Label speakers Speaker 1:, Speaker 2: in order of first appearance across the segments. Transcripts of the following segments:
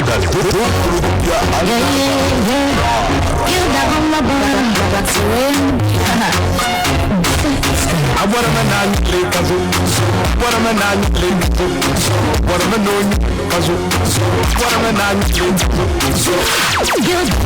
Speaker 1: A bɔrimi ni a nyuli ka zo, bɔrimi ni a nyuli ka zo, bɔrimi ni o nyuli ka zo, bɔrimi ni a nyuli ka zo.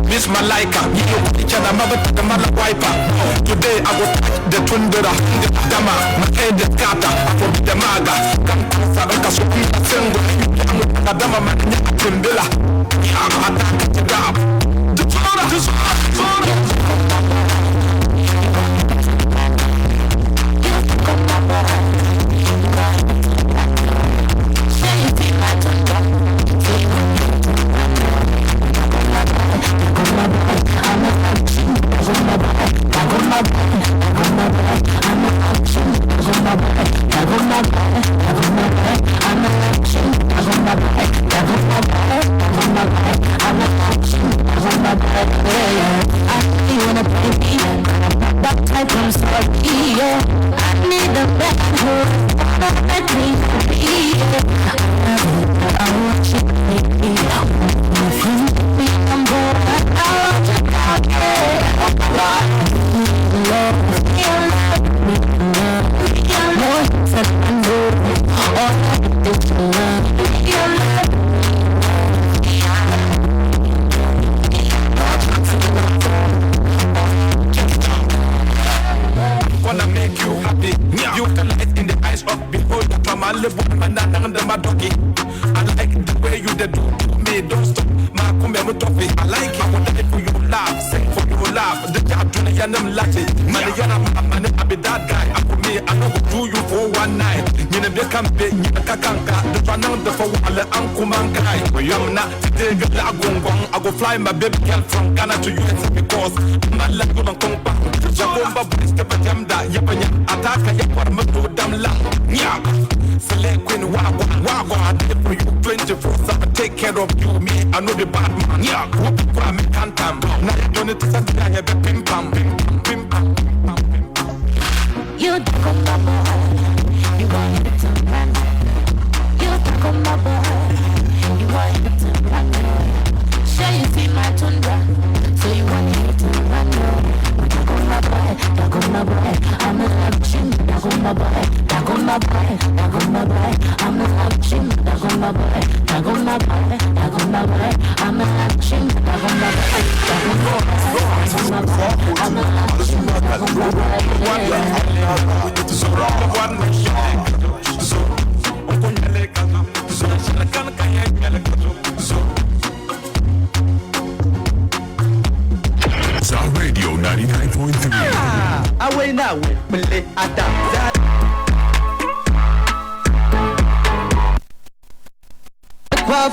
Speaker 1: Miss Malaika, wiper. Today I go touch the tundra, dama, my head is scatter, I go be the maga. Come come sa sengo, dama man timbila. Attack the dab. The tora, the Gonna make you happy. You can light in the eyes of beholder. Mama live with my nana my doggy. I like the way you do to me. Don't stop. My kumbe mutofi. I like it. I want to for you laugh. Sing for you laugh. The job do the yanam latte. Money yana money. I be that guy. I for me. I know who do you for one night. You know be kambe. You kakanka. The one the for wale ankumankai. I'm not today. I go fly my baby girl from Ghana to US because my life go on compa. Jagomba boys ke bajamda yabanya ataka yakwar mutu damla nya Select queen wagwa wagwa I dey for you 24/7 take care of you me I know the bad man nya whoop kwa me kantam na you don't need to say ya be pim pam pim pim pam.
Speaker 2: You talk on my boy, you want it to run. You talk on my boy, you want it to run. Sure you see my tundra, so you want it to run. Talk on my boy, talk on my boy, I'm a love talk on my boy, talk on my boy, talk on my boy, I'm a love talk on my boy, talk on my boy, talk on my boy, I'm a love talk on my boy, talk on my boy, talk on my boy, I'm a love talk on my boy.
Speaker 3: Za Radio 99.3.
Speaker 4: Awe nawe mle ata za
Speaker 1: Kwa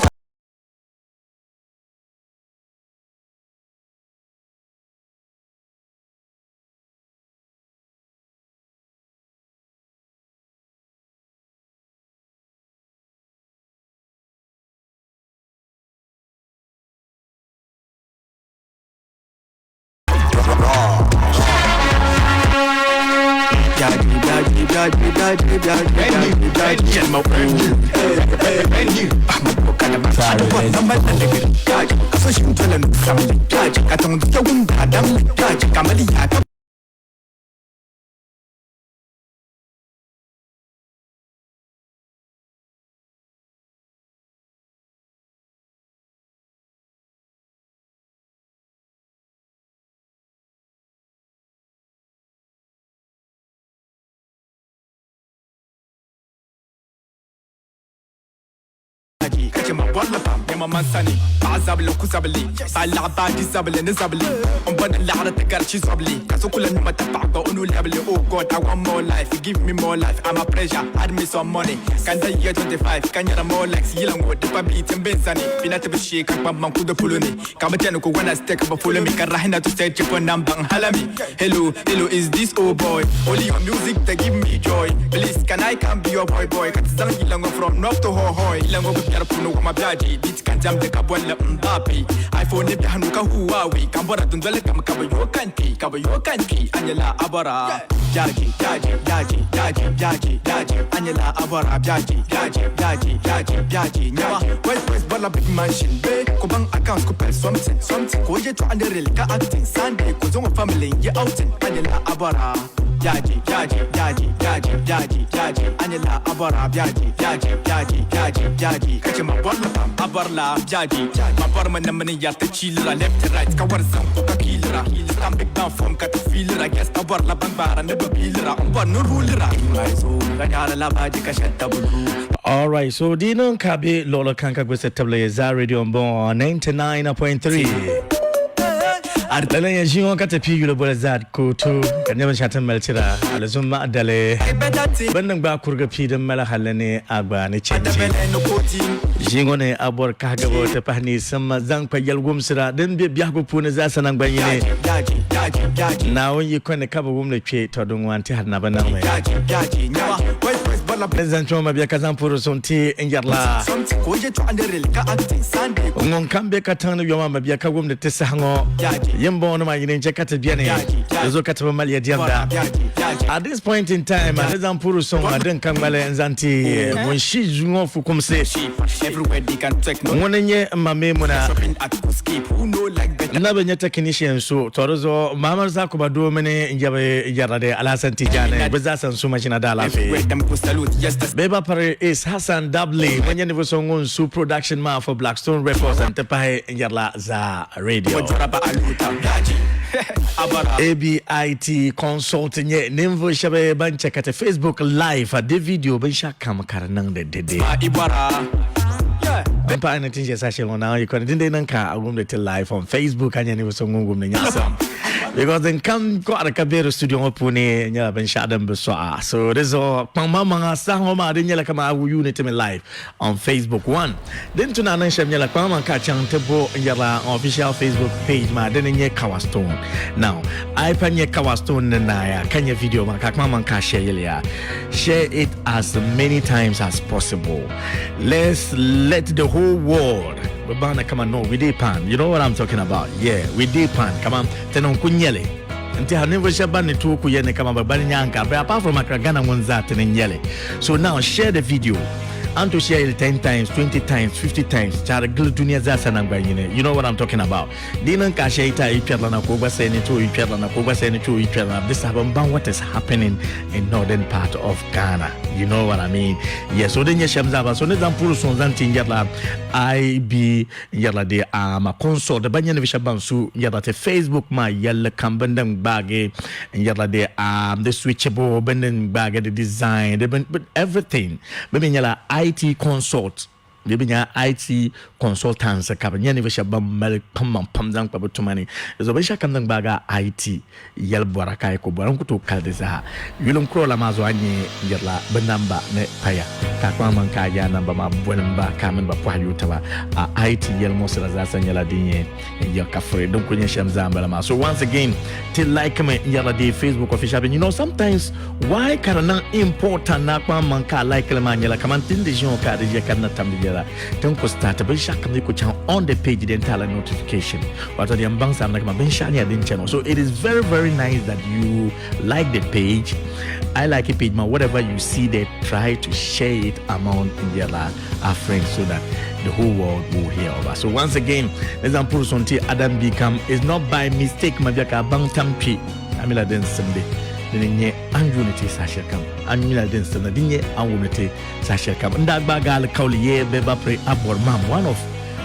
Speaker 1: Byaji, ka chɛ ma bɔrili pam, nyɛma man sani. Paɣa zabili ku zabili, ba laɣi baaji zabili ni zabili. N bɔni laɣiri ti gari chi zɔbili, ka so ku lahi nyɛma ti paɣa gba o nuu lɛbili. Oh God, I want more life, give me more life, I'm a pressure, add me some money. Ka n da year 25, ka nyɛra more likes, yila ŋɔ di pa beat n be n sani. Bina ti bi shee ka kpaŋ maŋ ku di polo ni, ka bi chani ku when I stay ka bi follow me, ka rahina to search for number n hala mi. Hello, hello, is this old boy? Only your music to give me joy. Please, can I come be your boy boy? Ka ti zaŋ yila ŋɔ from north to Hohoe. Yila ŋɔ bi biɛri puuni wama biaji. Beat ka diɛmdi ka bolli Mbappe. iPhone ni biɛhinu ka Huawei. Ka n bɔra dundoli kam ka bi yooi ka n kpi, ka bi yooi ka n kpi. A nyɛla a bɔra biaji, biaji, biaji, biaji, biaji, biaji. A nyɛla a bɔra biaji, biaji, biaji, biaji, biaji. Nyama, boys boys bɔrila big mansion. Be ko bank accounts ku pali something, something. Ka o yɛltɔɣa ni real ka acting. Sunday ko zaŋ o family n yi outing. A nyɛla a bɔra biaji, biaji, biaji, biaji, biaji, biaji. A nyɛla a bɔra biaji, biaji, biaji, biaji, biaji. Ka chɛ ma bɔrili pam, a bɔrila biaji. Ma bɔrimi ni mini yɛri ti chiilira left to right ka wari zaŋ ko ka kiilira. Tam big bang form ka ti fiilira. Yes, a bɔrila ban gbaara ni bi biilira. N bɔri ni ruulira. In my zone, ka nyaarila baaji ka shɛli tabulu.
Speaker 5: All right, so di niŋ ka be luɣili kam ka gbusi tibili Zaa Radio m-bɔŋɔ 99.3. Lala n-yɛn ʒii ŋɔ ka ti pii yuli boli Zad Kootu ka di nyɛ binshɛɣu ti ni mali tira alizumma dali. Bɛ ni niŋ gbaai kurigi pii din mali halli ni a gba ni chɛnchi. Ʒii ŋɔ ni a bɔri kahigibu ti pahi neesim zaŋ kpa yɛlgumsira din be biɛhigu puuni zaasa naŋgbanyini. Naawuni yi kɔni ka bi wum li kpe, tɔ din ŋɔ n tɛhiri na bi niŋmi. Ni zaŋ kpɛŋɔ mabia ka zaŋ puhiri suŋ ti n yɛrila ŋun kam be katiŋ ni yoma mabia ka wumdi ti saha ŋɔ. Yin bɔŋɔ nima yini n-chɛ ka ti beni, di zuɣu ka ti bi mali ya diɛmda. At this point in time, ni zaŋ puhiri suŋ din ka ŋmali n zaŋ ti ŋun shi ŋɔ fukumsi. Ŋuni n-nyɛ m ma Maimuna. N na bi nyɛ technician so, tɔ di zuɣu Mahamadu Sakuba doo mini n yabi Yarade Alhassan Tijani bɛ zaa sa n-su machina daalaafee. Bɛ ba pari is Hassan Dabli ŋun nyɛ ninvuɣ so ŋun su production maa for Blackstone Records n-ti pahi n yɛrila Zaa Radio. ABIT Consult nyɛ ninvuɣ shɛba ban che ka ti Facebook live di video binshɛɣu kam ka di niŋdi dede. N paɣi ni ti ʒe saha shɛli ŋɔ Naawuni yi kɔni dindee niŋ ka a wumdi ti live on Facebook a nya ninvuɣ so ŋun wumdi nyaɣisim. Because din kam kɔɣiri ka be di studio ŋɔ puuni nyɛla binshɛɣu din bi sɔɣa. So di zuɣu kpaŋ maŋmaŋa saha ŋɔ maa di nyɛla kaman a yuuni ti mi live on Facebook. One, din tu ni a niŋ shɛm nyɛla kpaŋ maŋ ka a chaŋ ti bo n-yɛrila official Facebook page maa dini n-nyɛ Kawa Stone. Now, a yi pa nyɛ Kawa Stone ni naaya ka nyɛ video maa ka kpaŋ maŋ ka a share yɛliya. Share it as many times as possible. Let's let the whole world bi baŋ ni kaman no, we dey pan. You know what I'm talking about? Yeah, we dey pan. Kaman ti niŋ ku nyɛli. N tiɛha ninvuɣu shɛba ban ni tooi ku yɛli ni kaman bɛ gbali nyaaŋa but apart from Accra Ghana ŋun zaa ti ni nyɛli. So now share the video. A ni tooi share li 10 times, 20 times, 50 times chaari gili dunia zaa sa naŋgban yini. You know what I'm talking about? Di niŋ ka a share ti a yi kpɛrilana ka o gba say ni ti o yi kpɛrilana ka o gba say ni ti o yi kpɛrilana di saha bɛ baŋ what is happening in northern part of Ghana. You know what I mean? Yes, so din nyɛ shɛm zaa ba so ni zaŋ puhiri suŋ zaŋ ti n yɛrila IB n yɛrila di ama consult ban nyɛ ninvuɣu shɛba ban su n yɛrila ti Facebook maa yɛlli kam bin din gbaagi n yɛrila di di switchable bin din gbaagi di design di bin everything bɛ mi nyɛla IT consult Bɛ bi nya IT consultants ka bɛ nyɛ ninvuɣ shɛba ban mali kpaŋmaŋ pam zaŋ kpa bɛ tuma ni. Di zuɣu binshɛɣu kam din gbaagi a IT yɛli bɔra ka a yi ku bɔra n ku tooi kali di zaa. Yuli n kuri o la maa zuɣu a ni nya n-yirila bɛ namba ni paya ka a kpaŋmaŋ ka a yaa namba maa boli m ba ka a mini ba pɔhi yooi taba. A IT yɛlimuɣisira zaasa nyɛla din yɛn n yɛri ka furi din kuli nyɛ shɛm zaa m-bala maa. So once again ti like mi n yɛrila di Facebook official page. You know sometimes why ka di niŋ important ni a kpaŋ maŋ ka a like li maa nyɛla kaman ti ni di ʒi ŋɔ ka di ʒiya ka di na tam di yɛla ti ni ku start binshɛɣu kam di ku chaŋ on the page din ti a la notification wato di yɛn baŋ samina kaman binshɛɣu nyɛla din chani ŋɔ. So it is very very nice that you like the page. I like page maa whatever you see there try to share it among n yɛrila our friends so that the whole world will hear of us. So once again, Nizam Purusonti Adam Bikam is not by mistake mabia ka bang tam pi amila den simdi din nye an unity sa shekam an mila den simdi din nye an unity sa shekam nda gba gal kauli ye beba pre abor mam, one of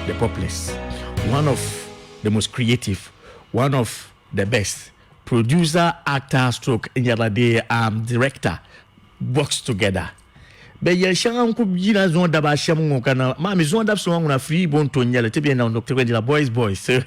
Speaker 5: the populace, one of the most creative, one of the best producer, actor, stroke, nyɛla the director works together. Bɛ yɛli shɛŋa n ku yina zuŋɔ daba ashɛm ŋɔ ka na maa mi zuŋɔ dabisi ŋɔ ŋuna free bo n-to n-nyɛli ti bɛ niŋ ti bɛ dila boys boys eh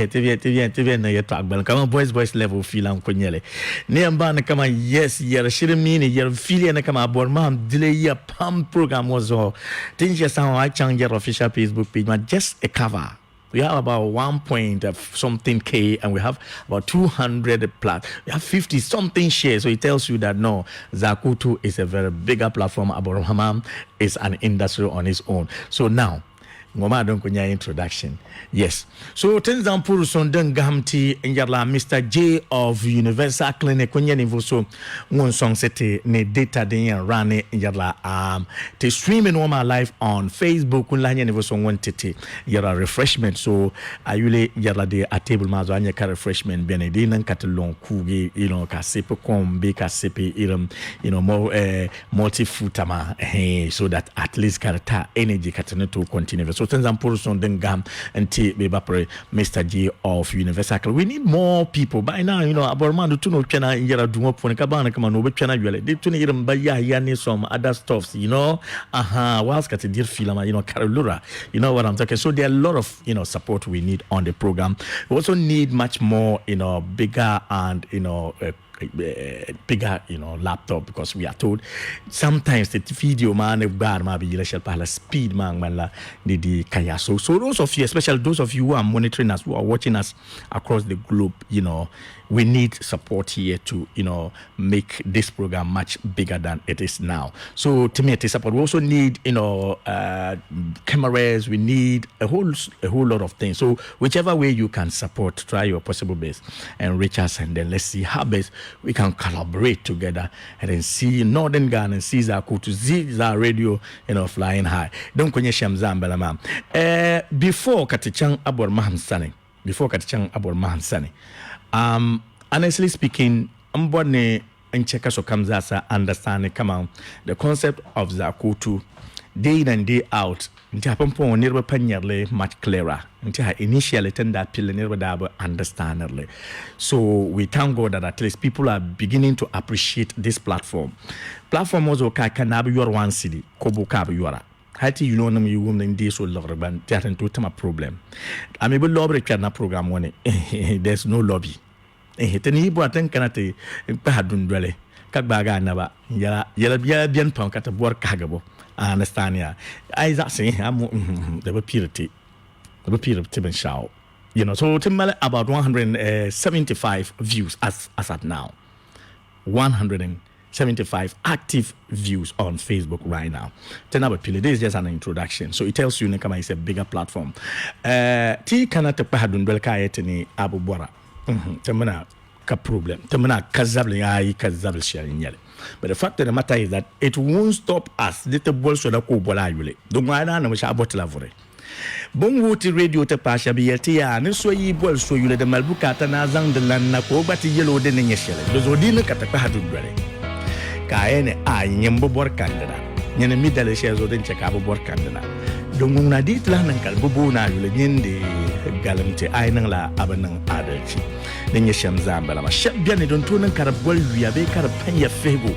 Speaker 5: ti bɛ ti bɛ ti bɛ niŋ yɛtɔɣa gbaliŋ kaman boys boys level fiila n ku nyɛli ni yɛn baŋ ni kaman yes yɛri shiri mi ni yɛri fiiliya ni kaman a bɔri maa dile ya pam program ŋɔ zuɣu ti ni ʒiya saha ŋɔ a chaŋ yɛri official Facebook page maa just a cover. We have about 1 point something K and we have about 200 plus. We have 50 something shares. So it tells you that no, Zakutu is a very bigger platform. Aborahama is an industry on its own. So now, ŋɔ don ko introduction. Yes. So tin zaŋ puri so din gahim ti n yɛrila Mr. J of Universal Clinic ko nyɛ ninvuɣ so ŋun sɔŋsi ti ni data din yɛn run n yɛrila ti streaming ŋɔ maa live on Facebook n lahi nyɛ ninvuɣ so ŋun ti ti yɛra refreshment. So a yuli yɛrila di a table maa zuɣu a nyɛ ka refreshment beni di niŋ ka ti lɔŋ kuugi you know, ka sipi kom bee ka sipi irin you know, more, multi fruit maa eh, so that at least ka di ta energy ka ti ni tooi continue. So tin zaŋ puri suŋ din gahim n-ti bɛ bapiri Mr. J of Universal Club. We need more people by now, you know, abɔri maa di tu ni o kpɛna n yɛra duu ŋɔ puuni ka baŋ ni kaman ni o bi kpɛna yoli di tu ni irin ba Yahaya ni some other stuffs, you know, aha, whilst ka ti diri fiila maa, you know, ka di lura, you know what I'm talking. So there are a lot of, you know, support we need on the program. We also need much more, you know, bigger and, you know, bigger, you know, laptop, because we are told sometimes the video man gbaari maa bi yila shɛli pahila speed maa ŋmanila ni di kaya. So those of you, especially those of you who are monitoring us, who are watching us across the globe, you know, we need support here to, you know, make this program much bigger than it is now. So to me, it is support. We also need, you know, cameras. We need a whole lot of things. So whichever way you can support, try your possible best and reach us, and then let's see how best we can collaborate together and then see Northern Ghana and see Zakutu, see radio, you know, flying high. Don't kunye shamza ambalama. Before katichang abor mahamsani. Before katichang abor mahamsani. Honestly speaking, mbone ncheka so kamzasa understand come on the concept of Zakutu day in and day out. Nti hapampo nirba panyarle much clearer. Nti ha initially tenda pil nirba daba understandably. So we thank God that at least people are beginning to appreciate this platform. Platform was okay can your one city kobo ka yora. Hati you know nam you woman dey so logre ban tiatan to tama problem. I mean lobby na program one. There's no lobby. Tani ibo aten kana te pa dundole ka gbaga anaba yala yala yala bien pam ka ta bor kagabo. I understand ya. I say I'm the purity. The purity ben show. You know, so timale about 175 views as at now. 175 active views on Facebook right now. Tenaba this is just an introduction. So it tells you Nekama is a bigger platform. Ti kana te pa dundole ka etini abu bora. Temana ka problem. Temana kazabli ayi kazabli shari nyele. But the fact of the matter is that it won't stop us. Little bol so da ko bola yule. Don't go na no sha botla vore. Bon wuti radio te pasha bi yelti ya ni so yi bol so yule de malbuka ta na zang de lan na ko bati yelo de ne nyeshele. Dozo di ne kata pa hadu dwele. Ka ene a nyembo bor kandana. Nyene mi dale she zo den cheka bo bor kandana. Dongung na di tla nan kal bubu na yule nyende galamte ai nang la abanang adalci. Ne nyeshem zamba la ma sheb biane don to nan kar bol wiya be kar panya fego.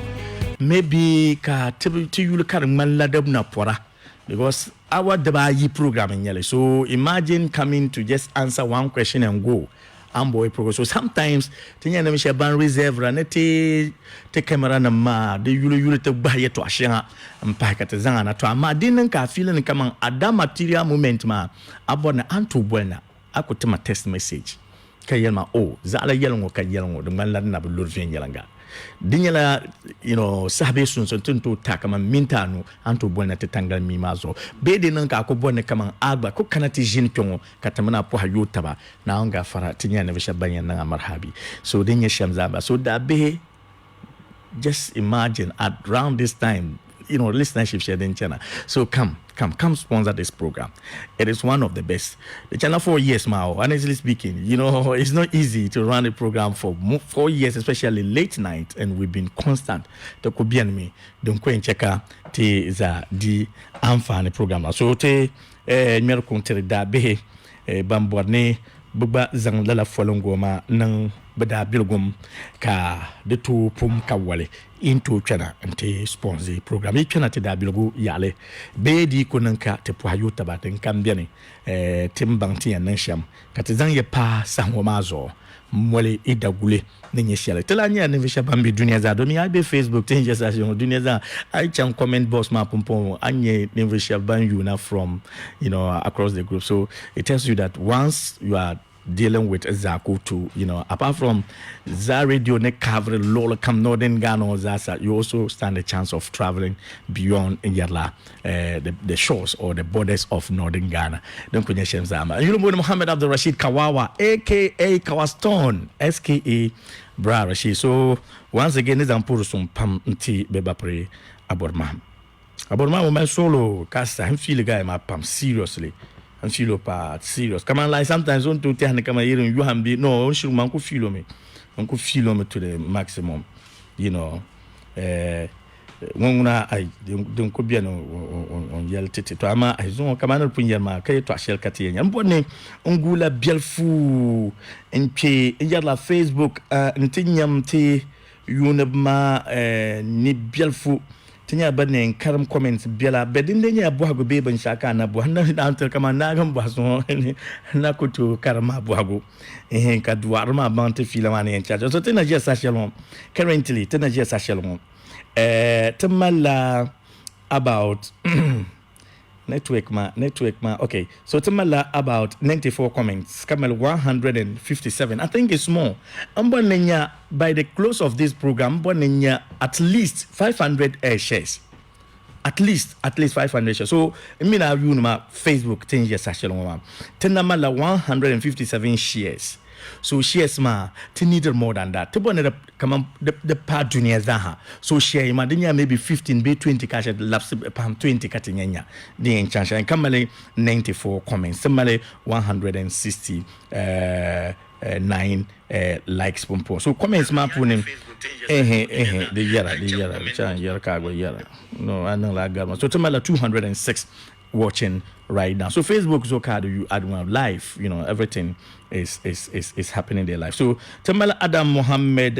Speaker 5: Maybe ka ti yule kar man ladab na pora. Because our Dabayi program in Yale. So imagine coming to just answer one question and go. Amboy program. So sometimes tinya na misha ban reserve ra ne te camera na ma de yule yule te ba ye to ashenga mpaka te zanga na to ama din ka feeling kama ada material moment ma abona antu bwena akutuma text message ka yelma o za ala yelngo ka yelngo dum la na bu lurvin yelanga dinyala, you know, sahabe sunsun tun to ta kama mintanu anto bwena te tangal mi mazo be de nan ka ko bwena kama agba ko kana ti jin pyongo ka tamana po ha yotaba na on ga fara tinya ne bisha banyan nan marhabi. So dinya shamzaba so da be just imagine at round this time, you know, listenership sharing channel. So come sponsor this program. It is one of the best. The channel 4 years now, honestly speaking, you know, it's not easy to run a program for 4 years, especially late night, and we've been constant. The kubian me, don't go and check te za di amfani program. So te mer kontere da be bamborne bugba zang lala folongoma nang Bɛ daabiligum ka di tooi pum ka wali yi ni tooi kpɛna nti sponsor program. Yi kpɛna ti daabiligu yaɣili bee di yi ku niŋ ka ti pɔhi yo taba din kam beni ti ni baŋ ti yɛn niŋ shɛm ka ti zaŋ ya paai saha ŋɔ maa zuɣu m-moli yi daguli ni nyɛ shɛli. Ti lahi nyɛla ninvuɣ shɛba ban be dunia zaa domin a yi be Facebook ti ni ʒe saha shɛli ŋɔ dunia zaa a yi chaŋ comment box maa pumpɔŋɔ a ni nya ninvuɣ shɛba ban yuuna from you know across the group so it tells you that once you are dealing with Zaku too, you know, apart from Za Radio ne cover luɣili kam Northern Ghana ŋɔ zaasa, you also stand a chance of traveling beyond n yɛrila the shores or the borders of Northern Ghana. Din ku nyɛ shɛm zaa maa. N yuli m-booni Mohammed Abdul Rashid Kawawa aka Kawastone SKA Bra Rashid. So once again ni zaŋ puhiri suŋ pam n-ti bɛ bapiri Abɔrmahim. Abɔri maa o mali suɣulo ka sahi n fiili guy maa pam seriously n fiili o paa serious kaman like sometimes o ni tooi tɛhi ni kaman yiri n yɔha m bee no o ni shiri maa n ku fiili o mi n ku fiili o mi to the maximum you know eh ŋun ŋuna ai din ku beni o n yɛli ti ti to amaa ai zuŋɔ kaman ni di pun yɛli maa ka yɛtɔɣa shɛli ka ti yɛn nya n bɔri ni n guula biɛlifu n kpe n yɛrila Facebook n ti nyam ti Yuunibu maa ni biɛlifu ti nyɛla ban yɛn karim comments biɛla bɛ din lee nyɛla bɔhigu bee binshɛɣu ka a na bɔhi. N na tiri kamani naagi m bɔhi zuŋɔ n na ku tooi karim maa bɔhigu ɛhɛn ka dɔɣiri maa baŋ ti fiila maa ni yɛn chaai. So ti na ʒiya saha shɛli ŋɔ currently ti na ʒiya saha shɛli ŋɔ ti malila about Network ma, network ma, okay. So ti malila about 94 comments ka mali 157. I think it's more. N bɔri ni nya by the close of this program, n bɔri ni nya at least 500 air shares. At least, at least 500 shares. So n mi ni a yuuni ma Facebook ti ni ʒiya saha shɛli ŋɔ maa, ti na malila 157 shares. So shares maa ti needed more than that. Ti bɔri ni di kaman di paai dunia zaaha. So share maa di nyɛla maybe 15 bee 20 ka a shɛli labisi pahim 20 ka ti nya nya din yɛn chaŋ shɛli ka mali 94 comments ti mali 169 likes pumpɔŋɔ. So comments maa puuni ehe ehe di yɛra di yɛra di chaŋ yɛri ka a gba yɛra no a niŋla a garima. So ti malila 206 watching right now. So Facebook so card you add one live, you know, everything is is is is happening there live. So Tamala Adam Mohammed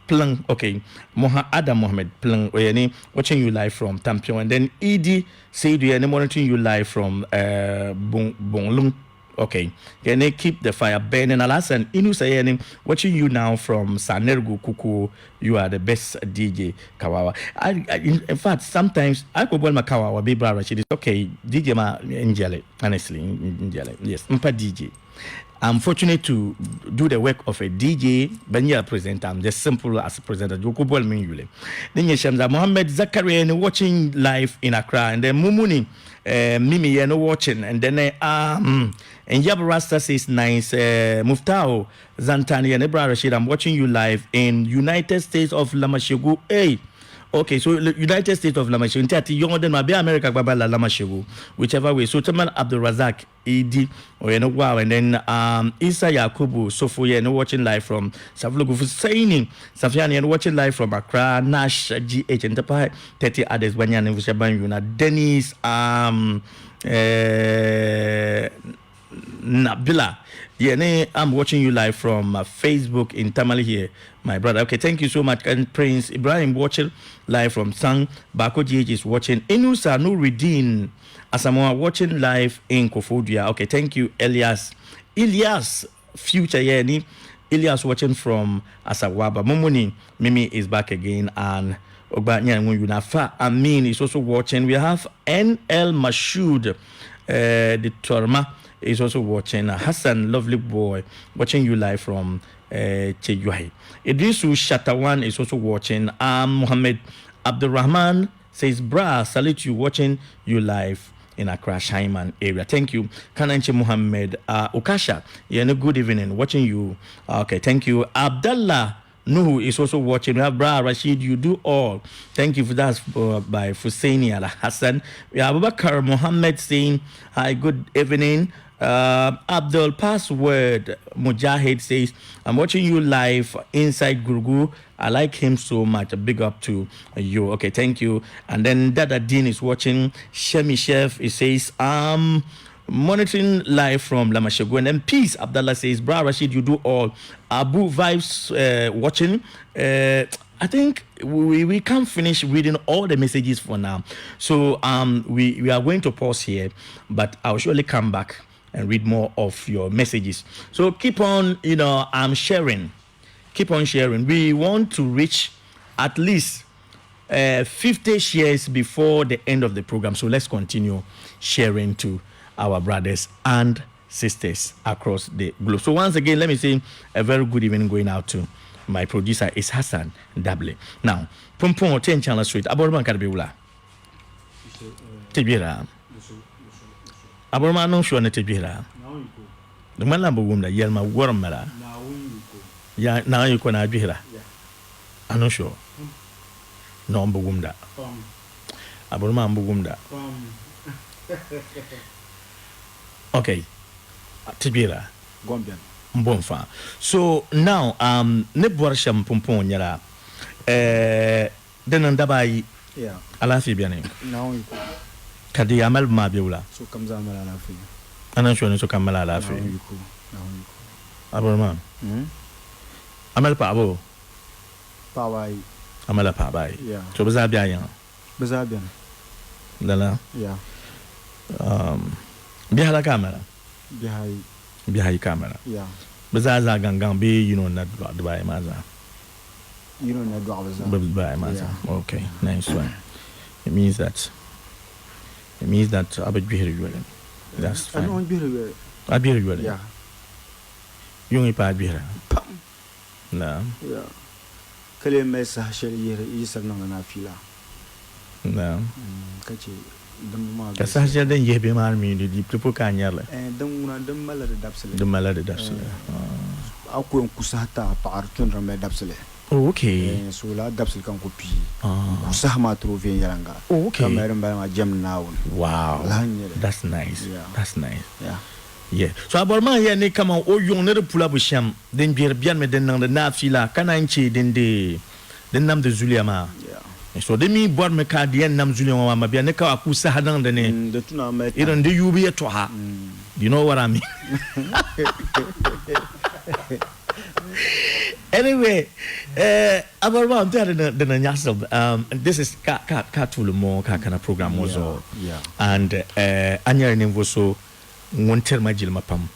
Speaker 5: Pling, okay. Moha Adam Mohammed Pling, oh, watching you live from Tampion. And then Edie Seidu, monitoring you live from Bonglung. Okay, can they keep the fire burning? Alhassan Inusa Yenim, watching you now from Sanergu Kuku. You are the best DJ Kawawa. I, I in, in fact, sometimes I go my Kawawa, be brother. She is okay. DJ ma njele, honestly, njele. Yes, mpa DJ. I'm fortunate to do the work of a DJ, but you're a presenter. I'm just simple as a presenter. You could me yule. Then you Shamza Mohammed Zakaria watching live in Accra, and then Mumuni Mimi you know watching, and then and Yab Rasta says nice Muftao Zantani and Ibra Rashid. I'm watching you live in United States of Lamashegu. Hey. Okay, so United States of Lamashegu. Nti ati young den ma be America baba la Lamashegu. Whichever way. So Tamal Abdul Razak Ed or you know wow, and then Isa Yakubu Sofo you know watching live from Savlugu Fusaini Safiani and watching live from Accra Nash GH and 30 others when you Dennis Nabila. Yeah, I'm watching you live from Facebook in Tamale here, my brother. Okay, thank you so much. And Prince Ibrahim watching live from Sang. Bako GH is watching. Inusa Nuruddin Asamoah watching live in Kofodia. Okay, thank you, Elias. Elias Future, yeah, Elias watching from Asawaba. Mumuni Mimi is back again, and Ogba Yunafa Amin is also watching. We have NL Mashood, the Torma is also watching. Hassan, lovely boy, watching you live from Cheyuai. Idrisu Shatawan is also watching. Muhammad Abdurrahman says, Bra, salute you, watching you live in Accra, Shaiman area. Thank you. Kananchi Muhammad Ukasha, yeah, no, good evening, watching you. Okay, thank you. Abdallah Nuhu is also watching. We have Bra Rashid, you do all. Thank you for that by Fusaini Al Hassan. We have Abubakar Muhammad saying, hi, good evening. Abdul Password Mujahid says, I'm watching you live inside Gurgu. I like him so much. A big up to you. Okay, thank you. And then Dada Dean is watching. Shemi Chef, he says, Monitoring live from Lamashegu. And then Peace Abdallah says, Bra Rashid, you do all. Abu Vibes watching. I think we can't finish reading all the messages for now. So we are going to pause here, but I'll surely come back and read more of your messages. So keep on, I'm sharing. Keep on sharing. We want to reach at least 50 shares before the end of the program. So let's continue sharing to our brothers and sisters across the globe. So once again, let me say a very good evening going out to my producer is Hassan Dable. Now, Pumpon 10 Channel Street, Aborman Karbiula. Tibira. Aborman no sure Tibira. The man lambo wumda yelma wormala. Ya na you kona bihira. I'm not sure. No mbu wumda. Aborman mbu wumda. Okay. Tibira.
Speaker 6: Gombian.
Speaker 5: Mbonfa. So now ne bɔri shɛm pumpɔŋ nyɛla di niŋ daba ayi.
Speaker 6: Yeah.
Speaker 5: Alaafee beni.
Speaker 6: Naawuni yiko.
Speaker 5: Ka di amali maa be wula?
Speaker 6: Sokam zaa mali alaafee.
Speaker 5: A niŋ sure ni sokam mali alaafee?
Speaker 6: Naawuni yiko. Naawuni yiko.
Speaker 5: Abɔri maa. A mali paɣaba o?
Speaker 6: Paɣaba ayi.
Speaker 5: A malila paɣaba ayi?
Speaker 6: Yeah.
Speaker 5: So bɛ zaa be a yiŋa?
Speaker 6: Bɛ zaa beni.
Speaker 5: Lala?
Speaker 6: Yeah.
Speaker 5: Bihi la ka a mali?
Speaker 6: Bihi ayi.
Speaker 5: Bihi ayi ka a mali?
Speaker 6: Yeah.
Speaker 5: Bɛ zaa zaa gaŋgaŋ bee yino n-na dɔɣi dibaayi maa zaa?
Speaker 6: Yino n-na dɔɣi bɛ zaa.
Speaker 5: Bɛ dibaayi maa zaa.
Speaker 6: Yeah.
Speaker 5: Okay, nice one. It means that a bi gbihiri yoli. That's fine.
Speaker 6: A ni gbihiri yoli.
Speaker 5: A gbihiri yoli?
Speaker 6: Yeah.
Speaker 5: Yuŋ yi paai gbihira?
Speaker 6: Pam.
Speaker 5: Na.
Speaker 6: Yeah. Ka lee mali saha shɛli yihiri yi sab niŋdi naafila.
Speaker 5: Na.
Speaker 6: Ka che dimbu maa
Speaker 5: Ka saha shɛli din yihi bɛ maa mi di ti po ka a nyari li.
Speaker 6: Din ŋuna din malila di dabisili.
Speaker 5: Din malila di dabisili.
Speaker 6: A ku yɛn ku saha ti a paɣa di tuni di mali dabisili.
Speaker 5: Oh, okay.
Speaker 6: So lala dabisili ka n ku pii. N ku saha maa tiri o viɛnyɛliŋga.
Speaker 5: Oh, okay.
Speaker 6: Ka mali din bala maa jɛmdi Naawuni.
Speaker 5: Wow.
Speaker 6: Lahi n-nyɛ li.
Speaker 5: That's nice.
Speaker 6: Yeah.
Speaker 5: That's nice.
Speaker 6: Yeah.
Speaker 5: Yeah. So a bɔri maa yɛli ni kaman o yuŋ ni di pula bu shɛm din gbihiri bɛnimi din niŋdi naafila ka naan che din di din namdi zuliya maa.
Speaker 6: Yeah.
Speaker 5: So di mi bɔrimi ka di yɛn nam zuliya ŋɔ maa mabia ni ka a ku saha niŋdi ni
Speaker 6: Di tuna a mali
Speaker 5: irin di yuubu yɛtɔɣa. You know what I mean? Anyway, a bɔri maa n tɛha di niŋ nyaɣisim. This is ka ka ka tuuli ŋɔ ka kana program ŋɔ zuɣu. And a nyɛla ninvuɣ so ŋun tiri ma jilima pam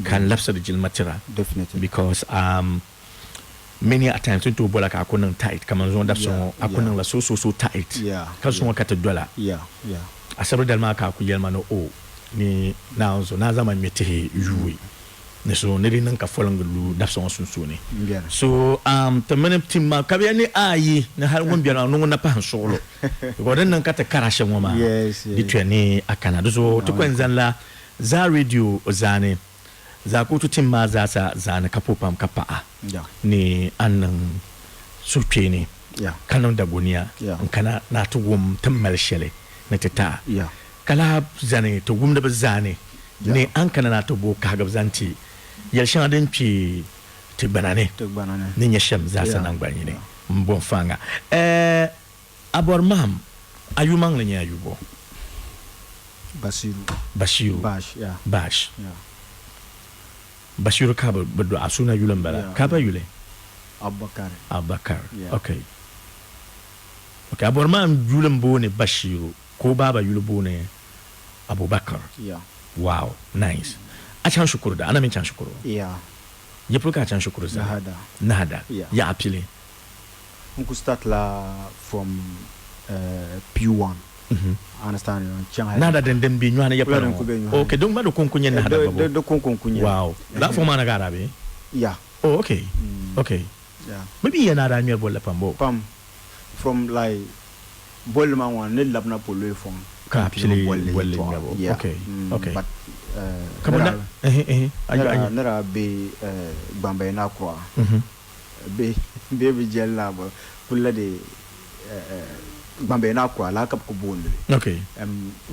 Speaker 5: ka n labisiri jilima tira.
Speaker 6: Definitely.
Speaker 5: Because many a times n tooi bola ka a ku niŋ tight kaman zuŋɔ dabisi ŋɔ a ku niŋla so so so tight ka zuŋɔ ka ti dola. Asibiri dali maa ka a ku yɛli ma ni o ni Naawuni zuɣu ni a zaŋ ma ŋme tihi yuui ni so ni di niŋ ka folingi lu dabisi ŋɔ sunsuuni. So ti mini tim maa ka bɛ yɛli ni ayi ni hali ŋun beni maa ni ŋun na pahi n suɣulo because din niŋ ka ti kara shɛm ŋɔ maa di tuya ni a kana. Di zuɣu ti kɔŋ zani la zaa radio zaani zaa ka o ti tim maa zaasa zaani ka po pam ka paɣa ni a niŋ suhukpeeni ka niŋ dagoniya n kana ni a ti wum ti ni mali shɛli ni ti ti a ka lahi zani ti wumdi bi zaani ni a ni kana ni a ti bo kahigibu zaŋ ti yɛli shɛŋa din kpi ti gbana ni ni nyɛ shɛm zaasa naŋgban yini m-bo n faaŋa. A bɔri mahim a yumaŋli nyɛ a yubo?
Speaker 6: Bashiru.
Speaker 5: Bashiru.
Speaker 6: Bash, yeah.
Speaker 5: Bash.
Speaker 6: Yeah.
Speaker 5: Bashiru ka bɛ dɔɣi a suuna yuli m-bala.
Speaker 6: Yeah.
Speaker 5: Ka ba yuli?
Speaker 6: Abubakar.
Speaker 5: Abubakar.
Speaker 6: Yeah.
Speaker 5: Okay. Okay, a bɔri mahim yuli m-booni Bashiru ka o baaba yuli booni Abubakar.
Speaker 6: Yeah.
Speaker 5: Wow, nice. A chaŋ shikuru da? A na mi chaŋ shikuru?
Speaker 6: Yeah.
Speaker 5: Ya polo ka a chaŋ shikuru zali?
Speaker 6: Nahada.
Speaker 5: Nahada.
Speaker 6: Yeah.
Speaker 5: Yaɣa pili?
Speaker 6: N ku start la from P1. Understand? N chaŋ hali.
Speaker 5: Nahada din din be nyɔhi ni ya
Speaker 6: Kula
Speaker 5: polo
Speaker 6: din
Speaker 5: ŋɔ?
Speaker 6: ku be nyɔhi ni.
Speaker 5: Okay, din gba di kɔŋko nyɛ Nahada gba bo?
Speaker 6: Di kɔŋko n-ku nyɛ.
Speaker 5: Wow. Lala fɔŋ maa ni ka a daa be?
Speaker 6: Yeah.
Speaker 5: Oh, okay. Okay.
Speaker 6: Yeah.
Speaker 5: Bɛ mi ya ni a daa ŋmɛri bolli pam bo?
Speaker 6: Pam. From like bolli maa ŋɔ ni labina polo fɔŋ.
Speaker 5: Ka a pili
Speaker 6: bolli
Speaker 5: bolli
Speaker 6: yɛltɔɣa.
Speaker 5: ŋmɛbu.
Speaker 6: Yeah.
Speaker 5: Okay, okay.
Speaker 6: But,
Speaker 5: Ka bɛ na, ehe, ehe, ayi, ayi.
Speaker 6: ni daa be Gbambaya Naa Kura. Be, be bi jɛli laa bɔ kulila di Gbambaya Naa Kura laa ka bɛ ku booni li.
Speaker 5: Okay.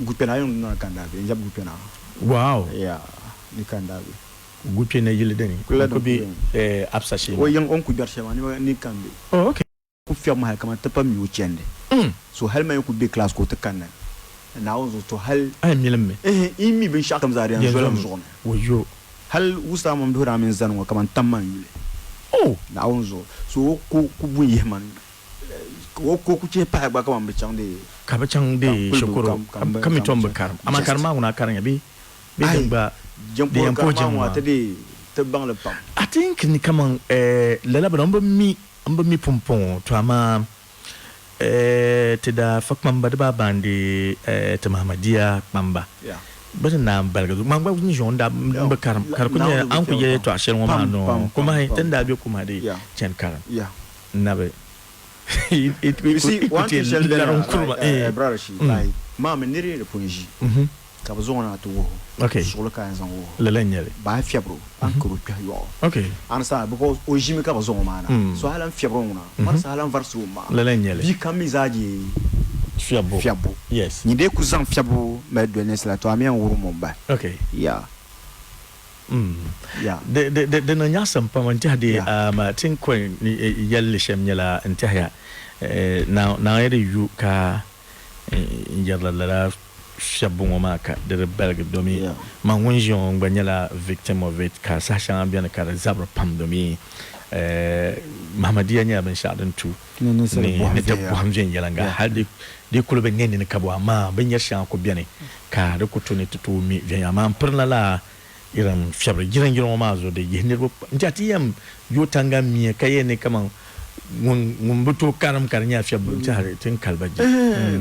Speaker 6: Gukpɛna yuŋ nɔri ka n daa be, n jɛbi Gukpɛna.
Speaker 5: Wow.
Speaker 6: Yeah, ni ka n daa be.
Speaker 5: Gukpɛna yili dini?
Speaker 6: Kulila
Speaker 5: N ku
Speaker 6: din
Speaker 5: be,
Speaker 6: ku be.
Speaker 5: Absa shee
Speaker 6: O
Speaker 5: maa.
Speaker 6: yiŋ o ni ku gbɛri shɛli maa, ni ka n be.
Speaker 5: Oh, okay.
Speaker 6: Ku fiɛbimi hali kaman ti pa mi o chandi. So hali man yi ku be class ka o ti kanna. Naawuni zuɣu to hali
Speaker 5: A yɛn milim mi.
Speaker 6: Ehe, n yi mi binshɛɣu kam zaa di yɛn
Speaker 5: Di yɛn
Speaker 6: zola n
Speaker 5: zomi.
Speaker 6: zuɣu ni.
Speaker 5: Wayo.
Speaker 6: Hali wusaa mini duhiri a mini zani ŋɔ kaman tam ma n-yuli.
Speaker 5: Oh!
Speaker 6: Naawuni zuɣu. So o ko ku bun yihi man, o ko ku chihi pahi gba kaman bɛ chaŋ dee.
Speaker 5: Ka bɛ chaŋ dee shikuru ka mi tom bi karim. Amaa karim maa ŋuna a karinya bee? Bee din gba di yɛn puhi jiŋ maa?
Speaker 6: Ti dee ti baŋ li pam.
Speaker 5: I think ni kaman lala bini m bi mi, m bi mi pumpɔŋɔ to amaa ti daa fa kpamba di baa baandi ti Mahamadia kpamba bɛ ni naan baligi zuɣu. Man gba ni ʒiya ŋɔ n daa m bi karim ka di kuli nyɛla a ni kuli yɛli yɛltɔɣa shɛli ŋɔ maa noo Kumahi ti ni daa be Kumahi di chani karim n na bi
Speaker 6: You see, one thing shɛli beni
Speaker 5: larim kuri ma.
Speaker 6: like, brother Shi, like, maa mi niri di pun ʒi ka bɛ zaŋ o na ti wuhi o, suɣili ka a yɛn zaŋ wuhi o,
Speaker 5: Lala n-nyɛ li.
Speaker 6: baa fiɛbiri o, a ni kari o kpɛhi yɔɣu. Understand? Because o ʒimi ka bɛ zaŋ o maa na. So hali n fiɛbiri o ŋuna, marisa hali n varisi o maa.
Speaker 5: Lala n-nyɛ li.
Speaker 6: Bia kam mi zaa je
Speaker 5: Fiɛbbu.
Speaker 6: fiɛbbu.
Speaker 5: Yes.
Speaker 6: Nyin dee ku zaŋ fiɛbbu mali doli ninsala, to a mi yɛn wurim o m-bahi. Yeah. Yeah.
Speaker 5: Di, di, di, di niŋ nyaɣisim pam n-tɛhi di, ti ni kɔŋ yɛli li shɛm nyɛla n-tɛhiya, Naawuni yi di yu ka n yɛrila lala fiɛbbu ŋɔ maa ka di di baligi domi man ŋun ʒiya ŋɔ gba nyɛla victim of it ka saha shɛŋa beni ka di zabiri pam domi Mahamadia nyɛla binshɛɣu din tu ni ni ti bɔhim viɛnyɛliŋga hali di kuli bi ne nini kabo amaa binyɛr shɛŋa kuli beni ka di ku tu ni ti tooi mi viɛnyɛla amaa m pirila lala irin fiɛbiri jirinjiri ŋɔ maa zuɣu di yihi niriba n-tiɛha ti yɛn yo tanga mia ka yɛn ni kaman ŋun ŋun bi tooi karim ka di nyɛla fiɛbbu n-tiɛha ti ni kali ba je.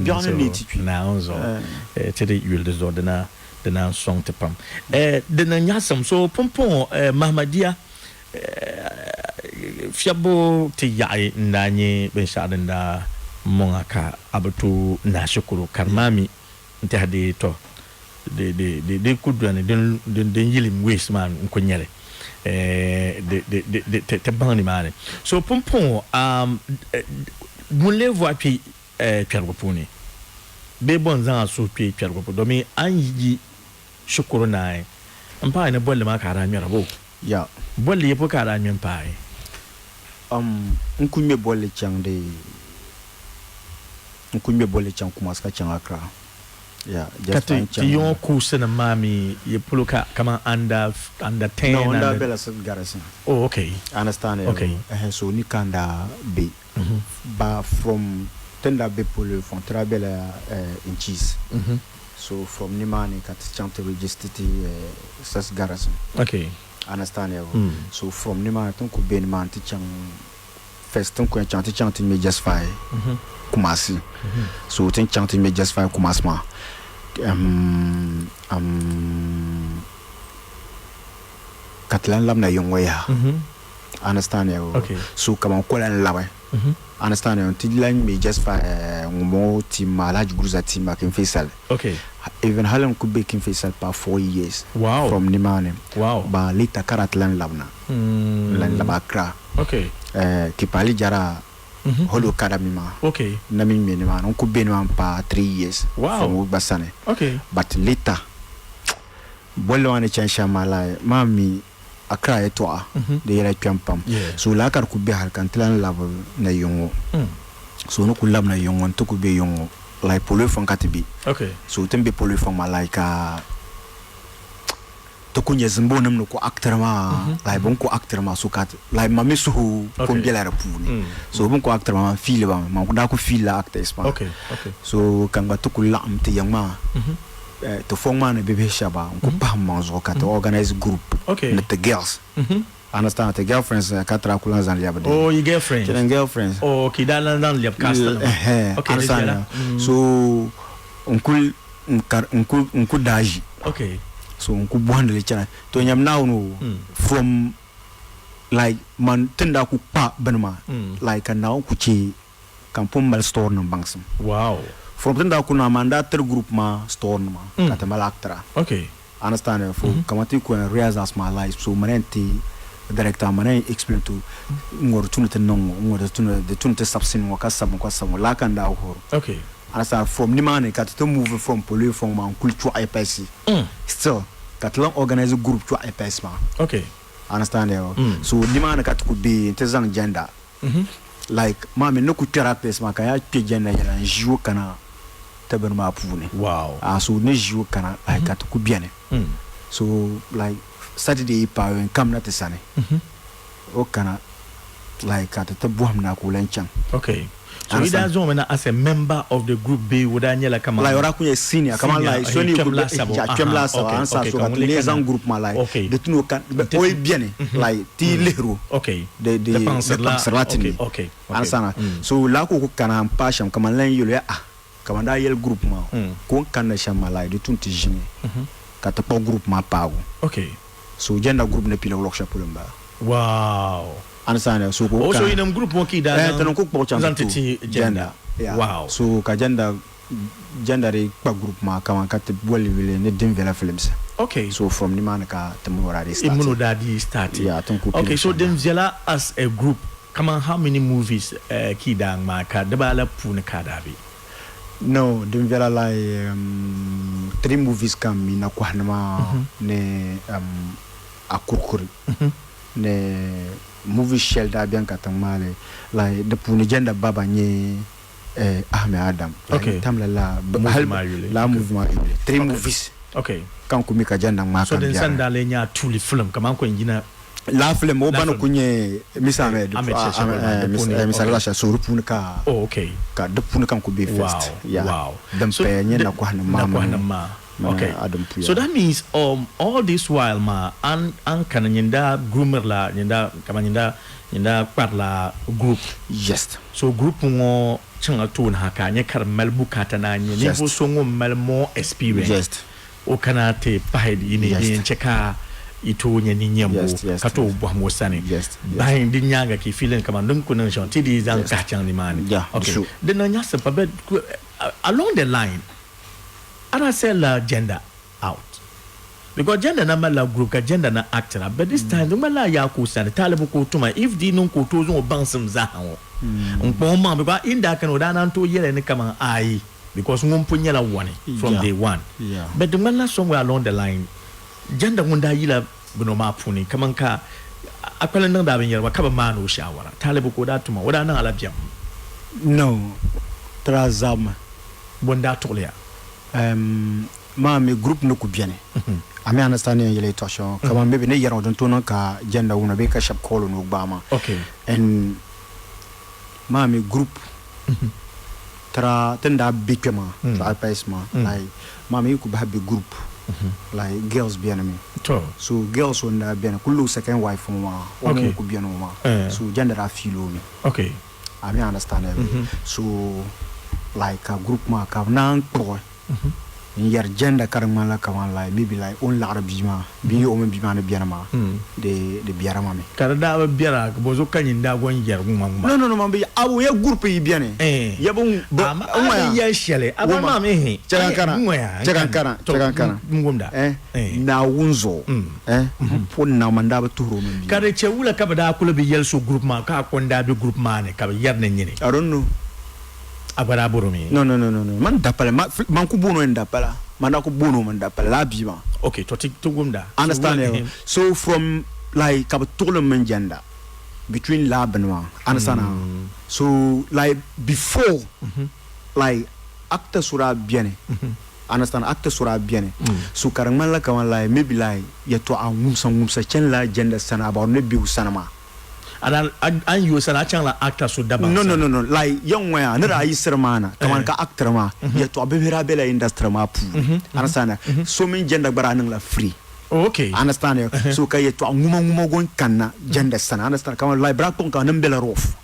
Speaker 6: Biɛɣu ni neei ti kpi.
Speaker 5: Naawuni zuɣu ti di yuli di zuɣu di naan sɔŋ ti pam. Di niŋ nyaɣisim. So pumpɔŋɔ Mahamadia fiɛbbu ti yaɣi n-daa nyɛ binshɛɣu din daa mɔŋ a ka a bi tooi naai shikuru ka di maa mi n-tɛha di tɔ di di di di ku dɔni din din din yili waste maa n-ku nyɛ li di di di di ti ti baŋ nimaani. So pumpɔŋɔ ŋun lee vo a kpe kpɛrigu puuni bee bɔ n-zaŋ a suhu kpe kpɛrigu puuni domi a ni yi shikuru naai m-paai ni bolli maa ka a daa ŋmɛra boo?
Speaker 6: Ya.
Speaker 5: Bolli yi po ka a daa ŋmɛ m-paai?
Speaker 6: N ku ŋmɛ bolli chaŋ di N ku ŋmɛ bolli chaŋ Kumasi ka chaŋ Accra. Yeah,
Speaker 5: Ka
Speaker 6: just fine
Speaker 5: ti
Speaker 6: chaŋ.
Speaker 5: yiŋɔ kuusi nim maa mi yi polo ka kaman under under 10
Speaker 6: No, n daa
Speaker 5: under
Speaker 6: bela Silk Garrison.
Speaker 5: Oh, okay.
Speaker 6: Understand yeah.
Speaker 5: Okay.
Speaker 6: Ɛhɛ, so ni ka n daa be. Ba from ti ni daa be polo fɔŋ ti daa bela Inchis. So from nimaani ka ti chaŋ ti register ti Silk Garrison.
Speaker 5: Okay.
Speaker 6: Understand yeah. So from nimaani ti ni kuli be nimaani ti chaŋ First tin ku yɛn chaŋ ti chaŋ ti ŋmɛ Justify Kumasi. So tin chaŋ ti ŋmɛ Justify Kumasi maa ka ti lan labina yiŋ ŋɔ yaha. Understand ya? So kaman ko lan labi. Understand ya? Ti lan ŋmɛ Justify ŋunbɔŋɔ team maa, Alhaji Guruza team maa, King Faisal. Even hali n ku be King Faisal past 4 years from nimaani. Ba later ka daa ti lan labina. N lan labi Accra.
Speaker 5: Okay.
Speaker 6: Kipali Jara Holo Academy maa.
Speaker 5: Okay.
Speaker 6: N na mi ŋmɛ nimaani. N ku be nimaani paai 3 years.
Speaker 5: Wow.
Speaker 6: From o gba sani.
Speaker 5: Okay.
Speaker 6: But later, bolli maa ni chani shɛm maa like maa mi Accra yɛltɔɣa di yɛla kpɛm pam.
Speaker 5: Yeah.
Speaker 6: So lala ka di ku be hali ka n ti lan labi na yiŋ ŋɔ. So ni ku labi na yiŋ ŋɔ n ti ku be yiŋ ŋɔ like polo fɔŋ ka ti be.
Speaker 5: Okay.
Speaker 6: So ti ni be polo fɔŋ maa like ka ti ku nyɛ Zimbabwe-nim ni ku actiri maa, like bɛ ni ku actiri maa, so ka like ma mi suhu pun bela di puuni. So bɛ ni ku actiri maa, man fiili ba mi, man daa ku fiili la actors maa. So ka n gba ti ku laɣim ti yiŋ maa, ti fɔŋ maa ni bibihi shɛba, n ku pahi m maŋ zuɣu ka ti organize group ni ti girls. Understand? Ti girlfriends ka ti daa ku lan zaŋ lɛbi di.
Speaker 5: Oh, your girlfriends?
Speaker 6: Children girlfriends.
Speaker 5: Oh, okay, daa lan zaŋ lɛbi cast nima. Okay, di
Speaker 6: Understand? So n kuli n ku daa ʒi.
Speaker 5: Okay.
Speaker 6: So n ku bɔhindi li chana. To nyam Naawuni o, from like man ti ni daa ku kpa bini maa, like ka Naawuni ku che ka n pun mali store nim baŋsim.
Speaker 5: Wow.
Speaker 6: From ti ni daa ku na maa, n daa tiri group maa store nima ka ti mali actor.
Speaker 5: Okay.
Speaker 6: Understand? For kaman ti ku yɛn rehearsals maa like so mani yɛn ti director mani yɛn explain to ŋɔ di tu ni ti niŋ ŋɔ, ŋɔ di tu ni ti sabi scene ŋɔ ka sabi ŋɔ ka sabi ŋɔ lala ka n daa wuhiri.
Speaker 5: Okay.
Speaker 6: Understand? From nimaani ka ti ti move from polo fɔŋ maa n-kuli Chuɣu Epesi. Still ka ti lan organize group Chuɣu Epesi maa.
Speaker 5: Okay.
Speaker 6: Understand? So nimaani ka ti ku be n-ti zaŋ gender. Like maa mi ni ku kpɛri a place maa ka yaa kpe gender yɛla n-ʒi o kana. ti bini maa puuni.
Speaker 5: Wow.
Speaker 6: Ah, so ni ʒi o kana like ka ti ku beni. So like Saturday yi paai o yɛn kamina ti sani. O kana like ka ti ti bɔhim na ka o lan chaŋ.
Speaker 5: Okay. So yi daa zaŋ o mi na as a member of the group bee o daa nyɛla kaman
Speaker 6: Like o daa ku nyɛ senior kaman
Speaker 5: Senior,
Speaker 6: like so ni
Speaker 5: kpɛm
Speaker 6: ku
Speaker 5: laasabu.
Speaker 6: ya kpɛm
Speaker 5: Aha,
Speaker 6: laasabu,
Speaker 5: okay,
Speaker 6: an sa
Speaker 5: okay,
Speaker 6: so
Speaker 5: ka
Speaker 6: ka
Speaker 5: ŋun
Speaker 6: ti
Speaker 5: lee
Speaker 6: lee
Speaker 5: kana.
Speaker 6: zaŋ group maa like
Speaker 5: Okay.
Speaker 6: di ti ni o kan o yi beni like ti yi lihiri o.
Speaker 5: Okay.
Speaker 6: Di di
Speaker 5: Di kpaŋsiri
Speaker 6: di
Speaker 5: la,
Speaker 6: kpaŋsirila ti
Speaker 5: okay,
Speaker 6: ni.
Speaker 5: okay, okay.
Speaker 6: Understand? So laa ka o ku kana n paai shɛm kaman lan yɛl o ya ah kaman daa yɛli group maa ka o ni kanna shɛm maa like di tu ni ti ʒini ka ti kpuɣi group maa paagu.
Speaker 5: Okay.
Speaker 6: So gender group ni piila luɣ shɛli polo m-bala.
Speaker 5: Wow.
Speaker 6: Understand? So ka o
Speaker 5: Oh, so
Speaker 6: kana.
Speaker 5: yinim group ŋɔ ka yi daa
Speaker 6: Eh,
Speaker 5: zaŋ
Speaker 6: ti ni ku kpuɣi chaŋ
Speaker 5: zaŋ
Speaker 6: ti
Speaker 5: ti
Speaker 6: ti
Speaker 5: ti gender.
Speaker 6: gender. Yeah.
Speaker 5: Wow.
Speaker 6: So ka gender, gender di kpa group maa kaman ka ti boli yuli ni Dinvela Films.
Speaker 5: Okay.
Speaker 6: So from nimaani ka ti mini o daa dii start.
Speaker 5: I mini o daa dii start.
Speaker 6: Yeah, ti ni ku
Speaker 5: Okay,
Speaker 6: pili
Speaker 5: so
Speaker 6: shɛm maa.
Speaker 5: Dinvela as a group, kaman how many movies ka yi daa ŋmaai ka dibaa la puuni ka a daa be?
Speaker 6: No, din viɛla like 3 movies ka m mi nakɔhinima ni Akurikuri ni movie shɛli daa beni ka ti ŋmaai li like di puuni Jenda Baba nyɛ Ahmed Adam like n tamla laa
Speaker 5: Movie maa yuli.
Speaker 6: laa movie maa yuli 3 movies ka n ku mi ka Jenda ŋmaai
Speaker 5: So
Speaker 6: ka m
Speaker 5: din sani
Speaker 6: biɛri.
Speaker 5: daa lee nyɛ a tuuli film kaman ko n yina
Speaker 6: Laa film o ba ni ku nyɛ Mr. Ahmed
Speaker 5: Ahmed Shasha di puuni,
Speaker 6: Mr.
Speaker 5: okay.
Speaker 6: Lasha so di puuni ka
Speaker 5: Oh, okay.
Speaker 6: ka di puuni ka n ku be first.
Speaker 5: Wow,
Speaker 6: Yeah.
Speaker 5: wow.
Speaker 6: Din
Speaker 5: So
Speaker 6: paya nyɛ
Speaker 5: the
Speaker 6: nakɔhinim maa
Speaker 5: Nakɔhinim
Speaker 6: mini
Speaker 5: maa.
Speaker 6: mini
Speaker 5: Okay.
Speaker 6: Adam Puya.
Speaker 5: So that means, all this while maa an an kana nyinda groomer la nyinda kama nyinda nyinda kpari la group.
Speaker 6: Yes.
Speaker 5: So group ŋɔ chaŋla tooni ha ka a nyɛ ka di mali bukaata ni a nyɛ
Speaker 6: Yes.
Speaker 5: ninvuɣ so ŋun mali more experience.
Speaker 6: Yes.
Speaker 5: O kana ti pahi yi ni
Speaker 6: Yes.
Speaker 5: din yɛn chɛ ka yi tooi nya ninyambo
Speaker 6: Yes, yes,
Speaker 5: ka tooi
Speaker 6: yes.
Speaker 5: bɔhim o sani.
Speaker 6: Yes, yes.
Speaker 5: Bahi di nyaaŋa ka yi feeling kaman din ku niŋ shɛm ti dii zaŋ
Speaker 6: Yes.
Speaker 5: kahi chaŋ nimaani.
Speaker 6: Yeah,
Speaker 5: Okay.
Speaker 6: sure.
Speaker 5: Di niŋ nyaɣisim pam, but along the line, a daa sell la gender out. Because gender na malila group ka gender na actira, but this time di ŋmanila a yaa ka o sani taalibu ka o tuma if di niŋ ka o tooi zaŋ o baŋsim zaaha ŋɔ n-kpaŋ o maŋa because in daa kana o daa naan tooi yɛli ni kaman ayi because ŋun pun nyɛla wani from
Speaker 6: Yeah.
Speaker 5: day one.
Speaker 6: Yeah.
Speaker 5: But di ŋmanila somewhere along the line gender ŋun daa yila bino maa puuni kaman ka a kpalim niŋdi a binyɛra gba ka bi maani o shaawara taalibu ka o daa tuma o daa niŋ a la biɛm.
Speaker 6: No, ti daa zabimi.
Speaker 5: Bɔ n-daa tuɣili ya?
Speaker 6: Maa mi group ni ku beni. A mi understand ni yɛn yɛli yɛltɔɣa shɛŋa kaman maybe ni yɛri ŋɔ din tooi niŋ ka gender wuna bee ka shɛba call o ni o gbaai maa.
Speaker 5: Okay.
Speaker 6: And maa mi group tira ti ni daa be kpɛ maa Tribe Pais maa like maa mi yi ku bahi be group like girls beni mi.
Speaker 5: To.
Speaker 6: So girls ŋɔ n-daa beni kuli o second wife ŋɔ maa o
Speaker 5: Okay.
Speaker 6: mini ku beni ŋɔ maa. So gender daa feel o mi.
Speaker 5: Okay.
Speaker 6: A mi understand so like ka group maa ka bɛ naan kpuɣi n yɛri gender ka di ŋmanila kaman like maybe like o ni laɣiri bia maa bee o mini bia maa ni beni maa di di biɛri ma mi.
Speaker 5: Ka di daa bi biɛra bɔzuɣu ka nyin daa gɔn yɛri ŋuma ŋuma?
Speaker 6: No no no man bi a bo ya group yi beni ya bi
Speaker 5: Ama a ni yɛli shɛli a ba maa mi hi
Speaker 6: Chɛ ka n kana chɛ ka n kana chɛ ka n kana
Speaker 5: n wumda
Speaker 6: Naawuni zuɣu m po ni Naawuni man daa bi tuhiri o mini bia
Speaker 5: Ka di chɛ wula ka bɛ daa kuli bi yɛli so group maa ka a ko n daa be group maa ni ka bɛ yɛri ni nyini?
Speaker 6: I don't know.
Speaker 5: A gba daa bɔri o mi?
Speaker 6: No, no, no, no, no. Man dapala, ma, man ku booni o ni dapala. Man daa ku booni o mi dapala, laa bia maa.
Speaker 5: Okay, to ti, ti wumda.
Speaker 6: Understand
Speaker 5: So,
Speaker 6: eh? So from like ka bi tuɣili mini jɛnda between laa bini maa. Understand ah? So like before like actor so daa beni. Understand actor so daa beni. So ka di ŋmanila kaman like maybe like yɛltɔɣa ŋumsa ŋumsa chani laa jɛnda sani about ni be o sani maa.
Speaker 5: A daa, a ni yi o sani a chaŋla actor so dabaŋ
Speaker 6: No, no,
Speaker 5: sani?
Speaker 6: no, no. Like, yɛn ŋɔ yaa, ni daa yiɣisiri maa na, kamani ka actor maa, yɛltɔɣa bihi daa bela industry maa puuni. Understand? So mini gender gba daa niŋla free.
Speaker 5: Oh, okay.
Speaker 6: Understand? So ka yɛltɔɣa ŋuma ŋuma gɔn kanna gender sani. Understand? Kamani like, bɛ daa kpuɣim ka nim bela rough.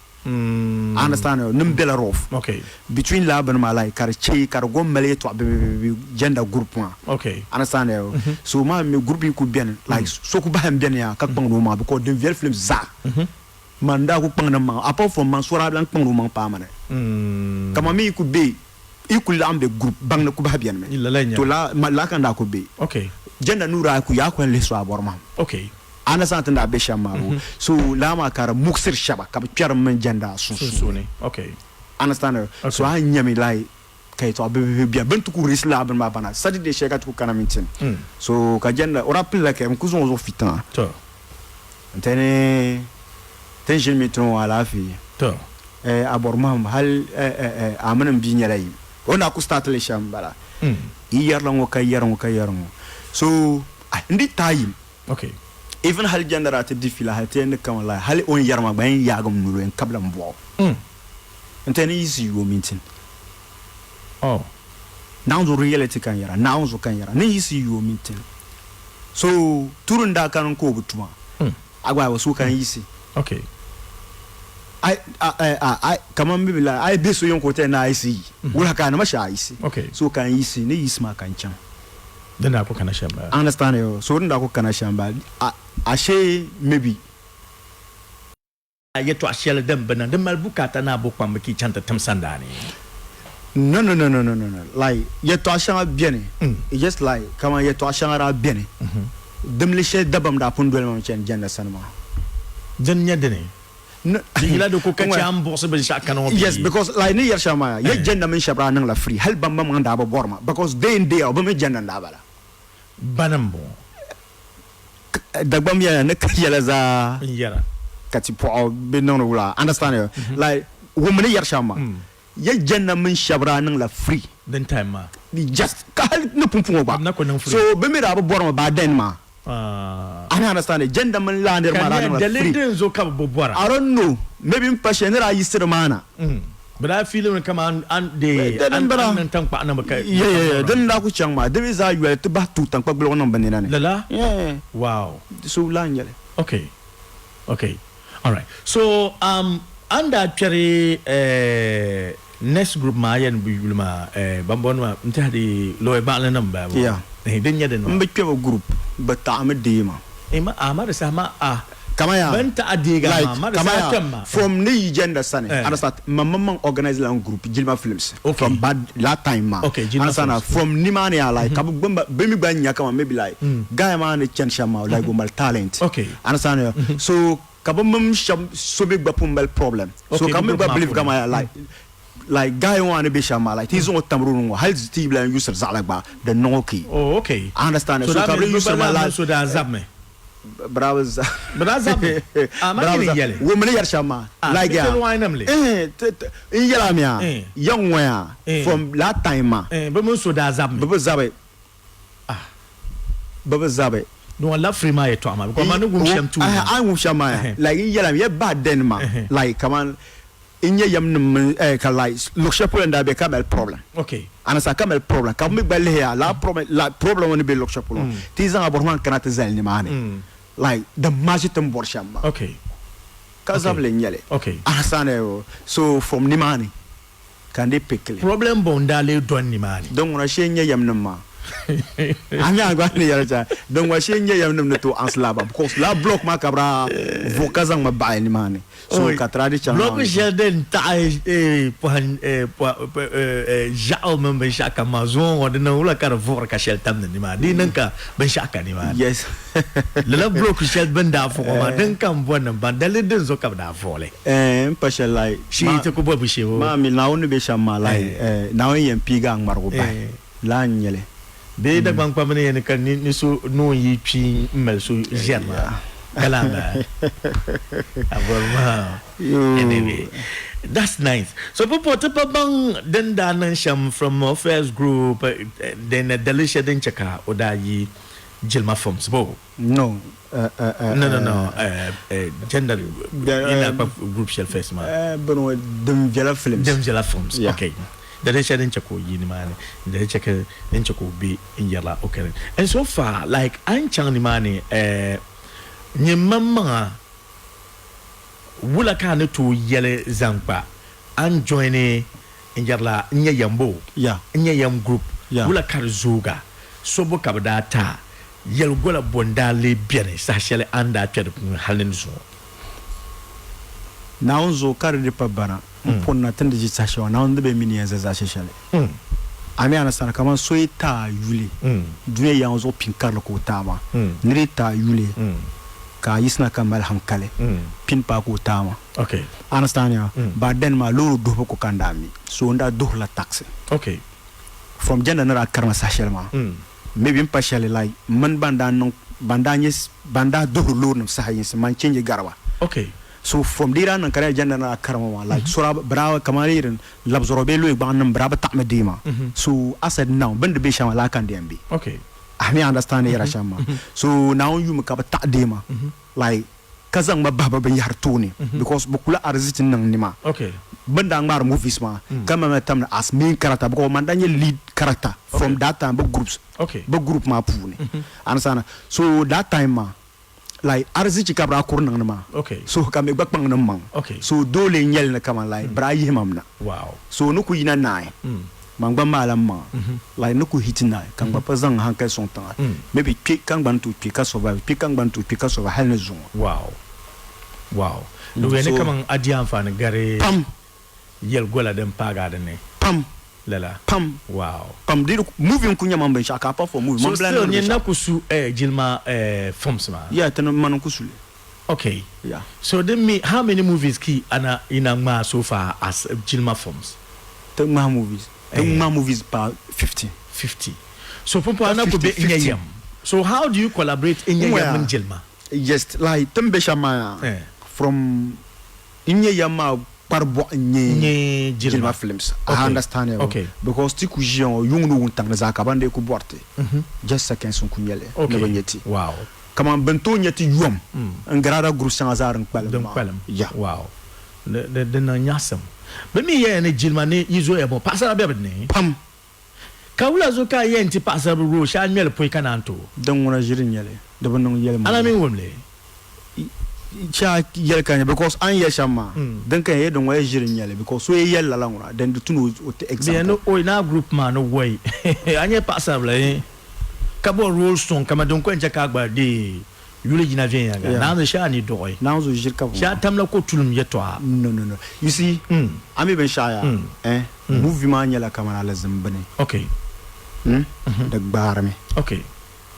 Speaker 6: Understand? Nim bela rough.
Speaker 5: Okay.
Speaker 6: Between laa bini maa like, ka di che ka di gɔn mali yɛltɔɣa bihi bihi bihi gender group maa.
Speaker 5: Okay.
Speaker 6: Understand? So maa mi group yi ku beni, like so ku bahi n-beni yaa ka kpaŋdi o maŋa because din viɛli film zaa man daa ku kpaŋdi n maŋa apart from man so daa lan kpaŋdi o maŋ paai ma ni. Kaman mi yi ku be, yi ku laɣim be group baŋdi ku bahi beni mi. To laa, ma laa ka n daa ku be.
Speaker 5: Okay.
Speaker 6: Gender nuu daa ku yaa ku yɛn lihi so a bɔri mahim.
Speaker 5: Okay.
Speaker 6: Understand ti ni daa be shɛm maa bo. So laa maa ka di muɣisiri shɛba ka bɛ kpɛri m mini gender sunsuuni.
Speaker 5: Sunsuuni. Okay.
Speaker 6: Understand? So a ni nyami like ka yɛltɔɣa bihi bihi beni bɛ ni ti ku risk laa bini maa bana Saturday shɛli ka ti ku kana mini ti ni. So ka gender o daa pilila ka n ku zaŋ o zuɣu fi tiŋa.
Speaker 5: To.
Speaker 6: N-ti ni ti ni ʒini mi ti ni o alaafee.
Speaker 5: To.
Speaker 6: A bɔri mahim hali a mini m bia nyɛla yim. O ni daa ku start li shɛm m-bala. Yi yɛrila ŋɔ ka yɛri ŋɔ ka yɛri ŋɔ. So, n di taai yim.
Speaker 5: Okay.
Speaker 6: Even hali jɛnda daa ti di fiila hali ti yɛn ni kama like hali o ni yɛri maa gba yɛn yaagi m noli n kabila m bɔɣu. N ti yɛn ni yiɣisi yooi mintin.
Speaker 5: Oh.
Speaker 6: Naawuni zuɣu reality ka n yɛra, Naawuni zuɣu ka n yɛra, ni yiɣisi yooi mintin. So tuuri n daa kani n ka o bi tuma. A gba so ka n yiɣisi.
Speaker 5: Okay.
Speaker 6: Ai ai ai kaman mi bi la a yi be so yiŋ ka o ti yɛn ni a yiɣisi yi. Wula ka a nima shee a yiɣisi.
Speaker 5: Okay.
Speaker 6: So ka n yiɣisi, ni yiɣisi maa ka n chaŋ.
Speaker 5: Din daa ku kana shɛm bala.
Speaker 6: Understand yo. So din daa ku kana shɛm bala. A ashe maybe.
Speaker 5: Yɛtɔɣ shɛli din bi niŋ di mali bukaata ni a bo kpamba ka yi chaŋ ti tim sandaani.
Speaker 6: No no no no no no no like yɛtɔɣ shɛŋa beni it just like kaman yɛtɔɣ shɛŋa daa beni dimli shɛli dabam daa pun doli ma mi chani jɛnda sani maa.
Speaker 5: Din nyɛ dini? Di yila di ko ka chɛ a ni buɣisi binshɛɣu kani ŋɔ bee?
Speaker 6: Yes, because like ni yɛri shɛm maa, ya jɛnda mini shɛba daa niŋla free, hali ban maŋmaŋ daa bi bɔri ma because day in day out bɛ mi jɛnda n-daa bala.
Speaker 5: Bani m-bɔŋɔ.
Speaker 6: Dagbamb yɛla ni ka yɛla zaa
Speaker 5: N yɛra.
Speaker 6: ka ti pɔɣu bɛ niŋdi wula, understand yo? Like wummi ni yɛri shɛm maa, ya jɛnda mini shɛba daa niŋla free.
Speaker 5: Din time maa.
Speaker 6: Just ka hali ni pumpɔŋɔ gba.
Speaker 5: Bɛ na ku niŋ free.
Speaker 6: So bɛ mi daa bi bɔri ma baa then maa. I don't understand it. Jɛnda mini laa niriba maa daa niŋla
Speaker 5: free. Dalili din zo ka bɛ bi bɔra.
Speaker 6: I don't know. Maybe m pa shɛli ni daa yiɣisiri maa na.
Speaker 5: Bɛ daa fiili mi kaman an deei an niŋ taŋkpaɣu niŋ bɛ ka.
Speaker 6: Yeah, yeah, yeah. Din daa ku chaŋ maa, di mi zaa yoli ti bahi tuui taŋkpa gbuligu niŋ bɛ nina ni.
Speaker 5: Lala?
Speaker 6: Yeah.
Speaker 5: Wow.
Speaker 6: So laa n-nyɛ li.
Speaker 5: Okay. Okay. Alright. So, a ni daa kpɛri eh, next group maa yɛn bi yuli maa eh, ban bɔni maa n tɛhi di lɔya gbaɣili nim bala bɔ.
Speaker 6: Yeah.
Speaker 5: Eh, din nyɛ din
Speaker 6: M bi kpɛ bi group, bɛ taɣimi deei ma.
Speaker 5: Eh, ma, ah, ma di saha ma, ah.
Speaker 6: Kaman yaa,
Speaker 5: Bɛ ni taɣi deegi a
Speaker 6: like,
Speaker 5: maa, ma di
Speaker 6: kaman
Speaker 5: saha
Speaker 6: yaa,
Speaker 5: kpɛm ma.
Speaker 6: from ni yi jɛnda sani,
Speaker 5: Eh.
Speaker 6: understand, ma maŋmaŋ organize la n group, Jilima Films,
Speaker 5: Okay.
Speaker 6: from bad, that time maa.
Speaker 5: Okay, Jilima
Speaker 6: Understand,
Speaker 5: Films.
Speaker 6: from nimaani yaa, like, ka bɛ gba, bɛ mi gba nya kaman maybe like, guy maa ni chani shɛm maa, like, o mali talent.
Speaker 5: Okay.
Speaker 6: Understand, so ka bɛ mini shɛba so bɛ gba pun mali problem. So
Speaker 5: Okay,
Speaker 6: ka
Speaker 5: bɛ
Speaker 6: bɛ mi
Speaker 5: group
Speaker 6: gba
Speaker 5: maa
Speaker 6: believe
Speaker 5: puuni.
Speaker 6: kaman yaa, like, like guy ŋɔ ni be shɛm maa, like, ti yi zaŋ o tam road ŋɔ, hali ti yi bi lan yusiri zaɣila gba, di niŋ okay.
Speaker 5: Oh, okay.
Speaker 6: Understand,
Speaker 5: So
Speaker 6: so
Speaker 5: that
Speaker 6: ka bɛ
Speaker 5: means bɛ
Speaker 6: yusiri
Speaker 5: gba
Speaker 6: ma
Speaker 5: daa
Speaker 6: like
Speaker 5: mini so daa zabimi.
Speaker 6: Bravo za.
Speaker 5: Bɛ daa zabimi. Ah, ma nyini yɛli.
Speaker 6: Wummi ni yɛri shɛm maa.
Speaker 5: Ah,
Speaker 6: Like ya.
Speaker 5: Little wine nim li.
Speaker 6: Eh, n yɛla mi ya.
Speaker 5: Eh.
Speaker 6: Ya ŋɔ ya.
Speaker 5: Eh.
Speaker 6: From that time maa.
Speaker 5: Eh, bɛ mini so daa zabimi.
Speaker 6: Bɛ bi zabi.
Speaker 5: Ah.
Speaker 6: Bɛ bi zabi.
Speaker 5: Ni la free maa yɛtɔɣa maa because ma ni wum shɛm tuuli maa.
Speaker 6: Eh, a ni wum shɛm maa ya.
Speaker 5: Eh.
Speaker 6: Like n yɛla mi ya bahi then maa.
Speaker 5: Eh.
Speaker 6: Like kaman n nyɛ yɛm nim mini eh, ka like luɣ shɛli polo n daa be ka mali problem.
Speaker 5: Okay.
Speaker 6: Anasa ka mali problem ka bɛ mi gba lihiya lala problem la problem ŋɔ ni be luɣ shɛli polo ti yi zaŋ a bɔri maa n-kana ti zali nimaani like di match ti ni bɔri shɛm maa.
Speaker 5: Okay.
Speaker 6: Ka zabili n-nyɛ li.
Speaker 5: Okay.
Speaker 6: Understand eh o. So from nimaani ka n dii pick li.
Speaker 5: Problem bɔ n-daa lee dɔni nimaani?
Speaker 6: Din ŋuna shee n-nyɛ yɛm nim maa. A mi a gba ni yɛli shɛli. Din ŋuna shee n-nyɛ yɛm nim ni tooi answer lala ba because lala block maa ka bɛ daa vuɣi ka zaŋ ma baɣili nimaani. So ka ti daa di chaŋ
Speaker 5: Blɔku shɛli din taɣi pɔhim ʒiɛɣu mini binshɛɣu kam maa zuŋɔ ŋɔ di niŋ wula ka di vuɣiri ka shɛli tamdi nimaani di yi niŋ ka binshɛɣu ka nimaani.
Speaker 6: Yes.
Speaker 5: Lala blɔku shɛli bɛ ni daa vuɣi maa din ka m bɔri ni m baŋ daliri din zuɣu ka bɛ daa vuɣi li.
Speaker 6: M pa shɛli like
Speaker 5: Shee ti ku bɔbi shee o.
Speaker 6: Maa mi Naawuni ni be shɛm maa like Naawuni yɛn piigi a ŋmarigu bahi lala n-nyɛ li.
Speaker 5: Bee Dagbaŋ kpamba ni yɛn ka ni so noon yi kpi m-mali so ʒiɛri maa ka lahi bala. A bɔri maa. Anyway, that's nice. So pumpɔŋɔ ti pa baŋ din daa niŋ shɛm from first group then daliri shɛli din che ka o daa yi jilima films bo?
Speaker 6: No.
Speaker 5: No, no, no. Gender, yi daa kpa group shɛli first maa.
Speaker 6: Bini ŋɔ Din Viɛla Films.
Speaker 5: Din Viɛla Films,
Speaker 6: Yeah.
Speaker 5: okay. Daliri shɛli din che ka o yi nimaani, daliri che ka din che ka o be n-yɛrila o kari. And so far, like a ni chaŋ nimaani, nyin maŋmaŋa wula ka a ni tooi yɛli zaŋ kpa a ni joini n-yɛrila n-nyɛ yɛm bo?
Speaker 6: Yeah.
Speaker 5: N-nyɛ yɛm group.
Speaker 6: Yeah.
Speaker 5: Wula ka di zooga? So bo ka bɛ daa ti a? Yɛligola bo n-daa lee beni saha shɛli a ni daa kpe di puuni hali ni zuŋɔ?
Speaker 6: Naawuni zuɣu ka di di pa bana m-pun na ti ni di ʒi saha shɛli ŋɔ, Naawuni di be mi ni yɛn zali zaashe shɛli. A mi a ni sani kaman so yi ti a yuli dunia yaŋ zuɣu pin karili ka o ti a maa, ni di ti a yuli ka a yiɣisina ka mali haŋkali pini paai ka o ti a maa. Understand ya? Ba dani maa loori duhibu ko ka n daa mi, so n daa duhirila taxi. From jɛnda ni daa karima saha shɛli maa, maybe m pa shɛli like m mini ban daa niŋ ban daa nyɛ ban daa duhiri loori nim saha yinsi man change gariba. So from di daa niŋ ka di jɛndi ni daa karima maa like so daa bi daa kamani irin labzɔro bee loyi gbaŋ nim bi daa bi taɣimi dee maa so I said now bini di be shɛm maa laa ka n di yɛn be.
Speaker 5: Okay.
Speaker 6: A mi understand ni yɛra shɛm maa so Naawuni yuumi ka bi taɣi dee maa like ka zaŋ ma bahi bi binyahari tooni because bi kula arizichi niŋ ni maa
Speaker 5: Okay.
Speaker 6: bini daa ŋmaari movies maa ka ma mi tamdi as main character because man daa nyɛ lead character from that time bi groups
Speaker 5: Okay.
Speaker 6: bi group maa puuni understand so that time maa like arizichi ka bi daa kuri niŋdi maa
Speaker 5: Okay.
Speaker 6: so ka mi gba kpaŋ ni maŋ
Speaker 5: Okay.
Speaker 6: so doole n nyɛli ni kaman like bi daa yihi mam na
Speaker 5: Wow.
Speaker 6: so ni ku yina naai man gba maala n maŋa like ni ku hit naai ka n gba pa zaŋ hankali sɔŋ tiŋa maybe kpe ka n gba ni tooi kpe ka survive kpe ka n gba ni tooi kpe ka survive hali ni zuŋɔ
Speaker 5: Wow. Wow. Luɣi ni
Speaker 6: So-
Speaker 5: kaman a di anfaani gari
Speaker 6: pam
Speaker 5: yɛli gola din paagi a dinni
Speaker 6: pam
Speaker 5: lala.
Speaker 6: Pam.
Speaker 5: Wow.
Speaker 6: Pam di movie n ku nyɛ man binshɛɣu ka apart from movie
Speaker 5: So
Speaker 6: man bila
Speaker 5: still
Speaker 6: niŋdi
Speaker 5: nyin na
Speaker 6: binshɛɣu.
Speaker 5: ku su jilima films maa?
Speaker 6: Yeah, ti ni man n ku su li.
Speaker 5: Okay.
Speaker 6: Yeah.
Speaker 5: So din mi how many movies ki ana ina ŋmaa so far as jilima films?
Speaker 6: Ti ŋmahi movies. Ti ŋmahi movies pa 50.
Speaker 5: 50. So pumpɔŋɔ ana ku be n nyɛ yɛm. So how do you collaborate n nyɛ yɛm mini jilima?
Speaker 6: Yes, like ti ni be shɛm maa
Speaker 5: Eh.
Speaker 6: from n nyɛ yɛm maa kpari bɔɣu n-nyɛ jilima films. I understand it.
Speaker 5: Okay.
Speaker 6: Because ti ku ʒiya ŋɔ yuŋ ni wuntaŋ ni zaa ka ban dee ku bɔri ti. Just seconds n-ku nyɛ li ni bɛ nya ti.
Speaker 5: Wow.
Speaker 6: Kaman bɛ ni tooi nya ti yom n-gari ada group shɛŋa zaa din kpalim
Speaker 5: Din
Speaker 6: maa.
Speaker 5: kpalim.
Speaker 6: Yeah.
Speaker 5: Wow. Di niŋ nyaɣisim. Bɛ mi yɛya ni jilima ni yi zooya bɔ paɣisara be bɛ ni.
Speaker 6: Pam.
Speaker 5: Ka wula zuɣu ka a yɛn ti paɣisara bi role shɛli a ŋmɛli pɔi ka naan tooi?
Speaker 6: Din ŋuna ʒiri n-nyɛ li. Di bi niŋ yɛlimaŋli.
Speaker 5: A na mi wum li?
Speaker 6: Chɛ a yɛli ka nya because a ni yɛli shɛm maa din ka yɛn din ŋɔ ya ʒiri n-nyɛ li because so yi yɛli lala ŋuna then di tu ni o ti
Speaker 5: Bɛ yɛn
Speaker 6: example.
Speaker 5: ni oi naa group maa ni wai a nyɛ paɣisaribila eh ka bɔri role sɔŋ kaman din ko yɛn chɛ ka a gba deei yuli jina viɛnyɛliŋga
Speaker 6: Yeah.
Speaker 5: naanzu shɛli a ni dɔɣi
Speaker 6: Naanzu ʒiri ka bɛ
Speaker 5: shɛli a tamla ko tulim yɛtɔɣa.
Speaker 6: No no no you see a mi binshɛɣu yaa eh movie maa nyɛla kaman alizin bini.
Speaker 5: Okay.
Speaker 6: Di gbaarimi.
Speaker 5: Okay.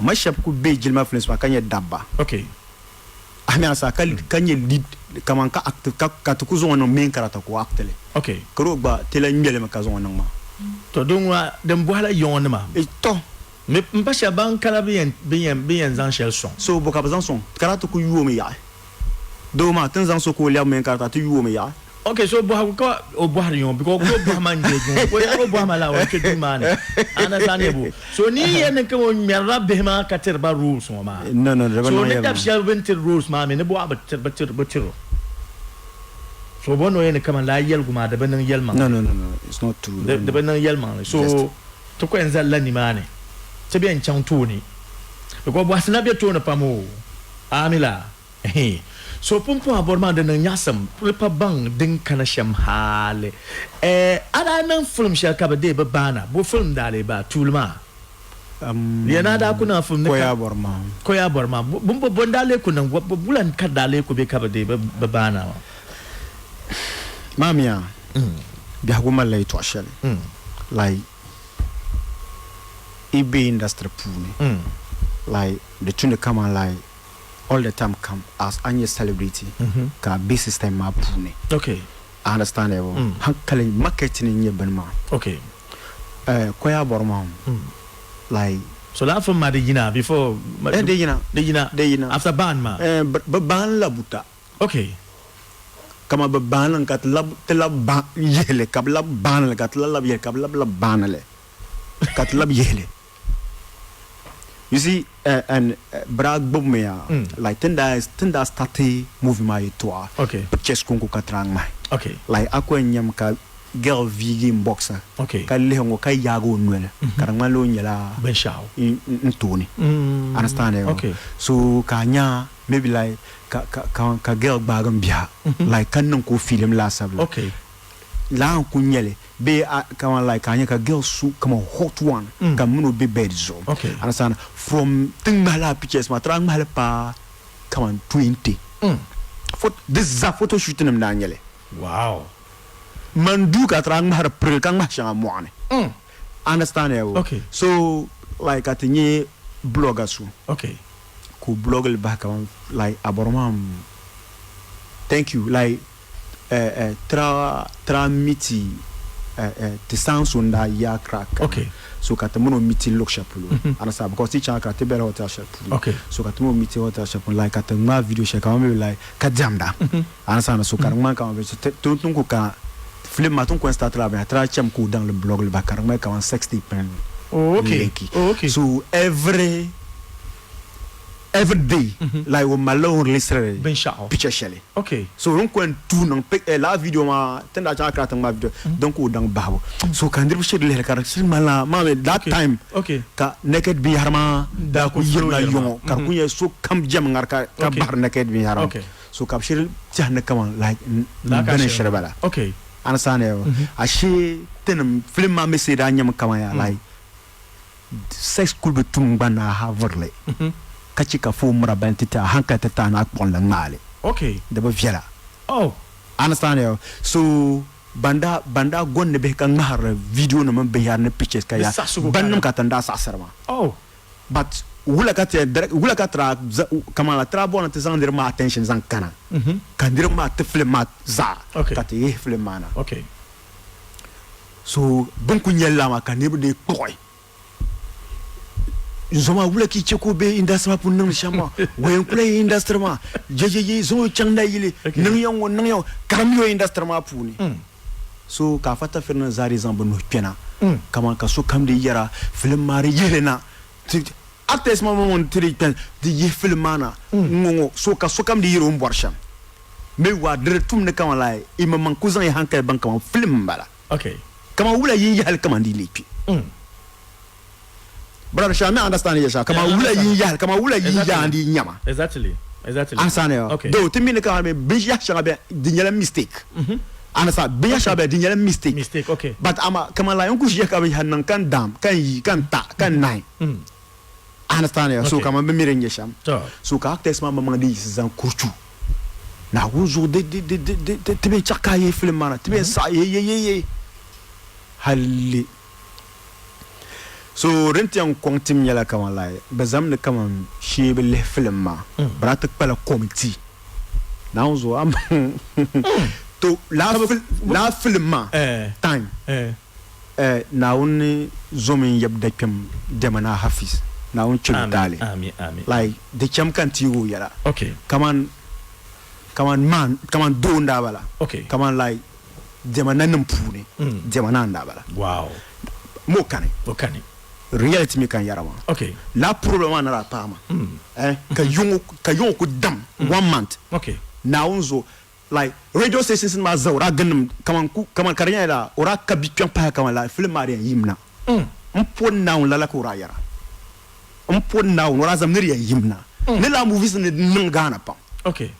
Speaker 6: Ma shɛba ku be jilima films maa ka nyɛ dabba.
Speaker 5: Okay.
Speaker 6: A mi asa ka ka nyɛ lead kaman ka act ka ka ti ku zaŋ o niŋ main character ka o act li.
Speaker 5: Okay.
Speaker 6: Ka di o gba ti lahi ŋmɛli mi ka zaŋ o niŋ maa.
Speaker 5: To din ŋuna din bɔhi la yiŋɔ nima.
Speaker 6: E to.
Speaker 5: Mi m pa shɛba ban kana bɛ yɛn bɛ yɛn bɛ yɛn zaŋ shɛli sɔŋ.
Speaker 6: So bo ka bɛ zaŋ sɔŋ? Ka daa ti ku yuui o mi yaɣi. Doo maa ti ni zaŋ so ka o lɛbi main character ti yuui o mi yaɣi.
Speaker 5: Ok so bɔhigu ka o bɔhiri yiŋɔ because o bɔhi ma n-je duŋ o o bɔhi ma la o kpe duu maa ni a na zaa neebu so ni yi yɛn ni kama o ŋmɛrila bihi maa ka tiri ba rules ŋɔ maa
Speaker 6: No no di bi
Speaker 5: so
Speaker 6: niŋ
Speaker 5: ni
Speaker 6: yɛli
Speaker 5: dab
Speaker 6: maa.
Speaker 5: shɛli bɛ ni tiri rules maa mi ni bɔɣa bi tiri bi tiri bi tiri o so bɔ ni o yɛn ni kama lala yɛligu maa di bi niŋ yɛlimaŋli.
Speaker 6: No no no no it's not true.
Speaker 5: Di di bi niŋ yɛlimaŋli so
Speaker 6: Just.
Speaker 5: ti ku yɛn zalila nimaani ti bɛ yɛn chaŋ tooni because bɔhisi na be tooni pam o amila. Ɛhɛn. So pumpɔŋ a bɔri maa di niŋ nyaɣisim di pa baŋ din kana shɛm hali. Ɛɛ a daa niŋ film shɛli ka bɛ deei bɛ baana, bo film daa lee baa tuuli maa? Ya ni a daa ku niŋ a film ni ka.
Speaker 6: Koya bɔri maa.
Speaker 5: Koya bɔri maa. Bo bo n daa lee ku niŋ, bo wula ka di daa lee ku be ka bɛ deei bɛ baana maa?
Speaker 6: Maa mi a biɛhigu malila yɛtɔɣ shɛli like i be industry puuni like di tu ni kaman like all the time kam as a nyɛ celebrity ka a be system maa puuni.
Speaker 5: Okay.
Speaker 6: I understand it. Hankali marketing n nyɛ bini maa.
Speaker 5: Okay.
Speaker 6: Koya bɔri maa like.
Speaker 5: So laa film maa di yina before.
Speaker 6: Eh, di yina.
Speaker 5: Di yina.
Speaker 6: Di yina.
Speaker 5: After ban maa.
Speaker 6: Eh, bi ban la buta.
Speaker 5: Okay.
Speaker 6: Kama bi ban li ka ti lab ti lab ban yihili ka bi lab ban li ka ti lab lab yihili ka bi lab lab ban li ka ti lab yihili. You see, and bɛ daa gbubi mi ya, like tin daa, tin daa starti movie maa yɛltɔɣa,
Speaker 5: Okay.
Speaker 6: pictures konko ka ti daa ŋmahi.
Speaker 5: Okay.
Speaker 6: Like a ku yɛn nyami ka girl viigi n boxa,
Speaker 5: Okay.
Speaker 6: ka lihi ŋɔ ka yaagi o noli, ka di ŋmanila o nyɛla
Speaker 5: Binshɛɣu.
Speaker 6: n tooni. Understand eh?
Speaker 5: Okay.
Speaker 6: So ka a nya maybe like ka, ka, ka, ka girl gbaagi n biha, like ka niŋ ka o fiilim laasabu la.
Speaker 5: Okay.
Speaker 6: Laa n ku nyɛli bee a kaman like ka a nya ka girl su kaman hot one ka mini o be bed zuɣu.
Speaker 5: Okay.
Speaker 6: Understand? From ti ŋmahi lala pictures maa ti daa ŋmahi li paai kaman 20. Di zaa photo shoot nim daa nyɛli.
Speaker 5: Wow.
Speaker 6: Man duu ka ti daa ŋmahiri pirili ka ŋmahi shɛŋa mɔɣuni. Understand eh?
Speaker 5: Okay.
Speaker 6: So like ka ti nyɛ blogger so.
Speaker 5: Okay.
Speaker 6: Ka o blog li bahi kaman like a bɔri maa thank you like tira tira miti Ti saan so n daa yi Accra kana.
Speaker 5: Okay.
Speaker 6: So ka ti mini o meeti luɣ shɛli polo. Understand? Because ti chaŋ Accra ti bela hotel shɛli puuni.
Speaker 5: Okay.
Speaker 6: So ka ti mini o meeti hotel shɛli puuni like ka ti ŋmaai video shɛli kaman maybe like ka diɛmda. Understand? So ka di ŋmani kaman so ti ti ni ku kana film maa ti ni ku yɛn start la binyɛra ti daa chami ka o daŋ li blog li bahi ka di ŋmani kaman sex tape mini
Speaker 5: Oh, okay.
Speaker 6: linki.
Speaker 5: Oh, okay.
Speaker 6: So every every day like o malila o ni release
Speaker 5: Binshɛɣu.
Speaker 6: picture shɛli.
Speaker 5: Okay.
Speaker 6: So din ku yɛn tuui niŋ lala video maa ti ni daa chaŋ Accra ti ŋmaai video din ka o daŋ bahibu. So ka niriba shiri lihiri ka di shiri ŋmanila maa mi that time
Speaker 5: Okay.
Speaker 6: ka naked binyɛhiri maa
Speaker 5: Daa
Speaker 6: ku
Speaker 5: ku
Speaker 6: yirina
Speaker 5: flow
Speaker 6: yɔŋɔ ka di ku nyɛ sokam jɛm ŋari ka ka
Speaker 5: Okay.
Speaker 6: bahiri naked binyɛhiri maa.
Speaker 5: Okay.
Speaker 6: So ka bɛ shiri tɛhi ni kaman like n
Speaker 5: Laa ka
Speaker 6: bini
Speaker 5: shiri.
Speaker 6: shiri bala.
Speaker 5: Okay.
Speaker 6: Understand ya? Ashee tinim film maa mi see daa nyɛmi kaman ya like sex kuli bi tum gba ni a havirili ka che ka foon mira bali ti ti a hankali ti ti a ni a kpuɣinli ŋmaali.
Speaker 5: Okay.
Speaker 6: Di bi viɛla.
Speaker 5: Oh.
Speaker 6: Understand ya? So ban daa ban daa gɔndi bihi ka ŋmahirili video nim mini binyɛra ni pictures ka
Speaker 5: Di
Speaker 6: ya
Speaker 5: saɣisigu
Speaker 6: bannim
Speaker 5: kana.
Speaker 6: ka ti ni daa saɣisiri maa.
Speaker 5: Oh.
Speaker 6: But wula ka ti yɛn direct wula ka ti daa kaman la ti daa bɔri ni ti zaŋ niriba maa attention zaŋ kana ka niriba maa ti film maa zaa
Speaker 5: Okay.
Speaker 6: ka ti yihi film maa na.
Speaker 5: Okay.
Speaker 6: So bɛ ni kuli nyɛli laa maa ka niriba dii kpuɣi n-zo maa wula ka yi che ka o be industry maa puuni niŋdi shɛm maa waya n-kuli yi industry maa jejeje zaŋ o chaŋ nayili
Speaker 5: Okay.
Speaker 6: niŋ ya ŋ-ŋɔ niŋ ya ŋ-ŋɔ karim ya o industry maa puuni. So ka Afa Tafiri nim zaa dii zaŋ bɛ nuhi kpɛna kaman ka sokam dii yɛra film maa di yihili na ti actors maa maŋmaŋ ti di kpɛni di yihi film maa na ŋ-ŋɔ so ka sokam dii yɛri o ni bɔri shɛm mi waa di di tum ni kaman like i maŋmaŋ ku zaŋ yi hankali baŋ kaman film m-bala.
Speaker 5: Okay.
Speaker 6: Kaman wula yin yahali kaman di lee kpi. Brother Shah, mi understand yɛ shɛli kaman
Speaker 5: Yeah,
Speaker 6: wula yin
Speaker 5: understand.
Speaker 6: yahali kaman wula yin
Speaker 5: Exactly.
Speaker 6: yaandi nyama.
Speaker 5: Exactly. Exactly.
Speaker 6: Understand ya?
Speaker 5: Okay.
Speaker 6: Do ti mi ni kaman mi binshɛɣu shɛŋa bɛ di nyɛla mistake. Understand? Binshɛɣu shɛŋa bɛ di nyɛla mistake.
Speaker 5: Mistake, okay.
Speaker 6: But ama kaman la n ku ʒiya ka bi yaha niŋ kan daam kan yi kan ta kan nahi. Understand ya? So
Speaker 5: Okay.
Speaker 6: kaman bi mi di nyɛ shɛm.
Speaker 5: To.
Speaker 6: So ka actors maa maŋmaŋ di yiɣisi zaŋ kuruchu. Naawuni zuɣu di di di di di di ti bɛn chaɣ ka a yihi film maa na ti bɛn saɣi ye ye ye ye halli. So din ti yɛn kɔŋ tim nyɛla kaman like bɛ zaŋmi ni kaman shee bi lihi film maa bɛ daa ti kpala committee Naawuni zuɣu amaa to laa laa film maa
Speaker 5: Eh.
Speaker 6: time
Speaker 5: Eh.
Speaker 6: eh, Naawuni zomi n-yab dakpɛm diɛma ni a Hafiz Naawuni chɛ o
Speaker 5: Amin.
Speaker 6: taali
Speaker 5: Amin. Amin.
Speaker 6: like di cham ka n teegi o yɛla
Speaker 5: Okay.
Speaker 6: kaman kaman man kaman doo n-daa bala
Speaker 5: Okay.
Speaker 6: kaman like diɛma nanim puuni diɛma naa n-daa bala
Speaker 5: Wow.
Speaker 6: mo kani
Speaker 5: O kani.
Speaker 6: reality mi kan yɛra maa
Speaker 5: Okay.
Speaker 6: la problem maa na daa paai ma eh, ka yuŋɔ ka yuŋɔ ku dam one month
Speaker 5: Okay.
Speaker 6: Naawuni zuɣu like radio stations maa zaa o daa gindim kaman ku kaman ka di nyɛla o daa ka bi kpɛŋ pahi kaman la film maa di yɛn yim na n po Naawuni lala ka o daa yɛra n po Naawuni o daa zaŋ ni di yɛn yim na ni laa movies ni niŋ Ghana pam
Speaker 5: Okay.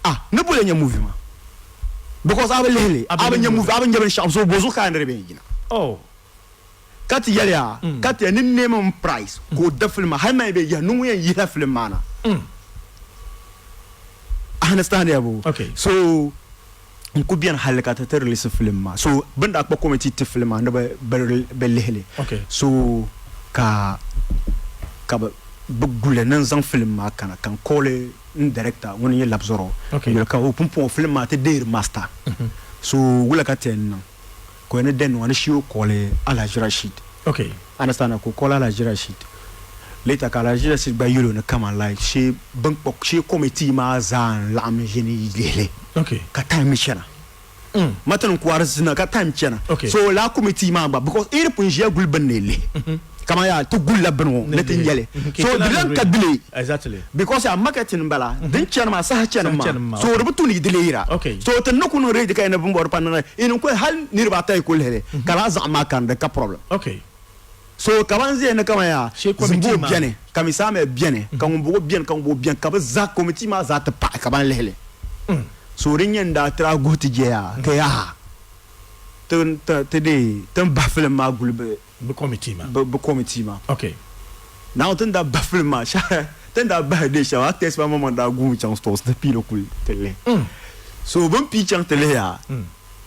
Speaker 6: ah ni boli nyɛ movie maa because a bi lihili
Speaker 5: A bi
Speaker 6: a bi
Speaker 5: lihi
Speaker 6: nyɛ movie a bi nyɛ binshaɣu so bozuɣu ka a ni di bɛ yɛn yina
Speaker 5: Oh.
Speaker 6: ka ti yɛliya ka ti yɛli ni name n price ka o da film maa hali maa bɛ yihi ni ŋun yɛn yihila film maa na understand ya bo
Speaker 5: Okay.
Speaker 6: so n ku bɛni hali ka ti ti release film maa so bin daa kpa committee ti film maa ni bi bi lihili
Speaker 5: Okay.
Speaker 6: so ka ka bi bi guli ni n zaŋ film maa kana ka n call n director ŋuni nyɛ Labzoro
Speaker 5: Okay.
Speaker 6: n yɛli ka o pumpɔŋɔ film maa ti deeri master so wula ka ti yɛn niŋ ka o yɛn ni dɛn niŋ ni shee o call Alhaji Rashid
Speaker 5: Okay.
Speaker 6: understand ka o call Alhaji Rashid later ka Alhaji Rashid gba yɛl o ni kaman like shee bin kpa shee committee maa zaa n laɣim ʒini lihili
Speaker 5: Okay.
Speaker 6: ka time chana matini kuwari zina ka time chana
Speaker 5: Okay.
Speaker 6: so laa committee maa gba because iri pun ʒiya guli bini ni lihi kaman yaa ti gulila bini ŋɔ ni ti nyɛli so di lan ka delay
Speaker 5: Exactly.
Speaker 6: because yaa marketing bala din chani maa saha chani
Speaker 5: Saha chani
Speaker 6: maa
Speaker 5: maa,
Speaker 6: so di bi tu ni delay ra
Speaker 5: Okay.
Speaker 6: so ti ni ku niŋ ready ka ni bin bɔri pa niŋ ini ku hali niriba ata yi ku lihili ka laa zaɣim maa kani di ka problem
Speaker 5: Okay.
Speaker 6: so ka ban ʒiya ni kaman yaa
Speaker 5: Shee committee
Speaker 6: Zimbo
Speaker 5: maa.
Speaker 6: bɛni ka Misame bɛni ka ŋun bɔŋɔ bɛni ka ŋun bɔŋɔ bɛni ka bi zaa committee maa zaa ti paɣi ka ban lihili so din nyɛ n daa tira guhi ti jɛya ka yaa ti ti ti dee ti ni bahi film maa guli bi
Speaker 5: Bi committee maa.
Speaker 6: bi bi committee maa
Speaker 5: Okay.
Speaker 6: Naawuni ti ni daa bahi film maa shɛhi ti ni daa bahi dee shɛm actors maa maŋmaŋ daa guumi chaŋ stores ti piili kuli ti lihi so bɛ ni pii chaŋ ti lihi yaa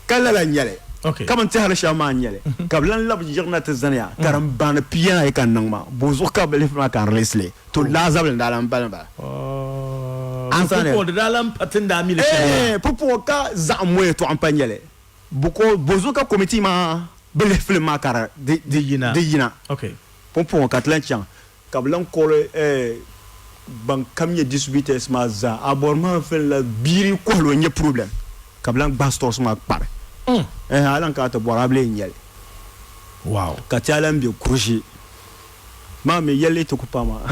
Speaker 6: ka lala n-nyɛli
Speaker 5: Okay.
Speaker 6: ka bɛ ni tɛhiri shɛm maa n-nyɛli ka bɛ lan labi yiɣina ti zani ya ka din baani pia na yi ka n niŋ maa bozuɣu ka bɛ lihi maa ka n release li to laa zabili n daa lan bali bala
Speaker 5: Oh.
Speaker 6: Answer ne.
Speaker 5: Pumpɔŋ di daa lan pa ti ni daa mi li shɛm maa.
Speaker 6: Eh, pumpɔŋɔ ka zaɣim mo yɛtɔɣa m-pa nyɛli. Buko bozu ka committee maa bi lihi film maa ka di
Speaker 5: Di yina.
Speaker 6: di yina.
Speaker 5: Okay.
Speaker 6: Pumpɔŋɔ ka ti lan chaŋ ka bɛ lan kɔli ban kam nyɛ distributors maa zaa a bɔri maa film la biiri kɔhili o n-nyɛ problem ka bɛ lan gbahi stores maa kpari. Ɛhɛn a lan kana ti bɔri a bi lee nya li.
Speaker 5: Wow.
Speaker 6: Ka ti a lan be Kurisi maa mi yɛlli ti ku pa maa.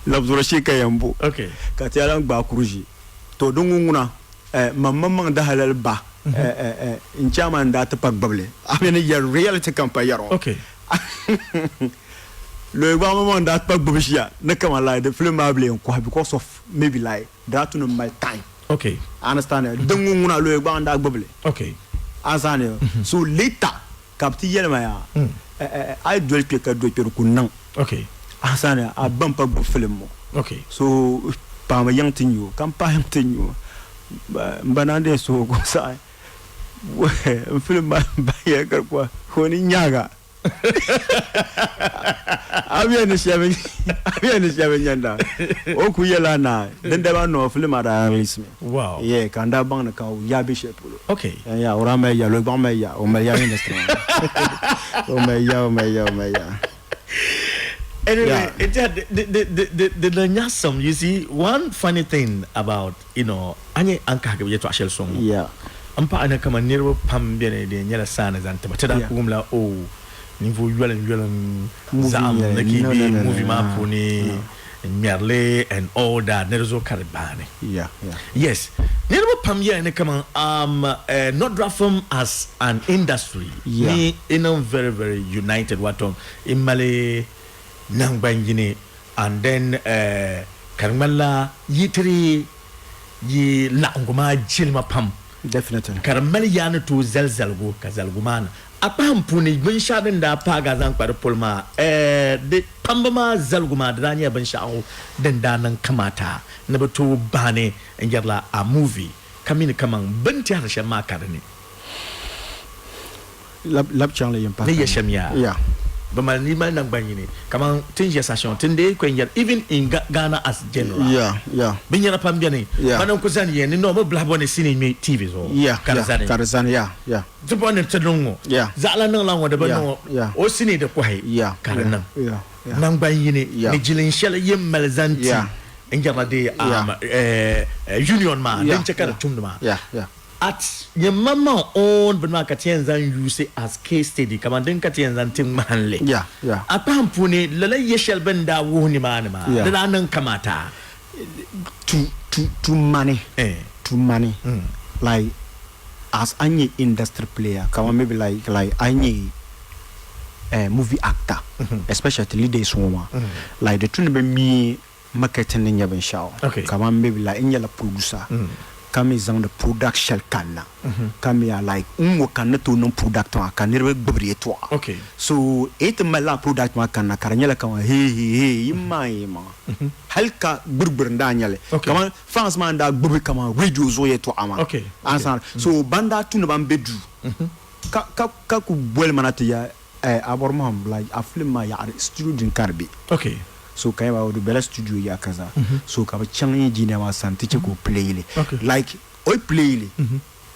Speaker 6: Labisiri shee ka yɛn bo.
Speaker 5: Okay.
Speaker 6: Ka ti a lan gbaai Kurisi. To di ŋun ŋuna man maŋmaŋ dahalali ba n chairman daa ti pa gbibili. A mi ni yɛri reality kam pa yɛri o.
Speaker 5: Okay.
Speaker 6: Loyi gba maŋmaŋ daa ti pa gbibi ʒiya ni kaman like di film maa bi lee n-kɔhi because of maybe like di daa tu ni mali time.
Speaker 5: Okay.
Speaker 6: Understand? Din ŋun ŋuna Loyi gba n-daa gbibi li.
Speaker 5: Okay.
Speaker 6: Understand? So later ka bɛ ti yɛli ma yaa a yi doli kpe ka doli kpe di ku niŋ.
Speaker 5: Okay.
Speaker 6: Understand? A ba m-pa gbibi film ŋɔ.
Speaker 5: Okay.
Speaker 6: So paɣima yiŋ ti nyu o ka m pahi yiŋ ti nyu o. M ba naan deei suhu ka o saɣi n film maa bahi ya ka di ku o ni nyaanga. A bi yɛn ni shɛba a bi yɛn ni shɛba nyɛnda o ku yɛla naai dindali maa noo film maa daa release mi.
Speaker 5: Wow.
Speaker 6: Yeah, ka n daa baŋ ni ka o yaa be shɛli polo.
Speaker 5: Okay.
Speaker 6: Yeah, o daa mali ya, Loyi gbaŋ mali ya, o mali ya industry maa ni. O mali ya, o mali ya, o mali ya.
Speaker 5: Anyway,
Speaker 6: Yeah.
Speaker 5: it, the, the, the some, you see, one funny thing about, you know, anye an kahigi yɛltɔɣa shɛli sɔŋ ŋɔ.
Speaker 6: Yeah.
Speaker 5: N paɣa ni kaman niriba pam beni di nyɛla saani zaŋ ti ba. Ti daa
Speaker 6: Yeah.
Speaker 5: ku wumla, oh, ninvuɣ yoliŋ yoliŋ
Speaker 6: Movie
Speaker 5: zaɣim
Speaker 6: nyɛli.
Speaker 5: ni ka yi
Speaker 6: No,
Speaker 5: be
Speaker 6: no, no, no,
Speaker 5: movie maa
Speaker 6: no.
Speaker 5: puuni n-ŋmɛri li and all that ni di zuɣu ka di baani.
Speaker 6: Yeah, yeah.
Speaker 5: Yes. Niriba pam yɛli ni kaman, Nordra Film as an industry
Speaker 6: Yeah.
Speaker 5: ni i niŋ very, very united wato i mali naŋgban yini and then ka di ŋmanila yi tiri yi laɣingu maa jilima pam.
Speaker 6: Definitely.
Speaker 5: Ka di mali yaa ni tooi zali zaligu ka zaligu maa ni a kpahim puuni binshɛɣu din daa paagi a zaŋ kpa di polo maa, di kpamba maa zaligu maa di daa nyɛla binshɛɣu din daa niŋ kamaata ni bɛ tooi baani n-yɛrila a movie ka mi ni kaman bɛ ni tɛhiri shɛm maa ka di ni.
Speaker 6: Lab, lab chaŋ li yɛn pahi
Speaker 5: Ni yɛ
Speaker 6: ka
Speaker 5: shɛm yaa.
Speaker 6: Yeah.
Speaker 5: Bɛ mali ni mali naŋgban yini kaman ti ni ʒiya saha shɛŋa ti ni dee kɔŋ yɛri even in Ghana as general.
Speaker 6: Yeah, yeah.
Speaker 5: Binyɛra pam beni.
Speaker 6: Yeah.
Speaker 5: Bana n-ku zani ya ni no bɛ bilahi bɔ ni sinii ŋme TV zuɣu.
Speaker 6: Yeah,
Speaker 5: Ka di
Speaker 6: yeah,
Speaker 5: zani.
Speaker 6: ka di zani, yeah, yeah.
Speaker 5: Ti bɔ ni ti niŋ ŋɔ.
Speaker 6: Yeah.
Speaker 5: Zaɣila niŋla ŋɔ di bi
Speaker 6: Yeah,
Speaker 5: niŋ ŋɔ.
Speaker 6: yeah.
Speaker 5: O sinii di kɔhi
Speaker 6: Yeah,
Speaker 5: ka di
Speaker 6: yeah,
Speaker 5: niŋ.
Speaker 6: yeah, yeah.
Speaker 5: Naŋgban yini
Speaker 6: Yeah.
Speaker 5: ni jilin shɛli yin mali zaŋ ti
Speaker 6: Yeah.
Speaker 5: n-yɛrila di,
Speaker 6: Yeah.
Speaker 5: union maa
Speaker 6: Yeah,
Speaker 5: din chɛ ka di
Speaker 6: yeah.
Speaker 5: tumdi maa.
Speaker 6: Yeah, yeah.
Speaker 5: At nyɛ maŋmaŋ own bini maa ka ti yɛn zaŋ use as case study kaman din ka ti yɛn zaŋ ti ŋmahinli.
Speaker 6: Yeah, yeah.
Speaker 5: A kpahim puuni lala yɛ shɛli bɛ ni daa wuhi nimaani maa,
Speaker 6: Yeah.
Speaker 5: di daa niŋ kamaata.
Speaker 6: To money. To money. Like, as a nyɛ industry player, kaman maybe like a nyɛ movie actor, especially the leaders ŋɔ maa. Like, di tu ni bɛ mi marketing ni nyɛ binshɛɣu.
Speaker 5: Okay.
Speaker 6: Kaman maybe like n nyɛla producer. Ka mi zaŋdi product shɛli kanna. Ka mi ya like n ŋɔ ka n ni tooi niŋ product maa ka niriba gbibiri yɛltɔɣa.
Speaker 5: Okay.
Speaker 6: So yi ti mali lala product maa kanna ka di nyɛla kaman hey hey hey yi maa yi maŋa. Hali ka gbirigbiri n daa nyɛli.
Speaker 5: Okay.
Speaker 6: Kaman fans maa n daa gbibi kaman radio zuɣu yɛltɔɣa maa.
Speaker 5: Okay.
Speaker 6: Understand? So ban daa tu ni ban be duu. Ka, ka, ka ku boli ma na ti ya, a bɔri mahim like a film maa yaɣari studio din ka di be.
Speaker 5: Okay.
Speaker 6: So ka yɛba o di bela studio ya kaza. So ka bɛ chaŋ engineer maa sani ti che ka o play li.
Speaker 5: Okay.
Speaker 6: Like o yi play li,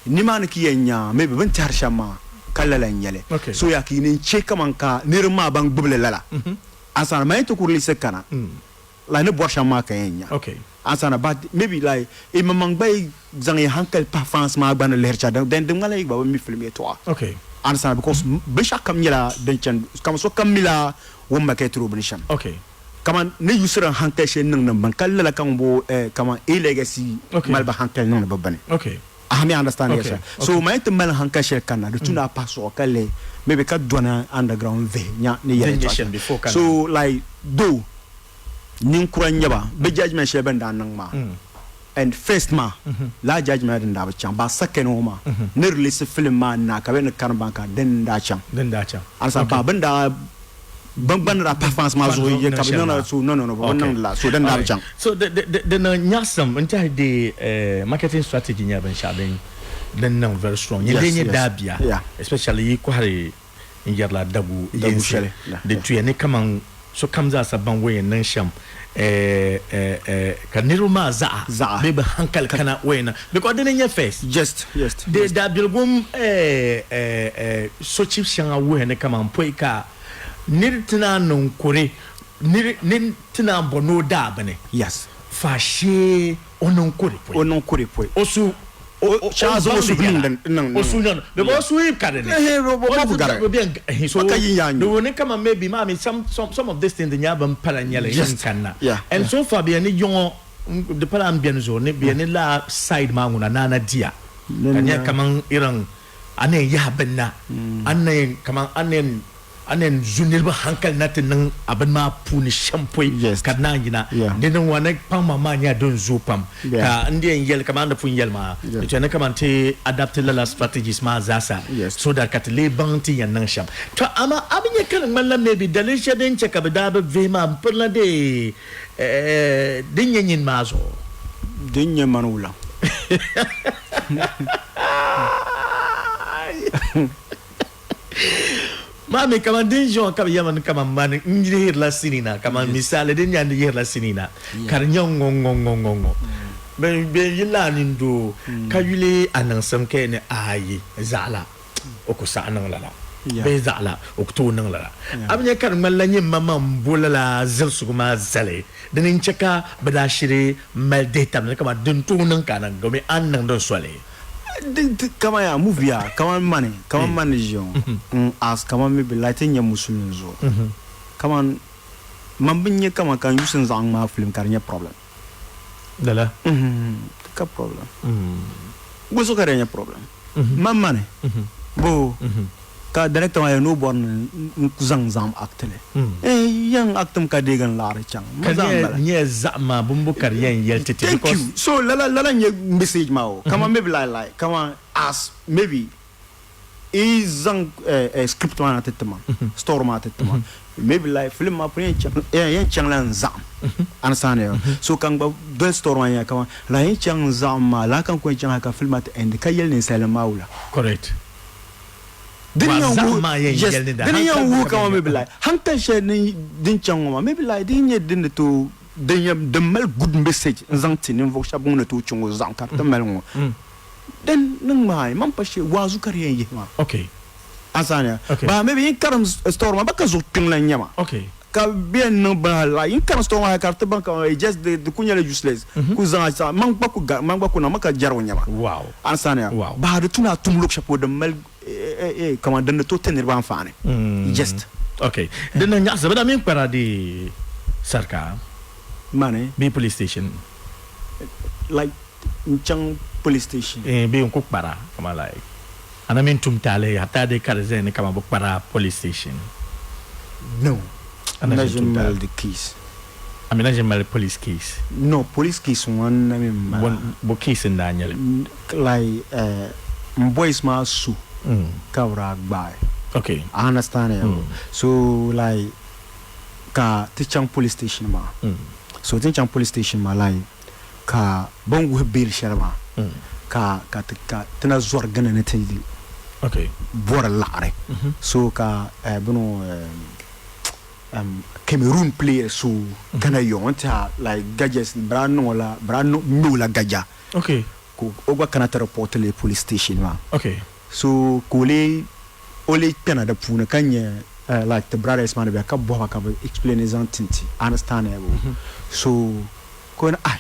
Speaker 6: nimaani ka yɛn nya maybe bɛ ni tɛhiri shɛm maa ka lala n-nyɛli.
Speaker 5: Okay.
Speaker 6: So ya ka yi ni che kaman ka niriba maa ban gbubili lala. Asana ma yi ti ku release kana. Like ni bɔri shɛm maa ka yɛn nya.
Speaker 5: Okay.
Speaker 6: Asana but maybe like i maŋmaŋ gba yi zaŋ yi hankali pahi fans maa gba ni lihiri cha then di ŋmanila yi gba bi mi film yɛltɔɣa.
Speaker 5: Okay.
Speaker 6: Understand? Because binshɛɣu kam nyɛla din chani kaman so kam mila ŋun market o bini shɛm.
Speaker 5: Okay.
Speaker 6: Kaman ni yusiri n hankali shɛli niŋ ni bini ka lala ka ŋun bo, kaman A Legacy
Speaker 5: Okay.
Speaker 6: mali ba hankali niŋ ni bi bini.
Speaker 5: Okay.
Speaker 6: I mean, understand
Speaker 5: Okay.
Speaker 6: yes, sir. So ma yi ti mali hankali shɛli kanna di tu ni a pahi suɣa ka lihi maybe ka dɔna underground vihi nya ni yɛli
Speaker 5: Din nyɛ
Speaker 6: tɔɣa.
Speaker 5: shɛm before kana.
Speaker 6: So like though ninkura n-nyɛ ba bɛ judgement shɛli bɛ ni daa niŋ maa and first maa laa judgement din daa bi chaŋ ba second ŋɔ maa ni release film maa na ka bɛ ni karim ban ka din daa chaŋ.
Speaker 5: Din daa chaŋ.
Speaker 6: Understand?
Speaker 5: Okay.
Speaker 6: Ba bɛ ni daa ban gba ni daa pahi fans maa
Speaker 5: Fans
Speaker 6: zuɣu
Speaker 5: ŋɔ
Speaker 6: ye ka bɛ
Speaker 5: niŋ shɛm
Speaker 6: niŋ
Speaker 5: maa.
Speaker 6: so no, no, no, bɛ bi
Speaker 5: Okay.
Speaker 6: niŋdi la. So din daa bi
Speaker 5: Alright.
Speaker 6: chaŋ.
Speaker 5: So the niŋ nyaɣisim n-tɛhi di marketing strategy nyɛla binshɛɣu din niŋ very strong. Nyɛ
Speaker 6: Yes,
Speaker 5: lee nyɛ
Speaker 6: yes.
Speaker 5: daabia,
Speaker 6: Yeah.
Speaker 5: especially yi kɔhiri n-yɛrila dagu
Speaker 6: Dagu
Speaker 5: yinsi.
Speaker 6: shɛli. Yeah,
Speaker 5: Di
Speaker 6: yeah.
Speaker 5: tuya ni kaman sokam zaa sa baŋ o yɛn niŋ shɛm. Ka niriba maa zaɣa
Speaker 6: Zaɣa.
Speaker 5: bee bɛ hankali kana o yɛn niŋ because dini n-nyɛ first.
Speaker 6: Just, just.
Speaker 5: Di daabiligum sochib shɛŋa wuhi ni kaman pɔi ka nir ti naan niŋ kore, nir ni ti naan bɔ ni o daa bini.
Speaker 6: Yes.
Speaker 5: Faashee o niŋ kore pɔi.
Speaker 6: O niŋ kore pɔi.
Speaker 5: O su
Speaker 6: O shɛŋa zaŋ o suhu niŋ din niŋ.
Speaker 5: O suhu niŋ because o suhu yi ka di ni.
Speaker 6: Ehe, o ba ku gari.
Speaker 5: O bɛn ehe, so
Speaker 6: O ka yi nyaa
Speaker 5: di
Speaker 6: nyu.
Speaker 5: wuhi ni kaman maybe maa mi some some some of these things di nyɛla bin pala n-nyɛli
Speaker 6: Just,
Speaker 5: n kanna.
Speaker 6: yeah,
Speaker 5: And
Speaker 6: yeah.
Speaker 5: so far bɛ yɛn ni yɔŋɔ di pala n beni zuɣu ni bɛ yɛn ni laa side maa ŋuna naana diya ka nyɛ kaman irin a ni yɛn yahi bini na a ni yɛn kaman a ni yɛn a ni yɛn zu niriba hankali na ti niŋ a bini maa puuni shɛm pɔi ka di naan yina. Di ni ŋɔ ni kpaŋmaŋ maa nyɛla din zooi pam ka n di yɛn yɛli kamani di pun yɛli maa di chani kamani ti adapt lala strategies maa zaasa so that ka ti lee baŋ ti yɛn niŋ shɛm. Tɔ amaa a bi nya ka di ŋmanila maybe daliri shɛli din che ka bɛ daa bi vihi maa m-pirila dee din nyɛ nyini maa zuɣu.
Speaker 6: Din nyɛ mani wula?
Speaker 5: Maa mi kaman din ʒi ŋɔ ka bɛ yɛmi ni kaman mani n yihirila sinii na, kaman misali din nyɛ ni yihirila sinii na ka di nyɛ ŋ-ŋɔ ŋ-ŋɔ ŋ-ŋɔ ŋ-ŋɔ. Bɛ yi lahi nini doo ka yuli a niŋsim ka yɛli ni aai zaɣila o ku saɣi niŋ lala bee zaɣila o ku tooi niŋ lala. A bi nya ka di ŋmanila nyini maŋmaŋ m-bo lala zilisigu maa zali dini n-chɛ ka bɛ daa shiri mali dihitabili ni kaman din tooi niŋ ka a niŋ domi a ni niŋdi n soli.
Speaker 6: Kaman yaa movie yaa kaman mani kaman mani ni ʒiya ŋɔ n as kaman maybe like ti nyɛ musulin zuɣu kaman man bi nya kaman ka n yusi n zaŋ ŋmaai film ka di nyɛ problem.
Speaker 5: Lala?
Speaker 6: Di ka problem. Bɔ zuɣu ka di nyɛ problem? Man mani bo ka director maa yɛli ni o bɔri ni n zaŋ zaɣim act li. Eh, yɛn act mi ka deegi n laɣiri chaŋ. Ma
Speaker 5: Ka
Speaker 6: zaɣim bala.
Speaker 5: nyɛ zaɣim maa bimbo ka di yɛn yɛli ti ti
Speaker 6: Thank
Speaker 5: because
Speaker 6: you. So lala lala n-nyɛ message maa o. Kaman maybe like like kaman as maybe i zaŋ script maa na ti ti ma, story maa ti ti ma. Maybe like film maa pun yɛn chaŋ yɛn chaŋla n zaɣim. Understand ya? So ka n gba doli story maa nya kaman la yɛn chaŋ n zaɣim maa lala ka n ku yɛn chaŋ hali ka film maa ti end ka yɛli ninsalinima maa wula.
Speaker 5: Correct.
Speaker 6: Din
Speaker 5: Wa
Speaker 6: yɛn
Speaker 5: zaɣim
Speaker 6: wuhi
Speaker 5: maa yɛn
Speaker 6: yes
Speaker 5: yɛli ni da
Speaker 6: din yɛn
Speaker 5: hankali
Speaker 6: wuhi
Speaker 5: ka
Speaker 6: kaman
Speaker 5: bɛ
Speaker 6: maybe
Speaker 5: nya.
Speaker 6: like hankali shɛli din din chaŋ ŋɔ maa maybe like din nyɛ din ni tooi din yɛn din mali good message n zaŋ ti ninvuɣu shɛba ŋun ni tooi chaŋ o zaɣim ka di ti mali ŋɔ then niŋ maa man pa shee waazu ka di yɛn yihi maa.
Speaker 5: Okay.
Speaker 6: Answer
Speaker 5: Okay.
Speaker 6: Ba maybe yin karim story ma ba ka zuɣu kpiŋ lan nyɛma.
Speaker 5: Okay.
Speaker 6: Ka bɛ yɛn niŋ bini hali la yin karim story ma ka di ti baŋ ka just di ku nyɛla useless. Ku zaŋ a sa man gba ku ga man gba ku niŋ ma ka jɛrigu nyɛma.
Speaker 5: Wow.
Speaker 6: Answer
Speaker 5: Wow.
Speaker 6: Ba di tuna tum luɣu shɛli polo din mali kaman din ni tooi ti niriba anfaani. Just.
Speaker 5: Okay. Din niŋ nyaɣisi bɛ daa mi kpara di sarika.
Speaker 6: Mani.
Speaker 5: Bee police station.
Speaker 6: Like n chaŋ police station.
Speaker 5: Eh, bee n ku kpara kaman like a na mini tum taali hatta di ka di zaya ni kaman bi kpara police station.
Speaker 6: No.
Speaker 5: A na
Speaker 6: N na
Speaker 5: ʒini
Speaker 6: ʒini
Speaker 5: tum
Speaker 6: mali
Speaker 5: taali.
Speaker 6: di case.
Speaker 5: A mi na ʒini mali police case.
Speaker 6: No, police case ŋɔ n na mi mali.
Speaker 5: Bo, bo case n daa nyɛli?
Speaker 6: Like, n boys maa su ka bi daa gbaai.
Speaker 5: Okay.
Speaker 6: I understand ya. So like ka ti chaŋ police station maa. So ti ni chaŋ police station maa like ka bɛ ni wuhi bail shɛli maa ka ka ti ka ti na zɔri gindi ni ti
Speaker 5: Okay.
Speaker 6: bɔri laɣiri. So ka bɛ ni Cameroon player so kana yɔŋ n tiɛha like gadgets bɛ daa niŋ o la bɛ daa ŋme o la gaja.
Speaker 5: Okay.
Speaker 6: Ka o gba kana ti report li police station maa.
Speaker 5: Okay.
Speaker 6: So ka o lee o lee kpɛna di puuni ka nya like ti brothers maa ni bɛ ka bɔhi ba ka bɛ explain zaŋ tinti understand so ka o ni ai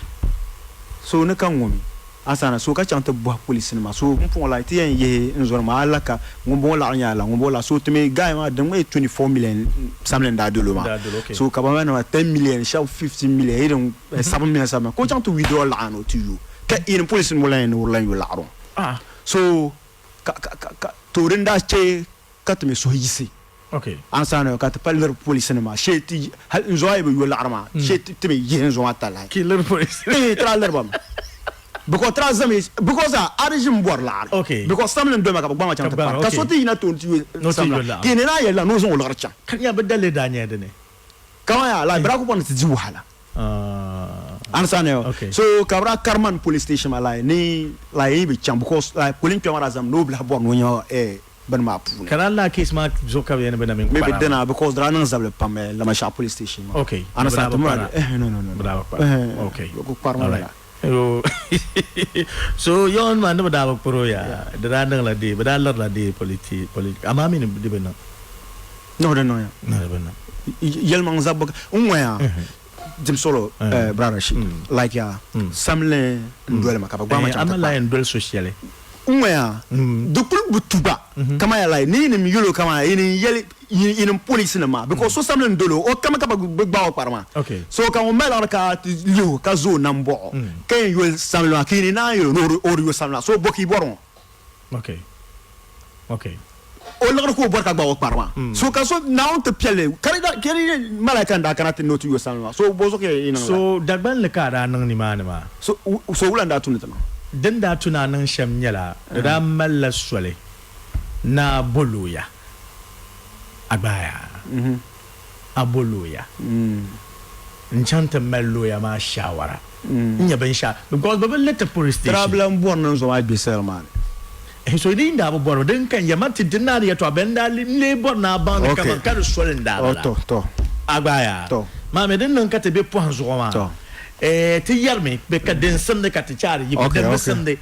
Speaker 6: so ni ka ŋɔ mi asana so ka chaŋ ti bɔhi police nima so m puŋɔ like ti yɛn yihi n zɔri maa a la ka ŋun bɔŋɔ laɣiri nyɛla la ŋun bɔŋɔ la so ti mi guy maa din ŋɔ 24 million samli n daa dolo maa so ka ba maa nima 10 million shɛba 15 million irin 7 million 7 million ka o chaŋ ti withdraw laɣiri ni o ti yo ka irin police nima lan yɛn ni o lan yo laɣiri ŋɔ so ka ka ka to din daa che ka ti mi suhu yiɣisi.
Speaker 5: Okay.
Speaker 6: Ansa ka ti pa liri polisi nima shee ti hali n zuɣu a yi bi yo laɣiri maa shee ti mi yihi n zuɣu maa talahi.
Speaker 5: Ki liri polisi.
Speaker 6: Eh, ti daa liri ba mi. Because ti daa zami because a a di ʒimi bɔri laɣiri.
Speaker 5: Okay.
Speaker 6: Because samli n doli ma ka bi gbaŋ ma chaŋ ti
Speaker 5: Ka
Speaker 6: pari. Ka so ti yina tooni ti yo
Speaker 5: No ti
Speaker 6: samli.
Speaker 5: yo laɣiri.
Speaker 6: Ki ni naa yɛli la ni o zaŋ o liɣiri chaŋ.
Speaker 5: Ka nya bi daliri daa nyɛla dini?
Speaker 6: Kaman yaa like bi daa ku bɔri ni ti di wahala. Understand yo?
Speaker 5: Okay.
Speaker 6: So ka bi daa kari man police station maa like ni like yi bi chaŋ because like polin kpɛma daa zami ni o bi lahi bɔri ni o nya eh bini maa puuni.
Speaker 5: Ka lala case maa zuɣu ka bɛ yɛn ni bɛ na mini
Speaker 6: Maybe
Speaker 5: kpara maa.
Speaker 6: dina because di daa niŋ zabili pam eh, Lamashɛɣu police station maa.
Speaker 5: Okay,
Speaker 6: Ana
Speaker 5: bɛ daa
Speaker 6: sa
Speaker 5: bi
Speaker 6: ti mura
Speaker 5: kpara.
Speaker 6: eh, no, no, no,
Speaker 5: Bɛ
Speaker 6: no.
Speaker 5: daa bi kpara.
Speaker 6: Eh,
Speaker 5: Okay.
Speaker 6: bɛ ku kpari ma
Speaker 5: Alright.
Speaker 6: lala.
Speaker 5: Yo. So yawn maa ni bɛ daa bi kpari o yaa, di daa niŋla dee, bɛ daa lirila dee politi, politi, amaa mi ni di bi niŋ.
Speaker 6: No, di niŋ ya.
Speaker 5: No, di bi niŋ.
Speaker 6: Yɛlimaŋ zabbu ka, n ŋɔya, dim solo, eh, Brother Rashid, like ya, samli n doli ma ka bɛ gbaai ma
Speaker 5: Eh,
Speaker 6: chaŋ
Speaker 5: a
Speaker 6: ti
Speaker 5: ma lahi
Speaker 6: kpa.
Speaker 5: n doli so shɛli.
Speaker 6: N ŋɔya, di kuli bi tu gba, kaman ya like, ni yinim yɛl o kaman yinim yɛli, yinim police nim maa, because so samli n doli o, o kami ka bɛ gbaai o kpari maa.
Speaker 5: Okay.
Speaker 6: So ka ŋun mali liɣiri ka ti lihi o ka zo o nambɔɣu, ka yɛn yoli samli maa, ka yi ni naan yɛl o ni o di yo samli maa. So bɔ ka yi bɔri ŋɔ?
Speaker 5: Okay. Okay.
Speaker 6: O liɣiri ka o bɔri ka gbaai o kpari maa. So ka so Naawuni ti piɛli ka di daa, ka di malaika n daa kana ti ni o ti yo samli maa. So bɔ zuɣu ka yi niŋ lala?
Speaker 5: So Dagbanli ka a daa niŋ nimaani maa?
Speaker 6: So, so wula n daa tu ni ti niŋ?
Speaker 5: Din daa tu ni a niŋ shɛm nyɛla, di daa malila soli ni a bo looya, a gbaai a, a bo looya n-chaŋ ti mali looya maa shaawara n-nya binshɛɣu because bɛ bi liti police
Speaker 6: Ti daa
Speaker 5: station.
Speaker 6: bi lan bɔri ni n zo maa gbe sali maa ni.
Speaker 5: Eh, so di daa bi bɔri din kan ya ma ti di naa di yɛtɔɣa bɛn daa n lee bɔri ni a baŋ ni
Speaker 6: Okay.
Speaker 5: kaman ka di soli n daa
Speaker 6: Oh,
Speaker 5: bala.
Speaker 6: to, to.
Speaker 5: A gbaai a.
Speaker 6: To.
Speaker 5: Maa mi din niŋ ka ti be pɔhim zuɣu maa.
Speaker 6: To.
Speaker 5: Eh, ti yɛrimi bɛ ka din simdi ka ti chaari yi
Speaker 6: Okay,
Speaker 5: din bi
Speaker 6: okay.
Speaker 5: simdi.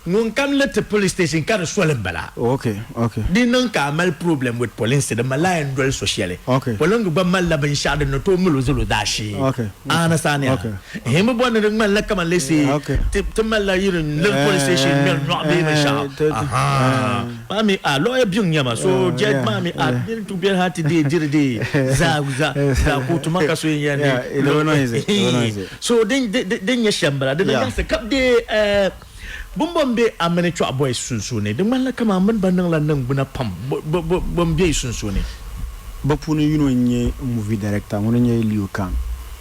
Speaker 5: Ŋun kam liti police station ka di soli m-bala.
Speaker 6: Okay, okay.
Speaker 5: Di niŋ ka a mali problem with polinsi, di malila yɛn doli so shɛli.
Speaker 6: Okay.
Speaker 5: Polingi gba malila binshɛɣu din ni tooi mali o zali o daashee.
Speaker 6: Okay.
Speaker 5: A understand ya?
Speaker 6: Okay.
Speaker 5: Ehe, mi bɔri ni di ŋmanila kaman let's say
Speaker 6: Okay.
Speaker 5: ti malila yirin liri police station ŋmɛri nyɔɣu bee binshɛɣu.
Speaker 6: Eh, ti-
Speaker 5: Aha. Maa mi, a lawyer biŋ nyɛma, so judge maa mi, a niri tu bɛri ha ti dee diri dee zaa, zaa, zaa kootu ma ka so yɛn yɛli ni
Speaker 6: Yeah, it don't know is it, it don't know is it.
Speaker 5: So din, din, din nyɛ shɛm bala, di ni
Speaker 6: Yeah.
Speaker 5: nyaɣisi ka dee, eh, Bumbɔŋ be a mini Chɔɣu Boys sunsuuni, di ŋmanila kaman a mini ba niŋla niŋgbuna pam bɔn be yi sunsuuni.
Speaker 6: Bɛ puuni yino n-nyɛ movie director, ŋuni n-nyɛ Leo Khan.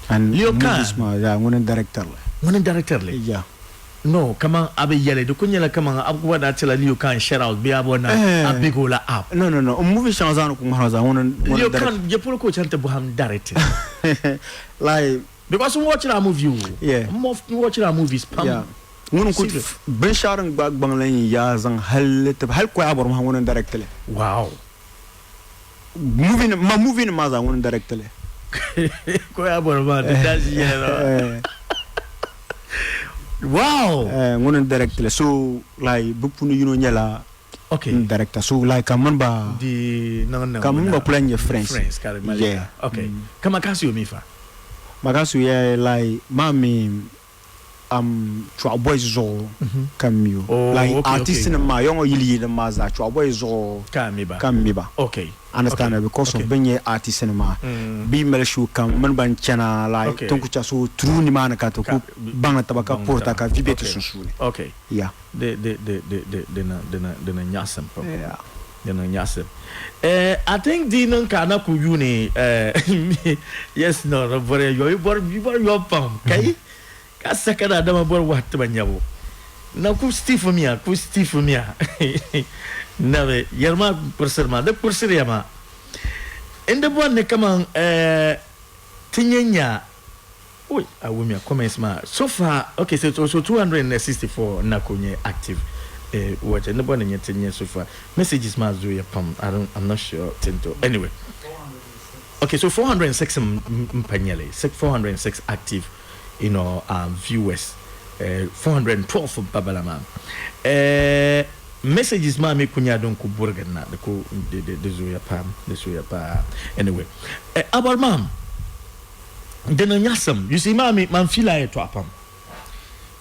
Speaker 6: And
Speaker 5: Leo Khan?
Speaker 6: movies maa, yeah, ŋuni n-director li.
Speaker 5: Ŋuni n-director li?
Speaker 6: Yeah.
Speaker 5: No, kaman a bi yɛli, di kuli nyɛla kaman a gba daa tila Leo Khan shout out bee a bɔri ni a big o la up.
Speaker 6: No, no, no. Movie shɛŋa zaa ni ku ŋmahiri zaa, ŋuni
Speaker 5: Leo
Speaker 6: n-direct.
Speaker 5: Khan, ya polo ka o chaŋ ti bɔhim directing?
Speaker 6: Like
Speaker 5: Because n watch la movie o.
Speaker 6: Yeah.
Speaker 5: N watch la movies pam.
Speaker 6: Yeah. Ŋuni ku binshɛɣu din gbaai gbaŋ la n yaa zaŋ hali ti hali koya bɔri maa ŋuni n direct li.
Speaker 5: Wow.
Speaker 6: Movie nim ma movie nim maa zaa ŋuni n direct li.
Speaker 5: Koya bɔri maa di daa ʒi yɛla la. Wow.
Speaker 6: Ŋuni n direct li so like bi puuni yino nyɛla
Speaker 5: Okay.
Speaker 6: n director so like ka mini ba
Speaker 5: di niŋ niŋ
Speaker 6: ka mini ba kula nyɛ friends.
Speaker 5: Friends ka di mali.
Speaker 6: Yeah.
Speaker 5: Okay. Kama kasi o mi fa.
Speaker 6: Makasu yeah like maa mi Chɔɣu Boys zuɣu ka m mi o.
Speaker 5: Oh,
Speaker 6: Like
Speaker 5: okay,
Speaker 6: artist
Speaker 5: okay.
Speaker 6: nim maa yɔŋɔ yili yili nim maa zaa Chɔɣu Boys zuɣu
Speaker 5: Ka m mi ba.
Speaker 6: ka m mi ba.
Speaker 5: Okay.
Speaker 6: Understand
Speaker 5: Okay.
Speaker 6: because of
Speaker 5: Okay.
Speaker 6: bɛ nyɛ artist nim maa. Bɛ yi mali show kam mini ban chana like
Speaker 5: Okay.
Speaker 6: tin ku cha so through nimaani ka ti ku
Speaker 5: Ka-
Speaker 6: baŋdi taba ka
Speaker 5: baŋdi
Speaker 6: puhiri ta
Speaker 5: taba.
Speaker 6: ka vi be ti
Speaker 5: Okay.
Speaker 6: sunsuuni.
Speaker 5: Okay.
Speaker 6: Yeah.
Speaker 5: Di di di di di di na di na nyaɣisim pam.
Speaker 6: Yeah.
Speaker 5: Di niŋ nyaɣisim. Eh, I think di niŋ ka a na ku yuuni, eh, yes, no, di bɔriya yɔ, yi bɔri, yi bɔri yɔbu pam, kai, ka sa ka daadama bɔri wahu tiba nyabu. Na ku Steve miya, ku Steve miya. Nabi, yɛri maa kpurisiri ma, di kpurisiriya maa. N di bɔri ni kaman, eh, ti nyɛ nya, oi, a wumiya comments maa. So far, okay, so, so 264 na ku nyɛ active. Eh, watch, n di bɔri ni nyɛ ti nyɛ so far. Messages maa zooya pam, I don't, I'm not sure tinto. Anyway. Okay, so 406 m pa nyɛli, 406 active, you know, viewers. 412 m pa bala maa. Eh, messages maa mi ku nyɛla din ku burigi na, di ku, di, di, di zooya pam, di zooya pam. Anyway, eh, a bɔri maa, di niŋ nyaɣisim, you see, maa mi, man fiila yɛtɔɣa pam.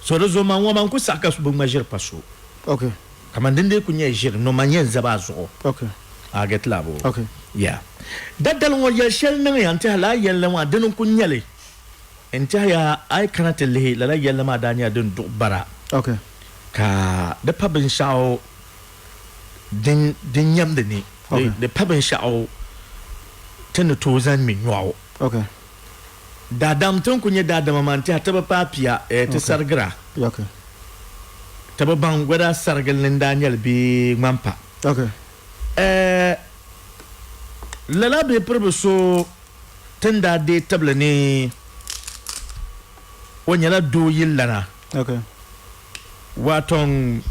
Speaker 5: So di zuɣu man ŋɔ man ku saɣi ka bi ŋma ʒiri pa so.
Speaker 6: Okay.
Speaker 5: Kaman din dee ku nyɛ ʒiri, no man yɛn zaba a zuɣu.
Speaker 6: Okay.
Speaker 5: A get la bo.
Speaker 6: Okay.
Speaker 5: Yeah. Daddali ŋɔ yɛli shɛli niŋ ya n-tɛha lala yɛlli maa dini n-ku nyɛli n-tɛha ya a yi kana ti lihi lala yɛlli maa daa nyɛla din duɣi bara.
Speaker 6: Okay.
Speaker 5: Ka di pa binshɛɣu din din nyamdi ni.
Speaker 6: Okay.
Speaker 5: Di pa binshɛɣu ti ni tooi zaŋ ŋme nyɔɣu.
Speaker 6: Okay.
Speaker 5: Daadam ti ni ku nyɛ daadama maa n-tɛha ti bi paai pia, eh, ti sarigira.
Speaker 6: Okay.
Speaker 5: Ti bi baŋ whether sarigili ni n-daa nyɛli bee ŋmampa.
Speaker 6: Okay.
Speaker 5: Eh, lala bee piribi so ti ni daa deei tibili ni o nyɛla doo yililana.
Speaker 6: Okay.
Speaker 5: Waatɔŋ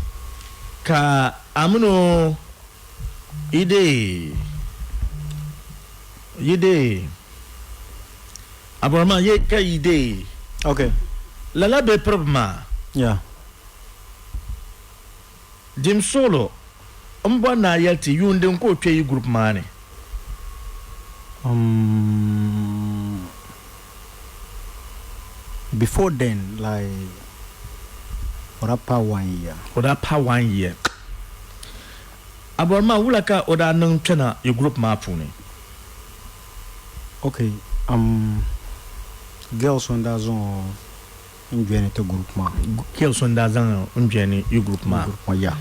Speaker 5: ka a mini o Yi deei. Yi deei. A bɔri maa ye ka yi deei.
Speaker 6: Okay.
Speaker 5: Lala bɛ piribu maa.
Speaker 6: Yeah.
Speaker 5: Dim suɣulo m bɔri ni a yɛli ti yuun din ka o kpe yi group maa ni.
Speaker 6: Before then like o daa paai one year.
Speaker 5: O daa paai one year. A bɔri maa wula ka o daa niŋ kpɛna yi group maa puuni?
Speaker 6: Okay, girls so n-daa zaŋ o n-joini ti group maa.
Speaker 5: Girls so n-daa zaŋ o n-joini yi group maa.
Speaker 6: Group maa, yeah.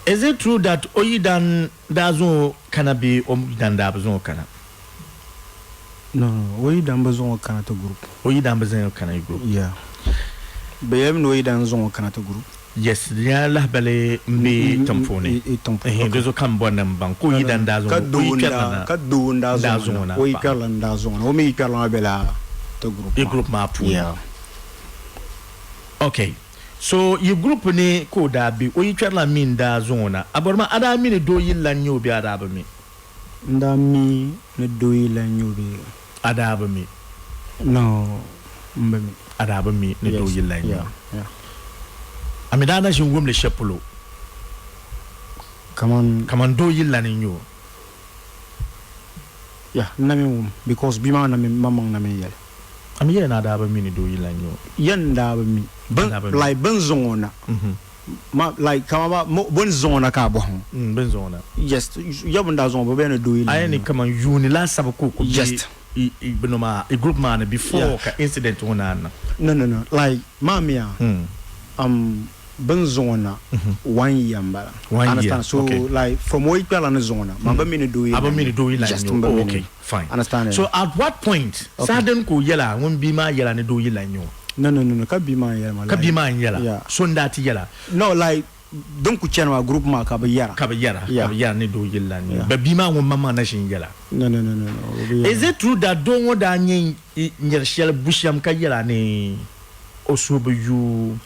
Speaker 5: Is it true that o yidan daa zaŋ o kana bee o yidan daa bi zaŋ o kana?
Speaker 6: No, no, o yidan bi zaŋ o kana ti group.
Speaker 5: O yidan bi zaŋ o kana yi group?
Speaker 6: Yeah. Bɛ yɛlimi ni o yidan zaŋ o kana ti group.
Speaker 5: Yes, di nyɛla lahibali m-be tiŋ puuni.
Speaker 6: Tiŋ puuni,
Speaker 5: okay. Di zuɣu ka m bɔri ni m baŋ ka o yidan daa zaŋ o, o yikpɛrila na.
Speaker 6: Ka doo n-daa zaŋ o na, o yikpɛrila n-daa zaŋ o na, o mi yikpɛrila maa bela ti group maa.
Speaker 5: Yi group maa puuni.
Speaker 6: Yeah.
Speaker 5: Okay. So yi group ni ka o daa be, o yikpɛrila mi n-daa zaŋ o na. A bɔri maa a daa mi ni doo yili lan nyɛ o bee a daa bi mi?
Speaker 6: N daa mi ni doo yi lan nyɛ o bee?
Speaker 5: A daa bi mi?
Speaker 6: No, m bi mi.
Speaker 5: A daa bi mi ni doo yi lan nyɛ o?
Speaker 6: Yeah, yeah.
Speaker 5: A mi daa na ʒin wum li shɛli polo?
Speaker 6: Kaman.
Speaker 5: Kaman doo yi lan n-nyɛ o.
Speaker 6: Yeah, n na mi wum because bia maa na mi, maŋmaŋ na mi yɛli.
Speaker 5: A mi yɛli ni a daa bi mi ni doo yi lan nyɛ o?
Speaker 6: Yɛn n daa bi mi.
Speaker 5: A daa bi mi.
Speaker 6: Like bɛ ni zaŋ o na. Ma like kaman ba mo bɛ ni zaŋ o na ka a bɔhi ŋɔ.
Speaker 5: Bɛ ni zaŋ o na.
Speaker 6: Yes, ya bɛ ni daa zaŋ o bɛ bɛ ni doo yi
Speaker 5: A yɛn ni kaman yuuni laasabu ka o ku be
Speaker 6: Just.
Speaker 5: i i bini maa i group maa ni before
Speaker 6: Yeah.
Speaker 5: ka incident ŋɔ naan niŋ.
Speaker 6: No no no like maa mi a bɛ ni zaŋ o na one year m-bala.
Speaker 5: One year,
Speaker 6: Understand? So
Speaker 5: okay.
Speaker 6: like from o yi kpɛrila ni zaŋ o na ma bi mi ni doo yi
Speaker 5: A bi
Speaker 6: lan
Speaker 5: mi ni doo yi lan
Speaker 6: Just
Speaker 5: nyɛ o.
Speaker 6: m bi
Speaker 5: Oh,
Speaker 6: mi ni.
Speaker 5: okay, fine.
Speaker 6: Understand?
Speaker 5: So at what point
Speaker 6: Okay.
Speaker 5: saha dini ka o yɛla ŋun bia maa yɛla ni doo yi lan nyɛ o?
Speaker 6: No no no no ka bia maa n-yɛli ma
Speaker 5: Ka bia maa n-yɛla?
Speaker 6: Yeah.
Speaker 5: So n-daa ti yɛla?
Speaker 6: No like din ku chani maa group maa ka bɛ yɛra.
Speaker 5: Ka bɛ yɛra, ka
Speaker 6: Yeah.
Speaker 5: bɛ yɛra ni doo yi lan nyɛ o.
Speaker 6: Yeah.
Speaker 5: But bia maa ŋun maŋmaŋ na ʒi n-yɛla?
Speaker 6: No no no no no o bi yɛli
Speaker 5: Is it true that doo ŋɔ daa nyɛ nyari shɛli bu shɛm ka yɛla ni o suhu bi yu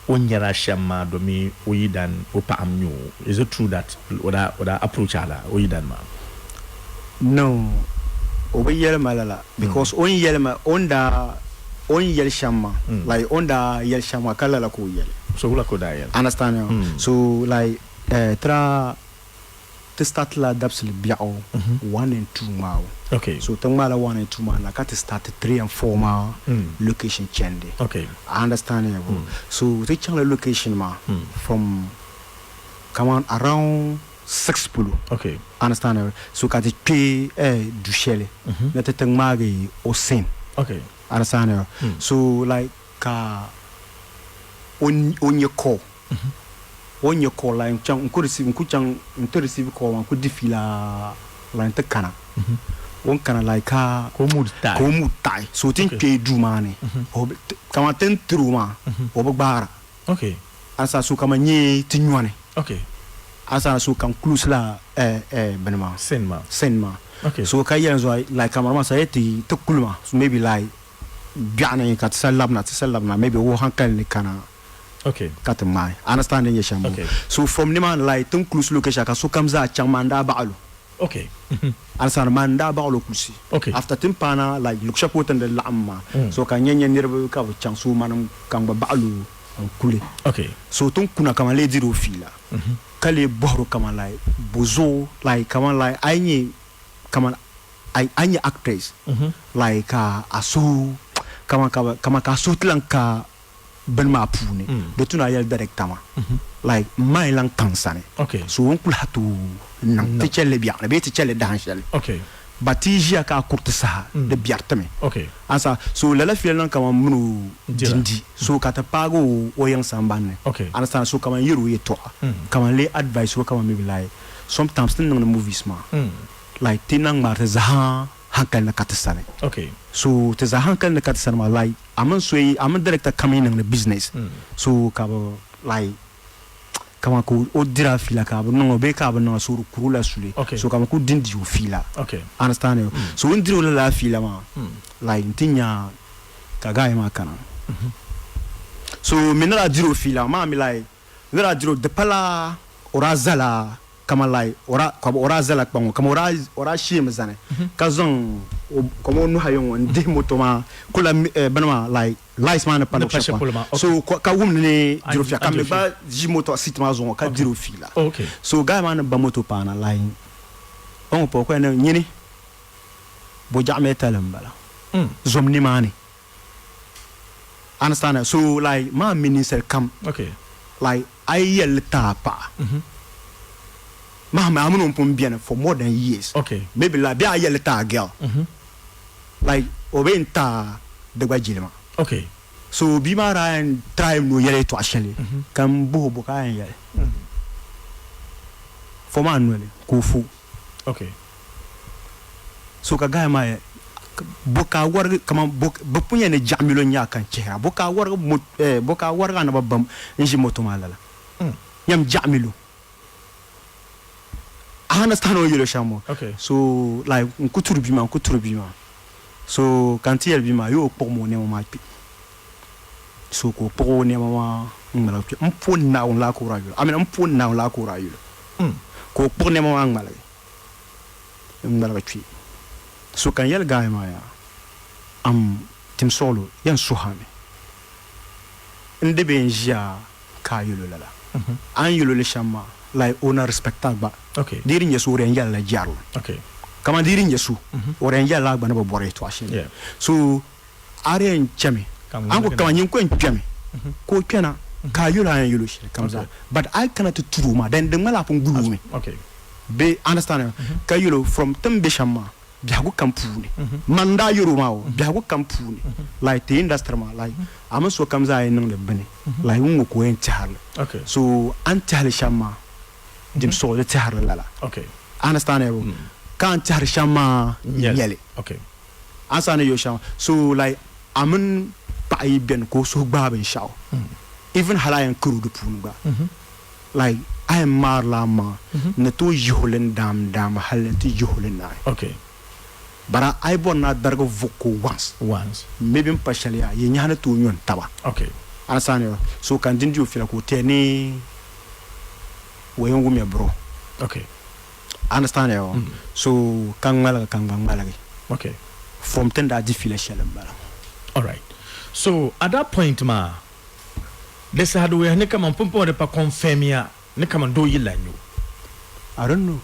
Speaker 5: o ni nyɛra shɛm maa domi o yidan o paɣa m-mi o? Is it true that o daa o daa approach a la o yidan maa?
Speaker 6: No, o bi yɛli ma lala because o ni yɛli ma o ni daa o ni yɛli shɛm maa like o ni daa yɛli shɛm maa ka lala ka o yɛli.
Speaker 5: So wula ka o daa yɛli?
Speaker 6: Understand ya? So like ti daa ti start la dabisili biɛɣu 1 and 2 ŋmaabu.
Speaker 5: Okay.
Speaker 6: So ti ŋmaala 1 and 2 maa na ka ti start 3 and 4 maa location chandi.
Speaker 5: Okay.
Speaker 6: I understand ya? So ti chaŋla location maa from kaman around 6 polo.
Speaker 5: Okay.
Speaker 6: Understand ya? So ka ti kpe du shɛli ni ti ti ŋmaagi o scene.
Speaker 5: Okay.
Speaker 6: Understand ya? So like ka o nya call. O nya call like n chaŋ n ku receive n ku chaŋ n ti receive call maa n ku di fiila like n ti kana. O ni kana like ka
Speaker 5: Ka o mood taɣi.
Speaker 6: ka o mood taɣi. So ti ni kpe duu maa ni o bi kaman ti ni tiri o maa o bi gbaara.
Speaker 5: Okay.
Speaker 6: Understand? So kaman nyɛ ti nyɔni.
Speaker 5: Okay.
Speaker 6: Understand? So ka n close la bini maa.
Speaker 5: Scene maa.
Speaker 6: Scene maa.
Speaker 5: Okay.
Speaker 6: So ka yɛli zuɣu like kaman maa sa yɛ ti ti kuli maa. So maybe like biɛɣuni ka ti sa labina ti sa labina maybe o hankali ni kana.
Speaker 5: Okay.
Speaker 6: Ka ti ŋmaai. Understand din nyɛ shɛm ŋɔ.
Speaker 5: Okay.
Speaker 6: So from nimaani like ti ni close location ka sokam zaa chaŋ maa n daa baɣali o.
Speaker 5: Okay.
Speaker 6: Understand maa n daa baɣali o kulisi.
Speaker 5: Okay.
Speaker 6: After ti ni paana like luɣu shɛli polo ti ni di laɣim maa. So ka n nya nya niriba ka bɛ chaŋ so manim ka n gba baɣali o n kuli.
Speaker 5: Okay.
Speaker 6: So ti ni kuna kaman lee diri o fiila. Ka lee bɔhiri o kaman like bozuɣu like kaman like a yi nyɛ kaman a yi nyɛ actress like ka a suhu kaman ka kaman ka a suhu ti lan ka bini maa puuni di tu ni a yɛli director maa like m ma yi lan ka n sani.
Speaker 5: Okay.
Speaker 6: So o ni kuli ha tooi niŋ ti chɛli li biɛɣuni bee ti chɛli li dahin shɛli.
Speaker 5: Okay.
Speaker 6: Ba ti yi ʒiya ka a kuriti saha di biɛritimi.
Speaker 5: Okay.
Speaker 6: Ansa so lala fiila niŋ kaman mini o
Speaker 5: Dira.
Speaker 6: dindi so ka ti paagi o o yiŋ sambani ni.
Speaker 5: Okay.
Speaker 6: Understand? So kaman yɛri o yɛltɔɣa kaman lee advice o kaman maybe like sometimes ti ni niŋdi movies maa like ti na ŋmaari ti zaha hankali ni ka ti sani.
Speaker 5: Okay.
Speaker 6: So ti zaha hankali ni ka ti sani maa like a mini so yi a mini director kam yi niŋdi business. So ka bi like kaman ka o dira fiila ka bi niŋ o bee ka bi niŋ so di kuri o la suli.
Speaker 5: Okay.
Speaker 6: So kaman ku dindi o fiila.
Speaker 5: Okay.
Speaker 6: Understand? So o ni diri o lala fiila maa like n ti nya ka guy maa kana. So mi ni daa diri o fiila maa mi like ni daa diri o di pala o daa zala Kaman like o daa ka o daa zala kpaŋ ŋɔ kaman o daa o daa sheemi zani ka zaŋ o kaman o nuhi ayi ŋɔ n dihi moto maa kula bini maa like lights maa ni pa
Speaker 5: Ni
Speaker 6: luɣu
Speaker 5: pa
Speaker 6: shɛli
Speaker 5: shɛli
Speaker 6: polo
Speaker 5: polo maa, okay.
Speaker 6: so ka wumdi ni diri o fiila ka
Speaker 5: A
Speaker 6: mi
Speaker 5: diri o
Speaker 6: gba ʒi moto seat maa zuɣu ŋɔ ka diri o fiila
Speaker 5: Okay.
Speaker 6: so guy maa ni ba moto paana like o ŋɔ pa o ka yɛli ni nyini bo jaɣamɛ tali m bala zom nimaani understand so like maa mi ninsali kam
Speaker 5: Okay.
Speaker 6: like a yi yɛli li ti a paɣa mahim a mini o pun beni for more than years
Speaker 5: Okay.
Speaker 6: maybe like bee a yɛli li ti a girl like o bee n-ti a di gba jilima
Speaker 5: Okay.
Speaker 6: so bia maa daa yɛn try ni o yɛli yɛltɔɣa shɛli ka m buhi o bo ka a yɛn yɛli fo maa noli ka o fo
Speaker 5: Okay.
Speaker 6: So ka guy maa yɛli bo ka a warigi kaman bo bɛ pun yɛli ni jaɣimilo n-nyɛ a ka n-chihira bo ka a warigi mo eh bo ka a warigi a naba bam n-ʒi moto maa lala nyam jaɣimilo a understand o ni yɛli o shɛm ŋɔ
Speaker 5: Okay.
Speaker 6: so like n ku turi bia maa n ku turi bia maa so ka n ti yɛli bia maa yoo o kpuɣimi o nɛma maa kpe so ka o kpuɣi o nɛma maa n-ŋmaligi kpe m po Naawuni laa ka o daa yuli I mean m po Naawuni laa ka o daa yuli ka o kpuɣi nɛma maa ŋmaligi n-ŋmaligi kpe. So ka n yɛli guy maa yaa, Am tim suɣilo yɛn suhi a mi. N di bee n-ʒiya ka a yɛl o lala. A ni yɛl o li shɛm maa, like o na respect a gba. Di yi di nyɛ so o di yɛn yɛlila jɛrili. Kaman di yi di nyɛ so o di yɛn yɛlila a gba ni bi bɔri yɛtɔɣ shɛli. So a di yɛn chami, a ni ku kaman nyin ko yɛn kpɛmi ka o kpɛna ka a yɛl o a ni yɛn yɛl o shɛli kam zaa. But a yi kana ti turi o maa, then di ŋmanila a pun guli o mi. Bɛ understand ka yɛl o from ti ni be shɛm maa biɛhigu kam puuni man n daa yɛl o maa o biɛhigu kam puuni like ti industry maa like a mini sokam zaa yi niŋdi bini like ŋ-ŋɔ ka o yɛn tɛhiri li so a ni tɛhi li shɛm maa dim suɣili tɛhiri li lala understand ka a ni tɛhiri shɛm maa n-nyɛ li understand ni yɛl shɛm so like a mini paɣa yi beni ka o suhu gbaai binshɛɣu even hali a yɛn kari o di puuni gba Like a yɛn maarila a maŋa ni tooi yihi li n-daam daam hali nti yihi li naai.
Speaker 5: Okay.
Speaker 6: But a yi bɔri ni a darigi vuɣi ko once.
Speaker 5: Once.
Speaker 6: Maybe m pa shɛli yaa, yi nyahi ni tooi nyo n-taba.
Speaker 5: Okay.
Speaker 6: Understand yo? So ka n dindi o fiɛla ka o tɛhi ni o yɛn wumya bro.
Speaker 5: Okay.
Speaker 6: Understand yo? So ka ŋmaligi ka n gba ŋmaligi.
Speaker 5: Okay.
Speaker 6: From ti ni daa di fiila shɛli m-bala.
Speaker 5: Alright. So at that point maa, Di saha di wuhiya ni kaman pumpɔŋɔ di pa confirm-ya ni kaman doo yi lan nyo.
Speaker 6: I don't know.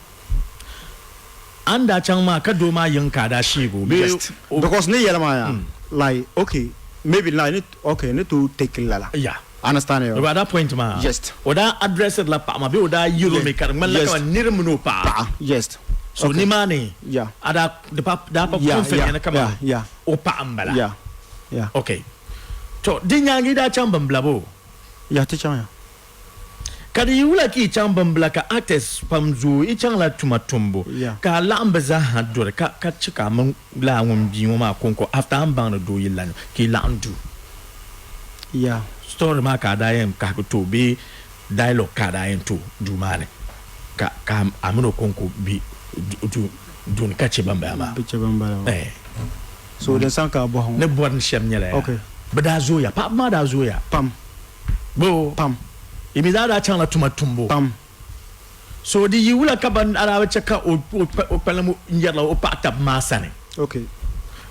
Speaker 5: A ni daa chaŋ maa ka doo maa yiŋ ka a daa sheeg o bee
Speaker 6: Yes. Because ni yɛli maa yaa, like okay, maybe like ni okay ni tooi take lala.
Speaker 5: Yeah.
Speaker 6: Understand yo?
Speaker 5: Because at that point maa,
Speaker 6: Yes.
Speaker 5: o daa address la paɣa maa bee o daa yɛl o mi ka di ŋmanila
Speaker 6: Yes.
Speaker 5: kaman nir mini o paɣa.
Speaker 6: Paɣa, yes.
Speaker 5: So
Speaker 6: Okay.
Speaker 5: nimaani
Speaker 6: Yeah.
Speaker 5: a daa di pa daa pa
Speaker 6: Yeah,
Speaker 5: confirm ya
Speaker 6: yeah,
Speaker 5: ni kaman
Speaker 6: yeah, yeah.
Speaker 5: o paɣa m-bala.
Speaker 6: Yeah, yeah.
Speaker 5: Okay. To, di nyaaŋa yi daa chaŋ bimbila bo?
Speaker 6: Ya ti chaŋ ya.
Speaker 5: Ka di yi wula ka yi chaŋ bimbila ka artists pam zooi, yi chaŋla tuma tumbu ka a laɣim bɛ zaaha duri ka ka che ka a mini lala ŋun bia ŋɔ maa kɔŋko after a ni baŋ ni doo yi la ka yi laɣim du.
Speaker 6: Ya.
Speaker 5: Story maa ka a daa yɛn kahigi ti o bee dialogue ka a daa yɛn ti o duu maa ni ka ka a mini o kɔŋko be du duu ni ka che bambala maa.
Speaker 6: Bɛ che bambala maa.
Speaker 5: Eh.
Speaker 6: So din saŋ ka a bɔhi ŋɔ.
Speaker 5: Ni bɔri ni shɛm nyɛla ya.
Speaker 6: Okay.
Speaker 5: Bɛ daa zooya. Paɣaba maa daa zooya.
Speaker 6: Pam.
Speaker 5: Boo.
Speaker 6: Pam.
Speaker 5: Yi mi zaa daa chaŋla tuma tumbu.
Speaker 6: Pam.
Speaker 5: So di yi wula ka ban daa bi chɛ ka o kpalim n-yɛrila o paɣa taba maa sani.
Speaker 6: Okay.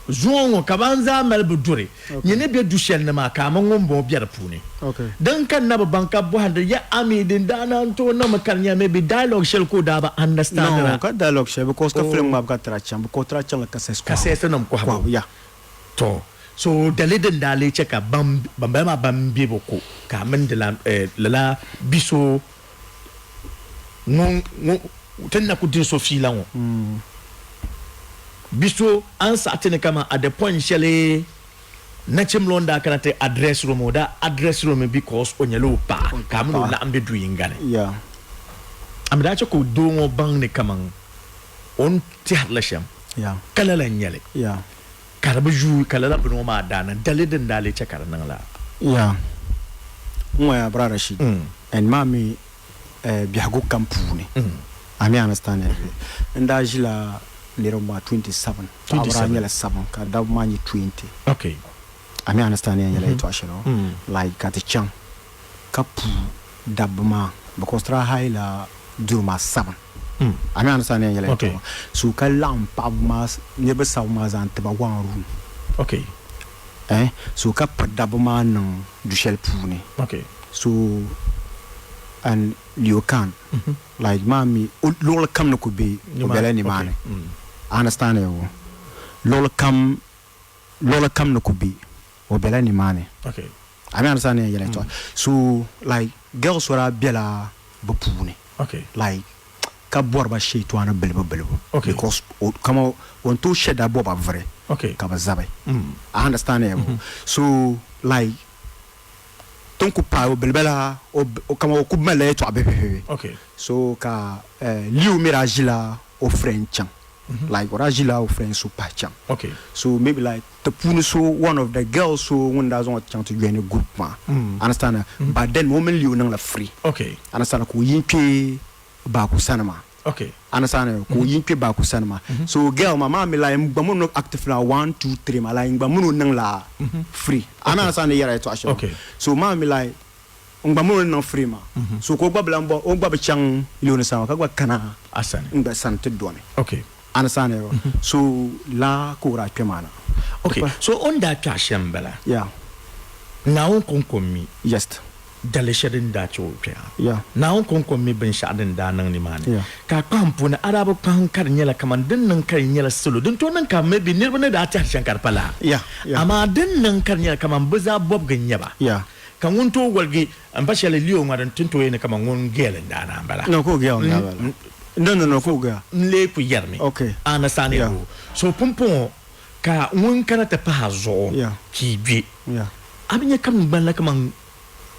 Speaker 5: Zuŋɔ ŋɔ ka ban zaa mali bɛ duri.
Speaker 6: Okay.
Speaker 5: Nyini be du shɛli ni maa ka a mi ŋun bɔŋɔ be di puuni.
Speaker 6: Okay.
Speaker 5: Din ka n na bi baŋ ka bɔhindi ya a mi din daa naan tooi niŋmi ka di nyɛla maybe dialogue shɛli ka o daa bi understand
Speaker 6: No,
Speaker 5: la.
Speaker 6: ka dialogue shɛli because ka film ŋmabu ka tira chaŋ because tira chaŋla kasɛs kɔhibu.
Speaker 5: Kasɛs nim kɔhibu.
Speaker 6: Kɔhibu, yeah.
Speaker 5: To, so dali din daa lee chɛ ka ban ban bala maa ban be bi ko ka a mini di lan eh, lala bi so ŋun ŋun ti ni na ku diri so fiila ŋɔ. Bi so a ni saɣi ti ni kaman at the point shɛli Nachimlo n-daa kana ti address o mi, o daa address o mi because o nyɛla o paɣa ka a mini o laɣim be du yiŋga ni. A mi daa chɛ ka o doo ŋɔ baŋ ni kaman o ni tɛhiri li shɛm ka lala n-nyɛ li ka di bi yuui ka lala bini ŋɔ maa daa niŋ daliri din daa lee chɛ ka di niŋ lala.
Speaker 6: Yeah. N ŋɔya Bra Rashid and maa mi biɛhigu kam puuni a mi understand n daa ʒila niriba maa 27 paɣaba daa nyɛla 7 ka dabba maa nyɛ 20
Speaker 5: okay
Speaker 6: a mi understand n yɛla yɛltɔɣa shɛli ŋɔ like ka ti chaŋ ka pu dabba maa because ti daa hire la duri maa 7. A mi understand ni yɛla
Speaker 5: Okay.
Speaker 6: So ka laɣim paɣaba maa niriba sabi maa zaŋ tiba one room.
Speaker 5: Okay.
Speaker 6: Eh, so ka piri dabba maa niŋ du shɛli puuni.
Speaker 5: Okay.
Speaker 6: So and Leo Khan, like maa mi luɣuli kam ni ku be o bela nimaani. I understand o. Luɣuli kam luɣuli kam ni ku be o bela nimaani.
Speaker 5: Okay.
Speaker 6: A mi understand ni yɛla tɔ. So like girls so daa bela bɛ puuni.
Speaker 5: Okay.
Speaker 6: Like ka bɔriba shaitani bilibu bilibu.
Speaker 5: Okay.
Speaker 6: Because o kama o ni tooi shɛda bɔba vuri.
Speaker 5: Okay.
Speaker 6: Ka bɛ zabi. I understand mm. So like tin ku paai o bilibala o kama o ku malila yɛltɔɣa bihi bihi.
Speaker 5: Okay.
Speaker 6: So ka Leo mi daa ʒila o friend chaŋ. Like o daa ʒila o friend so pahi chaŋ.
Speaker 5: Okay.
Speaker 6: So maybe like ti puuni so one of the girls so ŋun daa zaŋ o chaŋ ti join group maa. Understand? But then o mini Leo niŋla free.
Speaker 5: Okay.
Speaker 6: Understand? Ka o yi n-kpe Baku sani maa.
Speaker 5: Okay.
Speaker 6: Understand? Ka o yi n-kpe Baku sani maa. So girl maa maa mi like n gba mini o active la 1 2 3 maa like n gba mini o niŋ la free. Understand ni yɛra yɛltɔɣa shɛli.
Speaker 5: Okay.
Speaker 6: So maa mi like n gba mini o niŋ free maa. So ka o gba bi lan bɔ o gba bi chaŋ Leo ni sani maa ka gba kana
Speaker 5: A sani.
Speaker 6: n gba sani ti dɔni.
Speaker 5: Okay.
Speaker 6: Understand? So laa ka o daa kpe maa na.
Speaker 5: Okay. So o ni daa kpe a shɛm m-bala.
Speaker 6: Yeah.
Speaker 5: Naawuni kɔŋko mi.
Speaker 6: Yes.
Speaker 5: Dali shɛli din daa chɛ o kpɛha.
Speaker 6: Yeah.
Speaker 5: Naawuni kɔŋko mi binshɛɣu din daa niŋ nimaani.
Speaker 6: Yeah.
Speaker 5: Ka a kpahim puuni, a daa bi kpahim ka di nyɛla kaman din niŋ ka di nyɛla salo din tooi niŋ ka maybe niriba ni daa tɛhiri shɛm ka di pa lala.
Speaker 6: Yeah, yeah.
Speaker 5: Amaa din niŋ ka di nyɛla kaman bɛ zaa bɔbigi n-nyɛ ba.
Speaker 6: Yeah.
Speaker 5: Ka ŋun tooi woligi m pa shɛli Leo ŋɔ din ti ni tooi yɛli ni kaman ŋun girl n-daa naan bala.
Speaker 6: No, ka o girl n-daa bala. No, no, no, ka o girl.
Speaker 5: N lee ku yɛrimi.
Speaker 6: Okay.
Speaker 5: A understand
Speaker 6: Yeah.
Speaker 5: So pumpɔŋɔ ka ŋun kana ti pahi a zuɣu
Speaker 6: Yeah.
Speaker 5: ka yi gbe.
Speaker 6: Yeah.
Speaker 5: A bi nya ka m gbani la kaman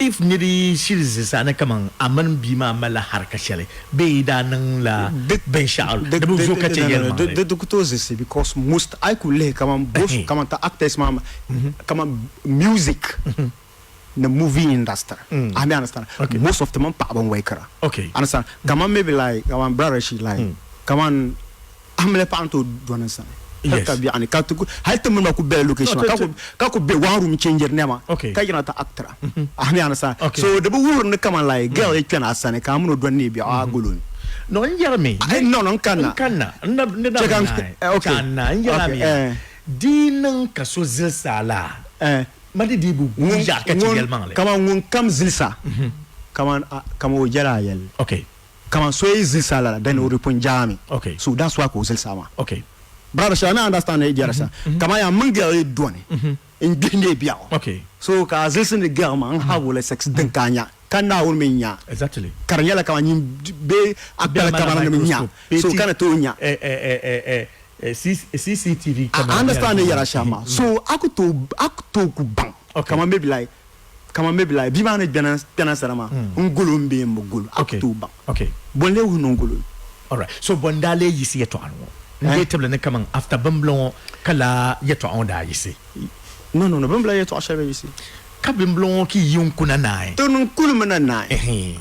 Speaker 5: if niri shiri zilisa ni kaman a mini bia maa malila harika shɛli bee yi daa niŋ la binshɛɣu di bi zo ka chɛ yɛlimaŋli.
Speaker 6: Di ku tooi zilisi because most a yi ku lihi kaman both kaman ti actors maa kaman music ni movie industry a mi understand most of ti mini paɣaba n workira understand kaman maybe like kaman brother shi like kaman a mali paɣa ni tooi dɔni n sani.
Speaker 5: Yes.
Speaker 6: Ka biɛɣu ni ka ti ku hali ti mini ba ku bela location
Speaker 5: No,
Speaker 6: maa ka ku ka ku be one room changeri nɛma
Speaker 5: Okay.
Speaker 6: ka yina ti actora a mi understand
Speaker 5: Okay.
Speaker 6: so di bi wuhiri ni kaman like girl yi kpɛna a sani ka a mini o dɔni ni biɛɣu a golo ni.
Speaker 5: No n yɛri mi.
Speaker 6: Eh, no no n kanna.
Speaker 5: N kanna n na n na
Speaker 6: Check
Speaker 5: bi
Speaker 6: an-
Speaker 5: naai.
Speaker 6: eh, okay.
Speaker 5: Ka n na n yɛri a
Speaker 6: Okay,
Speaker 5: mi
Speaker 6: eh.
Speaker 5: di niŋ ka so zilisa a la
Speaker 6: Eh.
Speaker 5: ma di dii bi guui yaɣa ka chɛ yɛlimaŋli.
Speaker 6: Kaman ŋun kam zilisa kaman a kaman o yɛla a yɛlli.
Speaker 5: Okay.
Speaker 6: Kaman so yi zilisa lala then o di pun jaami.
Speaker 5: Okay.
Speaker 6: So that's why ka o zilisa maa.
Speaker 5: Okay.
Speaker 6: Brother Shah, I understand the idea. Kama ya mun girl yi dɔni n gbihi ne biɛɣu.
Speaker 5: Okay.
Speaker 6: So ka a zilisi ni girl maa n have wala sex din ka nya ka Naawuni mi nya.
Speaker 5: Exactly.
Speaker 6: Ka di nyɛla kaman nyin bee a kpala kamara ni mi nya. So ka ni tooi nya.
Speaker 5: CCTV
Speaker 6: I understand the yɛra shɛm maa. So a ku tooi a ku tooi ku baŋ.
Speaker 5: Okay.
Speaker 6: Kaman maybe like kaman maybe like bia maa ni kpɛna kpɛna sara maa n golo n bee n bi golo a ku tooi baŋ.
Speaker 5: Okay.
Speaker 6: Bɔ n lee wuhi ni n golo.
Speaker 5: Alright. So bɔ n daa lee yiɣisi yɛtɔɣa ni ŋɔ? N deei tibili ni kaman after bimbila ŋɔ ka laa yɛtɔɣa ŋɔ daa yiɣisi?
Speaker 6: No, no, no. Bimbila yɛtɔɣa shɛli bi yiɣisi.
Speaker 5: Ka bimbila ŋɔ ki yi n kuna naai?
Speaker 6: Ti niŋ kulimi na naai.
Speaker 5: Ɛhɛn.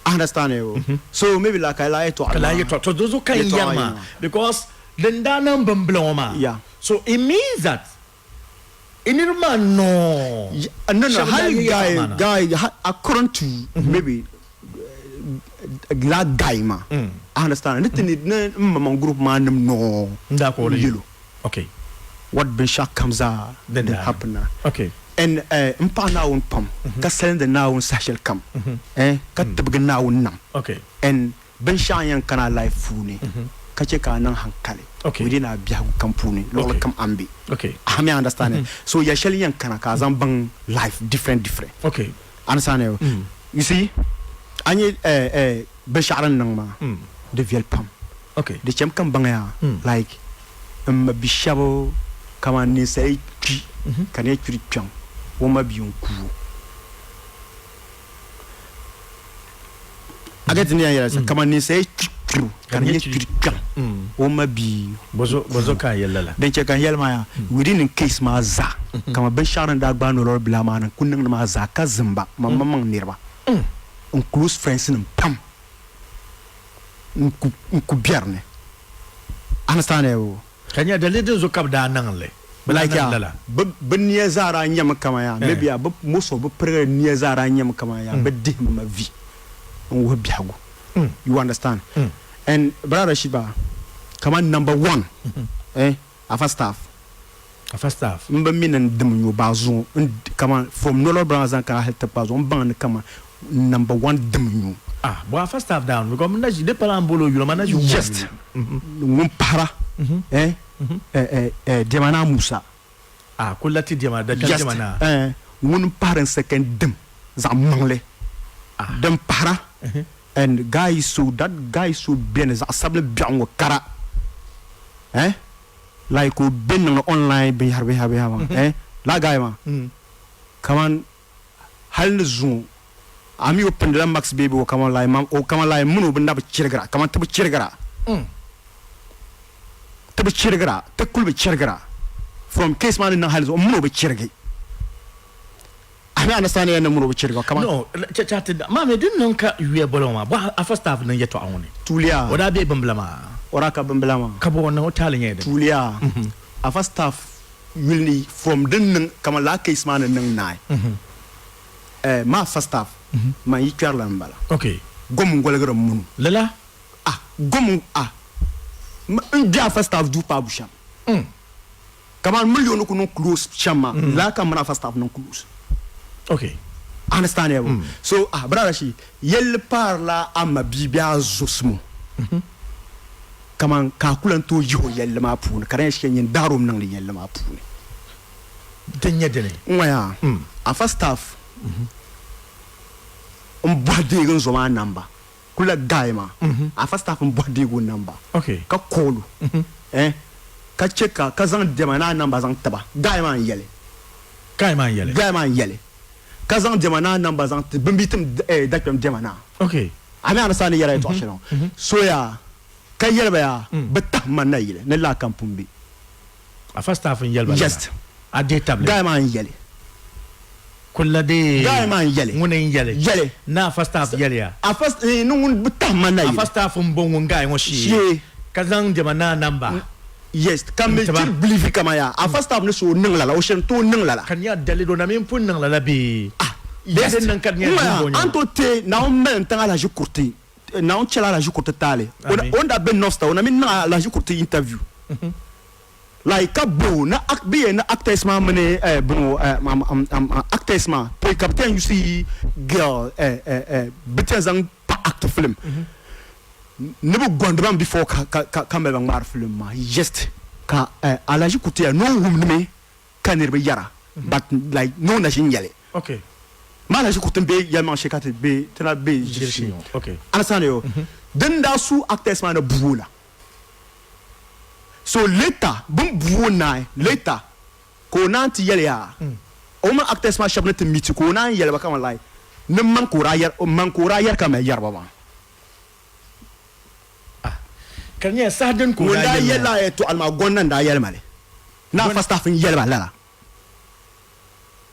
Speaker 6: I understand you. So maybe like ka laa yɛtɔɣa
Speaker 5: Ka laa yɛtɔɣa. To di zuɣu ka n yɛri maa because din daa niŋ bimbila ŋɔ maa.
Speaker 6: Yeah.
Speaker 5: So it means that niriba maa noo.
Speaker 6: No, no.
Speaker 5: Shɛba daa
Speaker 6: Hali
Speaker 5: yi yɛtɔɣa
Speaker 6: guy,
Speaker 5: maa na.
Speaker 6: guy, according to maybe la guy maa. I understand. Ni ti ni ni n ma group maa nim noo.
Speaker 5: N daa ka o di
Speaker 6: yɛlo.
Speaker 5: Okay.
Speaker 6: What binshɛɣu kam zaa
Speaker 5: Din
Speaker 6: din
Speaker 5: daa
Speaker 6: happen na.
Speaker 5: Okay.
Speaker 6: And n paɣa Naawuni pam ka salindi Naawuni saha shɛli kam eh, ka tibigi Naawuni nam.
Speaker 5: Okay.
Speaker 6: And binshɛɣu n yɛn kana a life puuni ka chɛ ka a niŋ hankali
Speaker 5: Okay.
Speaker 6: within a biɛhigu kam puuni luɣili
Speaker 5: Okay.
Speaker 6: kam a ni be.
Speaker 5: Okay.
Speaker 6: A mi understand it? So ya shɛli yɛn kana ka a zaŋ baŋ life different different.
Speaker 5: Okay.
Speaker 6: Understand it? You see, a nyɛ binshɛɣu din niŋ maa di viɛli pam.
Speaker 5: Okay.
Speaker 6: Di chɛmi ka n baŋya like n ma bi shɛba kaman ninsal yi kpi ka di nyɛ kpiri kpiɔŋ o ma bia n-ku o. A get ni yɛn yɛla shɛm kaman ninsal yi kpi kpibu ka di nyɛ kpiri kpiɔŋ o ma bia
Speaker 5: Bozo ka a yɛli lala?
Speaker 6: Din chɛ ka n yɛli maa yaa within n case maa zaa kaman binshɛɣu din daa gbaai nolori bila maa ni n ku niŋdi maa zaa ka zimba man maŋmaŋ niriba n close friends nim pam n ku biɛri ni. Understand o?
Speaker 5: Ka nya dalili din zuɣu ka bɛ daa niŋ li. Bɛ daa
Speaker 6: Like
Speaker 5: niŋ
Speaker 6: ya,
Speaker 5: lala.
Speaker 6: bɛ bɛ nia zaa daa nyɛmi kaman ya, maybe ya, bɛ most of bɛ pirigili nia zaa daa nyɛmi kaman ya, bɛ dihimi ma vi n wuhi biɛhigu. You understand? And Brother Rashid ba, kaman number one, eh, Afa staff.
Speaker 5: Afa staff.
Speaker 6: M bi mi ni n dim n yo baa zuŋɔ n kaman from Nolo Brown zaŋ kana hali ti kpa zuɣu m baŋ ni kaman number one dim n yo.
Speaker 5: Ah, bɔ Afa staff down because m na ʒi di pala n boli o yuli ma na ʒi wum o
Speaker 6: Just ŋun pahira eh, eh, eh, eh, Diɛma Naa Musa.
Speaker 5: Ah, kuli la ti Diɛma, Dachani
Speaker 6: Just
Speaker 5: Diɛma Naa.
Speaker 6: eh, ŋun n pahiri n second dim zaɣ maŋli din pahira and guy so that guy so beni zaɣ sabili biɛɣu ŋɔ kara eh like o be niŋdi online binyahari binyahari binyahari maa eh that guy maa kaman hali ni zuŋɔ a mi o pindila Max baby o kaman like mam o kaman like mini o bi na bi chirigira kaman ti bi chirigira ti bi chirigira ti kuli bi chirigira from case maa ni niŋ hali zuŋɔ mini o bi chirigi. A mi understand ya ni mini o bi chiriga kaman.
Speaker 5: No, cha cha ti maa mi din niŋ ka yuya boli o maa bɔhi a first half niŋ yɛtɔɣa ŋɔ ni.
Speaker 6: Tuuliya.
Speaker 5: O daa be bimbila maa.
Speaker 6: O daa ka bimbila maa.
Speaker 5: Ka bɔ o niŋ o taali nyɛla dini?
Speaker 6: Tuuliya. A first half yuli ni from din niŋ kaman lala case maa ni niŋ naai. Eh maa first half man yi kpɛrila m-bala.
Speaker 5: Okay.
Speaker 6: Gom n-goligiri m mini o.
Speaker 5: Lala?
Speaker 6: Ah gom ah n gbe a first half duu paabu shɛm. Kamani million ni ku niŋ close shɛm maa, lala ka mini afa staff niŋ close.
Speaker 5: Okay.
Speaker 6: Understand ya bo? So, ah, brother shi, yɛlli paarila a ma bia bee a zo simo. Kaman ka a ku lan tooi yihi o yɛlli maa puuni, ka di nyɛ shɛli nyin daari o mi niŋdi yɛlli maa puuni.
Speaker 5: Din nyɛ dini?
Speaker 6: N ŋɔya, afa staff n bɔhi deegi n zo maa namba. Kula guy maa afa staff n bɔhi deegi o number ka call o eh ka che ka ka zaŋ diɛma naa number zaŋ tiba guy maa n yɛli
Speaker 5: guy maa n yɛli
Speaker 6: guy maa n yɛli ka zaŋ diɛma naa number zaŋ ti bimbi tim eh dakpɛm diɛma naa a mi understand ni yɛra yɛltɔɣa shɛli ŋɔ so yaa ka yɛli ba yaa bi tahi ma nayili ni laa kam pun be
Speaker 5: Afa staff n yɛli ba lala.
Speaker 6: Just.
Speaker 5: A deei tabili.
Speaker 6: Guy maa n yɛli.
Speaker 5: Kulla deei.
Speaker 6: Guy maa n yɛli.
Speaker 5: Ŋuni n yɛli.
Speaker 6: Yɛli.
Speaker 5: Ni afa staff yɛli ya.
Speaker 6: Afa eh, ni ŋun bi tahi ma na yili.
Speaker 5: Afa staff n bo ŋun guy ŋɔ shee.
Speaker 6: Shee.
Speaker 5: Ka zaŋ diɛma naa number.
Speaker 6: Yes, ka mi
Speaker 5: N tiba.
Speaker 6: ti believe kaman yaa afa staff ni so o niŋ lala, o shiri n tooi niŋ lala.
Speaker 5: Ka nya dalili o na mi n pun niŋ lala bee?
Speaker 6: Ah,
Speaker 5: Bee
Speaker 6: yes.
Speaker 5: din niŋ ka di nyɛla
Speaker 6: N ŋɔ yaa,
Speaker 5: dimbɔŋɔ
Speaker 6: a ni tooi teei Naawuni mali n tiŋ alahiʒi kuriti Naawuni chɛla alahiʒi kuriti taali. O
Speaker 5: Amin.
Speaker 6: o ni daa be North Star, o na mi niŋ alahiʒi kuriti interview. Like ka bo ni ak bɛ yɛn ni actors maa mini eh, bini ŋɔ eh, am, am, am, am, actors maa pɔi ka bɛ ti yɛn yusi girl eh, eh, eh, bɛ ti yɛn zaŋ pa act film ni bɛ gɔndi ba mi before ka, ka, ka, ka mali ba ŋmaari film maa just ka eh, Alhaji Kutuya ni o wumdimi ka niriba yɛra but like ni o na ʒi n-yɛli.
Speaker 5: Okay.
Speaker 6: Ma Alhaji Kutu m-be yɛlimaŋ shee ka ti be ti na be
Speaker 5: Ʒiri shee ŋɔ. Okay.
Speaker 6: Understand yo? Din daa su actors maa ni buo la. So later bɛ ni bu o naai later ka o naan ti yɛli yaa o mini actors maa shɛba ni ti meet ka o naan yɛli ba kaman like ni man ka o daa yɛri man ka o daa yɛri ka mali yɛri ba maa.
Speaker 5: Ka di nyɛla saha dini ka o
Speaker 6: Ŋun
Speaker 5: daa
Speaker 6: daa
Speaker 5: yɛli
Speaker 6: yɛli
Speaker 5: maa?
Speaker 6: lala yɛltɔɣali maa Gɔnda n-daa yɛli ma li. Ni afa staff n-yɛli ba lala.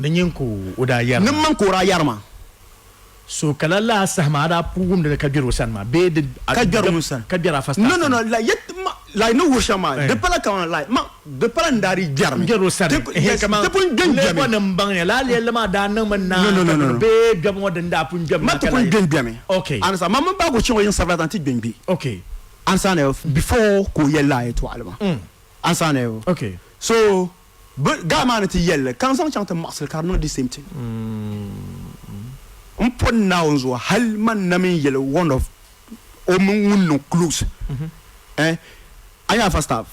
Speaker 5: Ni nyin ka o daa yɛri
Speaker 6: Ni
Speaker 5: maa.
Speaker 6: man ka o daa yɛri maa.
Speaker 5: So ka lala saha maa a daa pun wumdi li ka gbɛri o sani maa bee di
Speaker 6: Ka gbɛri ŋun sani?
Speaker 5: Ka gbɛri afa staff
Speaker 6: No, no, no,
Speaker 5: sani?
Speaker 6: like, yet, ma, like ni wuhi shɛm maa,
Speaker 5: Eh.
Speaker 6: di pala kaman, like, ma, di pala n daa di gbɛrimi.
Speaker 5: N gbɛri o sani.
Speaker 6: Ti,
Speaker 5: Ehe,
Speaker 6: yes,
Speaker 5: kaman
Speaker 6: ti pun gbe n
Speaker 5: n lee
Speaker 6: gbɛmi.
Speaker 5: bɔ ni m baŋ ya, lala yɛlli maa daa niŋmi
Speaker 6: No,
Speaker 5: naai
Speaker 6: no, no,
Speaker 5: ka
Speaker 6: no,
Speaker 5: bini
Speaker 6: no.
Speaker 5: bee gbɛbu ŋɔ din daa pun gbɛmi
Speaker 6: Ma
Speaker 5: maa
Speaker 6: ti
Speaker 5: ka
Speaker 6: pun
Speaker 5: lala
Speaker 6: gbe n gbɛmi.
Speaker 5: Okay.
Speaker 6: Understand? Ma mini baagi o chaŋ o yiŋ sabila ti gbe n gbe.
Speaker 5: Okay.
Speaker 6: Understand? Before ka o yɛli lala yɛltɔɣali maa. Understand?
Speaker 5: Okay.
Speaker 6: So, Bɛ gaa maa ni ti yɛli li, ka n zaŋ chaŋ ti maɣisi li ka di niŋ di same thing. M pɔri Naawuni zuɣu hali man na mi yɛli one of o mini ŋun niŋ close eh, a nya first half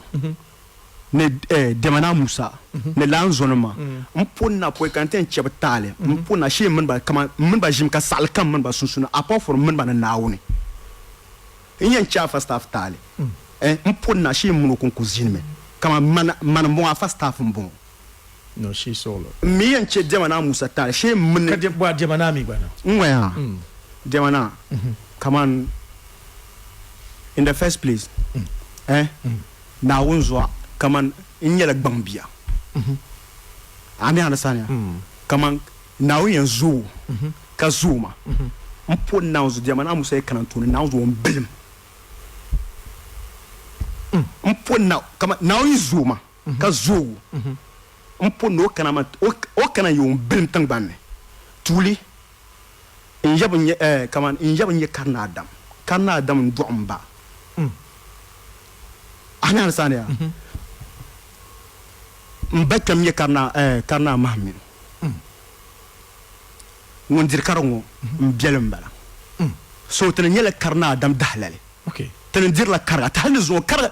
Speaker 6: ni eh, Dɛma Naa Musa ni laa n zɔnim maa, m pɔri na pɔi ka n ti yɛn chɛ bɛ taali, m pɔri na shee m mini ba kaman m mini ba ʒimi ka saɣili kam m mini ba sunsuuni apart from m mini ba ni Naawuni. N yɛn chɛ a first half taali eh, m pɔri na shee m mini o kɔŋko ʒinimi. Kaman mani, mani m-bɔŋɔ, afa staff m-bɔŋɔ.
Speaker 5: No, she solo.
Speaker 6: M mi yɛn chɛ Diɛma Naa Musa taali shee m mini.
Speaker 5: Ka bɔ a Diɛma Naa mi gba na?
Speaker 6: N ŋɔya, Diɛma Naa, kaman in the first place, eh, Naawuni zuɣu kaman n nyɛla gbaŋ bia. A mi understand ya? Kaman Naawuni yɛn zooi ka zooi ma. M po Naawuni zuɣu, Diɛma Naa Musa yi kana n tooni, Naawuni zuɣu m bilim. M po na kaman Naawuni yi zooi ma ka zooi o, m po ni o kana ma o kana n-yi o m-bilim tiŋgbani ni. Tuuli, n yab n-nyɛ, eh, kaman n yab n-nyɛ Karinadam. Kari Naa Adam n-dɔɣi m ba. A ni understand ya? M ba kpɛm nyɛ Kari Naa, eh, Kari Naa Mahim mini. Ŋun diri kariŋ ŋɔ, m biɛli m-bala. So ti ni nyɛla Kari Naa Adam dahalali. Ti ni dirila kariga, ti hali ni zuŋɔ kariga,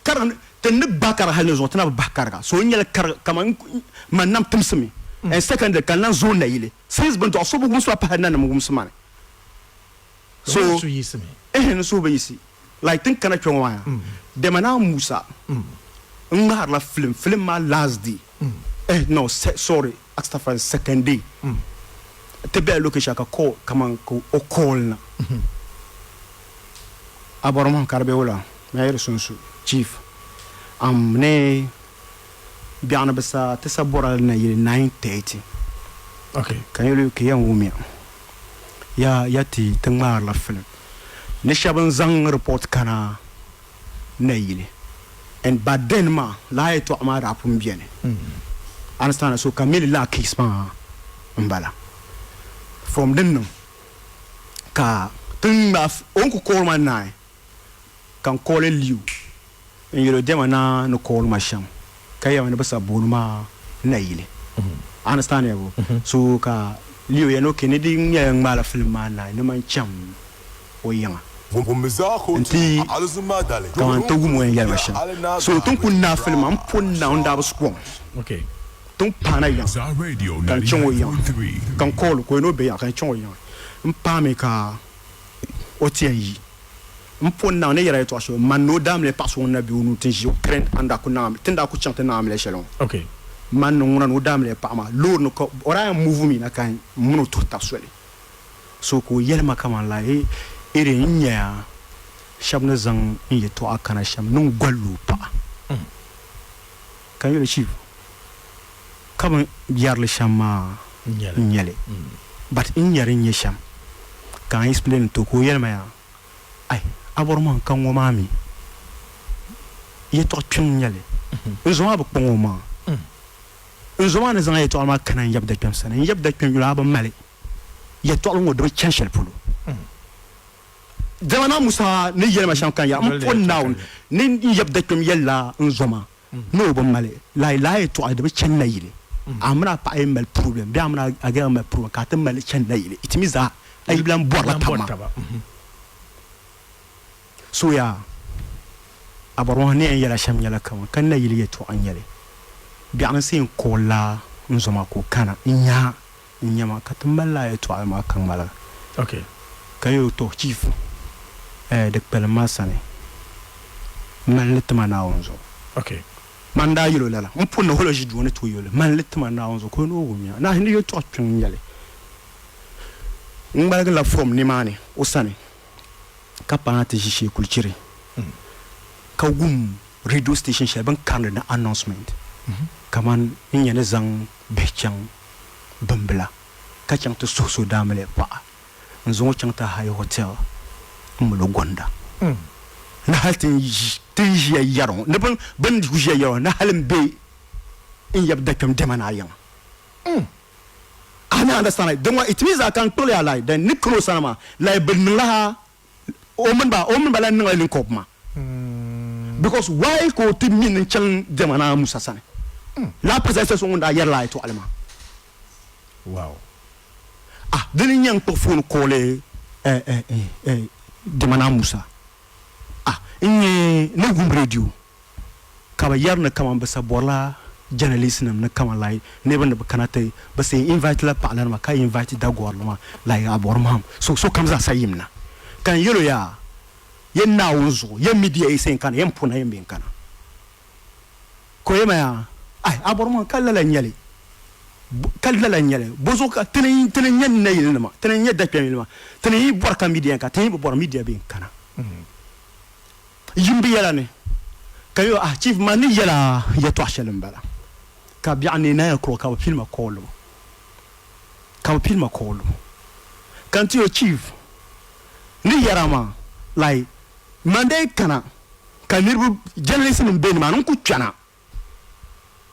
Speaker 6: kariga, ti ni gbahi kariga hali ni zuŋɔ ti na bi bahi kariga. So n nyɛla kariga kaman man nam timsi mi. And secondly, ka n lan zooi nayili. Since bɛ ni dɔɣi so bi wumsi ba pahi nanim wumsi ma ni. So, ehe n suhu bi yiɣisi. Like ti ni kana kpe ŋɔ maa, dama Naa Musa n ŋmaharila film, film maa last day, eh no sorry astafurlah second day, ti bela location ka call kaman ka o call na, a bɔri mi ka di be wula? Maa yɛli sunsu chief, am ni biɛɣuni bi sa ti sa bɔrila nayili 9:30 ka n yɛli o ka yɛn wumya. Ya ya ti ti ŋmaarila filim ni shɛba n-zaŋ report kana nayili and by then maa lala yɛltɔɣa maa daa pun beni understand so ka mi li lala case maa m-bala from din niŋ ka ti ŋmaai o ni ku call ma naai ka n call Liu n-yɛl o dɛma naa ni call ma shɛm ka yɛli ma ni bɛ sa booni ma nayili. Understand ya bo? So ka Leo yɛli ni ok ni di nyɛla n ŋmaala film maa naai ni man chaŋ o yiŋa nti kaman ti wum o yɛn yɛli ma shɛm. So ti ni kuli naai film maa m po n-naai o ni daa bi su kom ti ni paana yiŋa ka n chaŋ o yiŋa ka n call o ka o yɛli ni o be yiŋa ka n chaŋ o yiŋa m paami ka o ti yɛn yi. M po n-naŋ ni yɛra yɛtɔɣ shɛli, man ni o daamiliya paɣ so ŋun na be o nuu ti n-ʒi o parent a ni daa ku naŋ ti ni daa ku chaŋ ti naŋ amiliya shɛli ŋɔ. Man ni ŋuna ni o daamiliya paɣ maa loori ni ka o daa yɛn move mi na ka m mini o tuhi tab soli. So ka o yɛli ma kaman la, Iri n nyaya shɛba ni zaŋ n yɛtɔɣa kana shɛm ni n goli o paɣa. Ka n yɛli o, Chief, ka bɛ yɛri li shɛm maa n-nyɛ li. But n nyari n-nyɛ shɛm. Ka n explain ti o ka o yɛli ma yaa, Ai, a bɔri ma ka ŋɔ maa mi yɛtɔɣ kpiɔŋ n-nyɛ li. N zo maa bi kpaŋ o maŋa. N zo maa ni zaŋ a yɛtɔɣili maa kana n yab dakpɛm sani. N yab dakpɛm yuli a bi mali yɛtɔɣili ŋɔ di bi chani shɛli polo. Dama Naa Musa ni yɛli ma shɛm ka n yɛra, M po Naawuni ni n yab dakpɛm yɛlila n zo maa ni o bi mali lahi yɛtɔɣili di bi chani nayili. A mini a paɣa yi mali problem bee a mini a girl mali problem ka a ti mali chani nayili, it means that a yi lan bɔrila taba maa. So yaa, a bɔri ŋɔ ni yɛn yɛla shɛm nyɛla kaman ka nayili yɛtɔɣa n-nyɛ li. Biɛɣuni n-si yɛn call la n zo maa ka o kana n-nya n nya ma ka ti mali lala yɛtɔɣili maa ka ŋmaligi. Ka yɛl o, Tɔ Chief, eh, di kpalim maa sani, mali li ti ma Naawuni zuɣu. Man daa yɛl o lala, m pun ni hol o ʒi duu ni tooi yɛl o, Mali li ti ma Naawuni zuɣu, ka o ni o wumya. Nahi ni yɛtɔɣ kpiɔŋ n-nyɛ li. N ŋmaligi la from nimaani o sani ka paana ti ʒi shee kulichiri ka wum radio station shɛli bɛ ni karindi ni announcement kaman n nya ni zaŋ bihi chaŋ bimbila ka chaŋ ti suhi so daamiliya paɣa n zaŋ o chaŋ ti High Hotel m mali o gonda ni hali ti ni ʒiya yɛri ŋɔ ni bɛ ni ʒiya yɛri ŋɔ ni hali m be n yab dakpɛm diɛma ni a yiŋa. A ni understand like din ŋɔ it means that ka n kpuɣili a like then ni kani o sani maa like bi niŋla ha o mini ba o mini ba lahi niŋla link up maa because why ka o ti mi ni n chaŋ diɛma Naa Musa sani lala presenter so ŋun daa yɛri lala yɛltɔɣili maa.
Speaker 5: Wow.
Speaker 6: Ah dini n-nyɛ n kpuɣi phone call eh eh eh diɛma Naa Musa ah n nyɛ ni wum radio ka bɛ yɛri ni kaman bɛ sa bɔrila journalist nim ni kaman like niriba ni bɛ kana ti bɛ sa invite la paɣala nima ka invite dagɔrinima like a bɔri mahim so sokam zaa sa yim na ka n yɛl o yaa yɛn Naawuni zuɣu yɛn media yi sa yɛn kana yɛn puna yɛn bɛ n kana ka o yɛli ma yaa ai a bɔri mahim ka lala n-nyɛli ka lala n-nyɛli bozuɣu ka tini tini n-nyɛ nayili nima tini n-nyɛ dakpɛm yili nima tini yi bɔri ka media yɛn kana tini yi bi bɔri media bɛ n kana. Yim bi yɛla ni, ka yɛl o, Ah, Chief, man ni yɛl a yɛtɔɣ shɛli m-bala. Ka biɛɣu neei Naya kuri o ka bɛ pili ma koolibu. Ka bɛ pili ma koolibu. Ka n ti o, Chief, n ni yɛr a maa, like, man dee kana ka niriba, journalist nim be nimaani, n ku kpɛna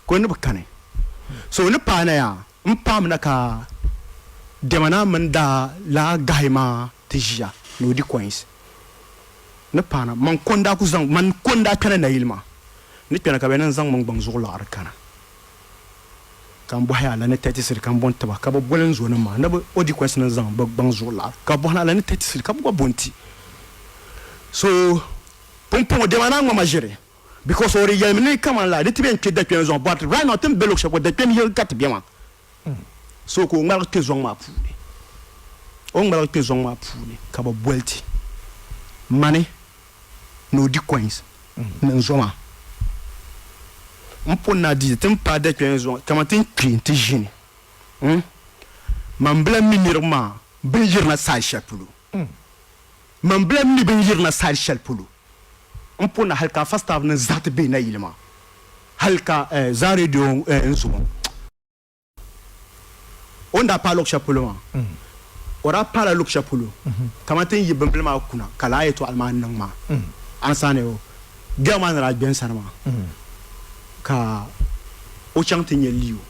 Speaker 6: ka o ni bi kani. So o ni paai na yaa, m paamina ka Dɛma naa mini daa laa gahi maa ti ʒiya ni o di coins. Ni paana, man ko n-daa ku zaŋ, man ko n-daa kpɛna nayili maa ni kpɛna ka bɛ ni n-zaŋ man gbaŋ zuɣu liɣiri kana. Ka m bɔhi a la ni 30 cedi ka m bo n-ti ba, ka bɛ boli n zonim maa ni bɛ o deacons ni zaŋ bɛ gbaŋ zuɣu liɣiri, ka bɛ bɔhi ni a la ni 30 cedi ka bɛ gba bo n-ti. So pumpɔŋɔ dama naa ŋma ma ʒiri because o di yɛlimi ni kaman la di ti bɛn kpe dakpɛm zuɣu but right now ti ni be luɣ shɛli polo dakpɛm yili ka ti be maa. So ka o ŋmaligi kpe zɔŋ maa puuni. O ni ŋmaligi kpe zɔŋ maa puuni ka bɛ boli ti mani ni o di coins ni n zo maa. M pun na di ti ni paai dakpɛm zuɣu kaman ti ni kpi nti ʒini. Man bi lahi mi niriba maa bɛ ni yirina side shɛli polo. Man bi lahi mi bɛ ni yirina side shɛli polo. M pun na hali ka first half ni zaɣi ti be nayili maa hali ka zaa radio n zo ŋɔ. O ni daa paai luɣ shɛli polo maa, o daa paala luɣ shɛli polo kamani ti ni yi bimbila maa kuna ka lala yɛtɔɣili maa niŋ maa. Ansaani o girl maa ni daa gbe n sani maa ka o chaŋ ti nya Leo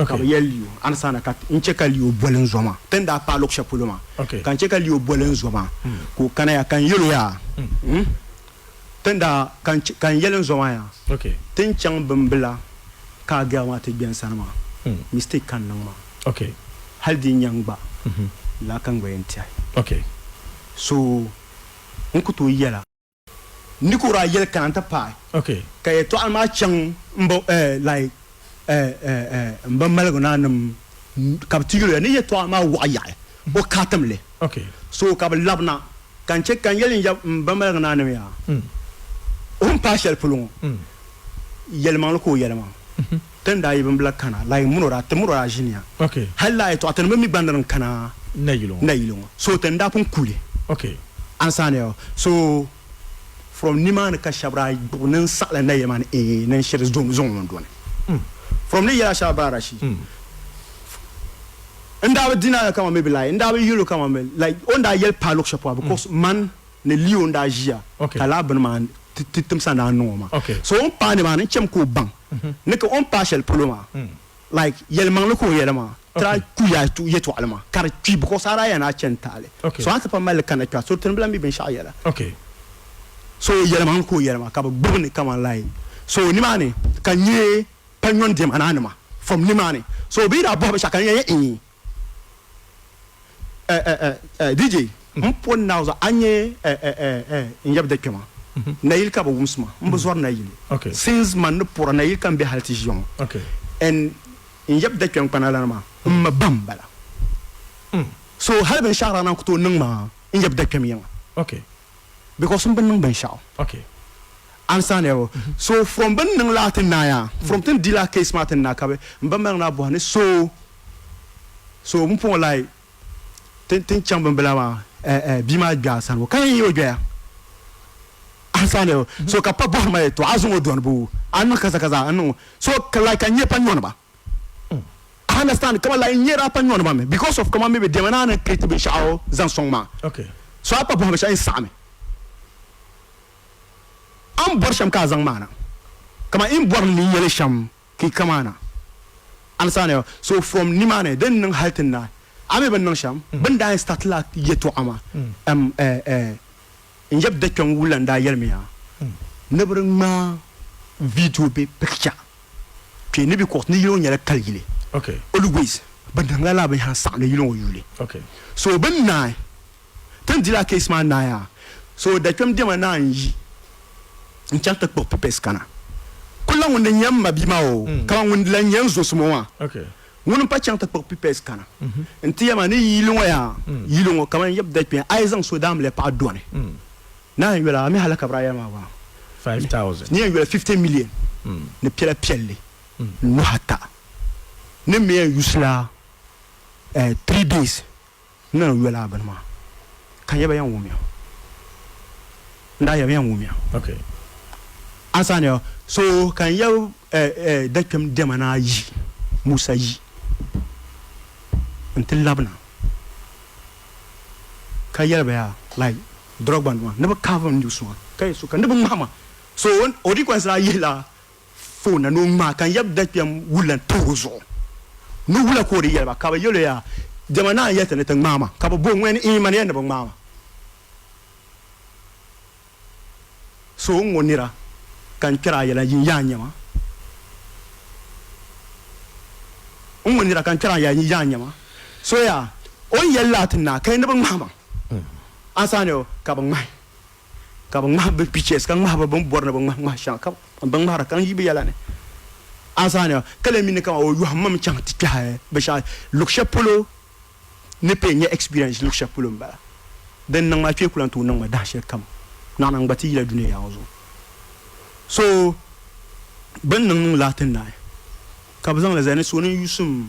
Speaker 6: ka bɛ yɛli Leo ansaana ka n che ka Leo boli n zo maa. Ti ni daa paai luɣ shɛli polo maa ka n che ka Leo boli n zo maa ka o kana ya ka n yɛl o yaa Ti ni daa ka n yɛli n zo maa yaa, ti ni chaŋ bimbila ka a girl maa ti gbe n sani maa, mistake ka n niŋ maa. Hali di nyaŋ gba, lala ka n gba yɛn tɛhi. So n ku tooi yɛla ni ka o daa yɛli kana n-ti paai ka yɛtɔɣili maa chaŋ m ba like m ba maligu naa nim ka bɛ ti yɛl o ya ni yɛtɔɣili maa wɔɣi yaɣi o kaatim li. So ka bɛ labina. Ka n chɛ ka n yɛli n ya m ba maligu naanima yaa, o ni paai shɛli polo ŋɔ, yɛlimaŋli ka o yɛli maa. Ti ni daa yi bimbila kana, like mini o daa, ti mini o daa ʒiniya. Hal lala yɛtɔɣa ti ni bi mi gba ni din kana nayili ŋɔ. So ti ni daa pun kuli. Ansaani ya. So from nimaani ka shɛba daa gbubi ni n saɣila nayili maa ni eeh ni n shiri zaŋ o n-dɔni. From ni yɛla shɛba Barashi. N daa bi di naai kaman maybe like n daa bi yɛl o kaman mi like o ni daa yɛli paai luɣ shɛli polo because man ni Leo n daa ʒiya ka lala bini maa ti timsa n daa niŋ o maa so o ni paai ni maa ni n chemi ka o baŋ ni ka o ni paai shɛli polo maa like yɛlimaŋli ka o yɛli maa ti daa ku yaai yɛtɔɣili maa ka di kpi because a daa yɛn a chani taali so a ni ti pa mali li kana kpɛha so ti ni bi lahi mi binshɛɣu yɛla so yɛlimaŋli ka o yɛli maa ka bɛ gbubi ni kaman like so nimaani ka nyɛ pa nyɔn diɛma naanima from nimaani. So bɛ yi daa bɔhi binshɛɣu ka n yɛn yɛli eh eh eh eh DJ m po n naai zuɣu a nya eh eh eh eh n yab dakpɛma nayili ka bɛ wumsi ma m bi zɔri nayili since man ni pɔra nayili ka m be hali ti ʒiya ŋɔ and n yab dakpɛm kpana lana maa m ma ba m bala so hali binshɛɣu daa naan ku tooi niŋ ma n yab dakpɛm yiŋa because m bi niŋ binshɛɣu. Understand ya so from bin niŋ laa ti naaya from tin di laa case maa ti na ka bi n ba maliŋ na bɔhi ni so so bin pɔŋɔ like tin tin chaŋ binbila maa eh eh bia maa gbɛa sani ka yɛn yɛ o gbɛya understand ya so ka pa bɔhiri ma yɛltɔɣa a zaŋ o dɔni boo a niŋ kaza kaza a niŋ so ka like ka n nyɛ pa nyɔni ba I understand kaman like n nyɛra a pa nyɔni ba mi because of kaman maybe diɛma naa ni create binshɛɣu zaŋ sɔŋ maa so a pa bɔhi binshɛɣu yɛn saɣimi. A ni bɔri shɛm ka a zaŋ maa na, kaman n bɔri ni n yɛli shɛm ka yi ka maa na. Understand? So from nimaani din niŋ hali ti naai, a mi bɛ ni niŋ shɛm, bɛ ni daa yɛn start la yɛtɔɣa maa, n yab dakpɛm wula n-daa yɛli mi ya ni bɛ di ŋmaai video bee picture kpe ni because ni yili ŋɔ nyɛla kali yili. Always bɛ niŋla lala binyɛra n-saɣim ni yili ŋɔ yuli. So bɛ ni naai Ti ni di lala case maa naai yaa, so dakpɛm diɛma naan yi n-chaŋ ti kpuɣi papers kana. Kulla ŋun di nyɛ m mabia maa o, kaman ŋun di lan nyɛ n zɔsim o maa, ŋuni m-pa chaŋ ti kpuɣi papers kana nti yɛli ma ni yili ŋɔ yaa, yili ŋɔ kaman yab dakpɛm a yi zaŋ so daamiliya paɣa dɔni, naan yoli a mi hali ka bɛ daa yɛli ma maa ni yɛn yoli 50 million ni piɛla piɛlli nuhi ata ni m mi yɛn yusila 3 days. N ni yoli a bini maa, ka n yaba yɛn wumya. N daa yaba yɛn wumya. Ansaaniya, so ka n yab dakpɛm diɛma ni ayi, Musa yi n-ti labina ka yɛli ba yaa, like Drogba nima ni bɛ kaavim n news maa ka yɛli so ka ni bɛ ŋmahi ma. So o di kɔŋsi daa yihila phone na ni o ŋmaai ka n yab dakpɛm wula n-ti o zuɣu ni wula ka o di yɛli ba ka bɛ yɛl o yaa dama naan yɛli ti ni ti ŋmaai ma ka bɛ bo ŋ-ŋmɛ ni iin mani yɛli ni bɛ ŋmaai ma.
Speaker 7: So n ŋɔ nira ka n kpɛri a yɛla yin yaa nyɛma. N ŋɔ nira ka n kpɛri a yɛla yin yaa nyɛma. So yaa o ni yɛli laa ti naai ka yi ni bi ŋmahi ma ansaani o ka bi ŋmahi ka bi ŋmahi bi pictures ka ŋmahi bi bini bɔri ni bi ŋmahi ŋmahi shɛŋa ka bi ŋmahira ka n yi bi yɛla ni ansaani o ka lee mi ni kaman o yɔhim mi mi chaŋ ti kpɛhi binshɛɣu luɣ shɛli polo ni pay nyɛ experience luɣ shɛli polo m-bala. Din niŋ ma kpee ku lan tooi niŋ ma dahin shɛli kam naɣina n gba ti yila dunia ŋɔ zuɣu. So bɛ ni niŋ niŋ laa ti naai ka bɛ zaŋ li zali ni so ni yuusim.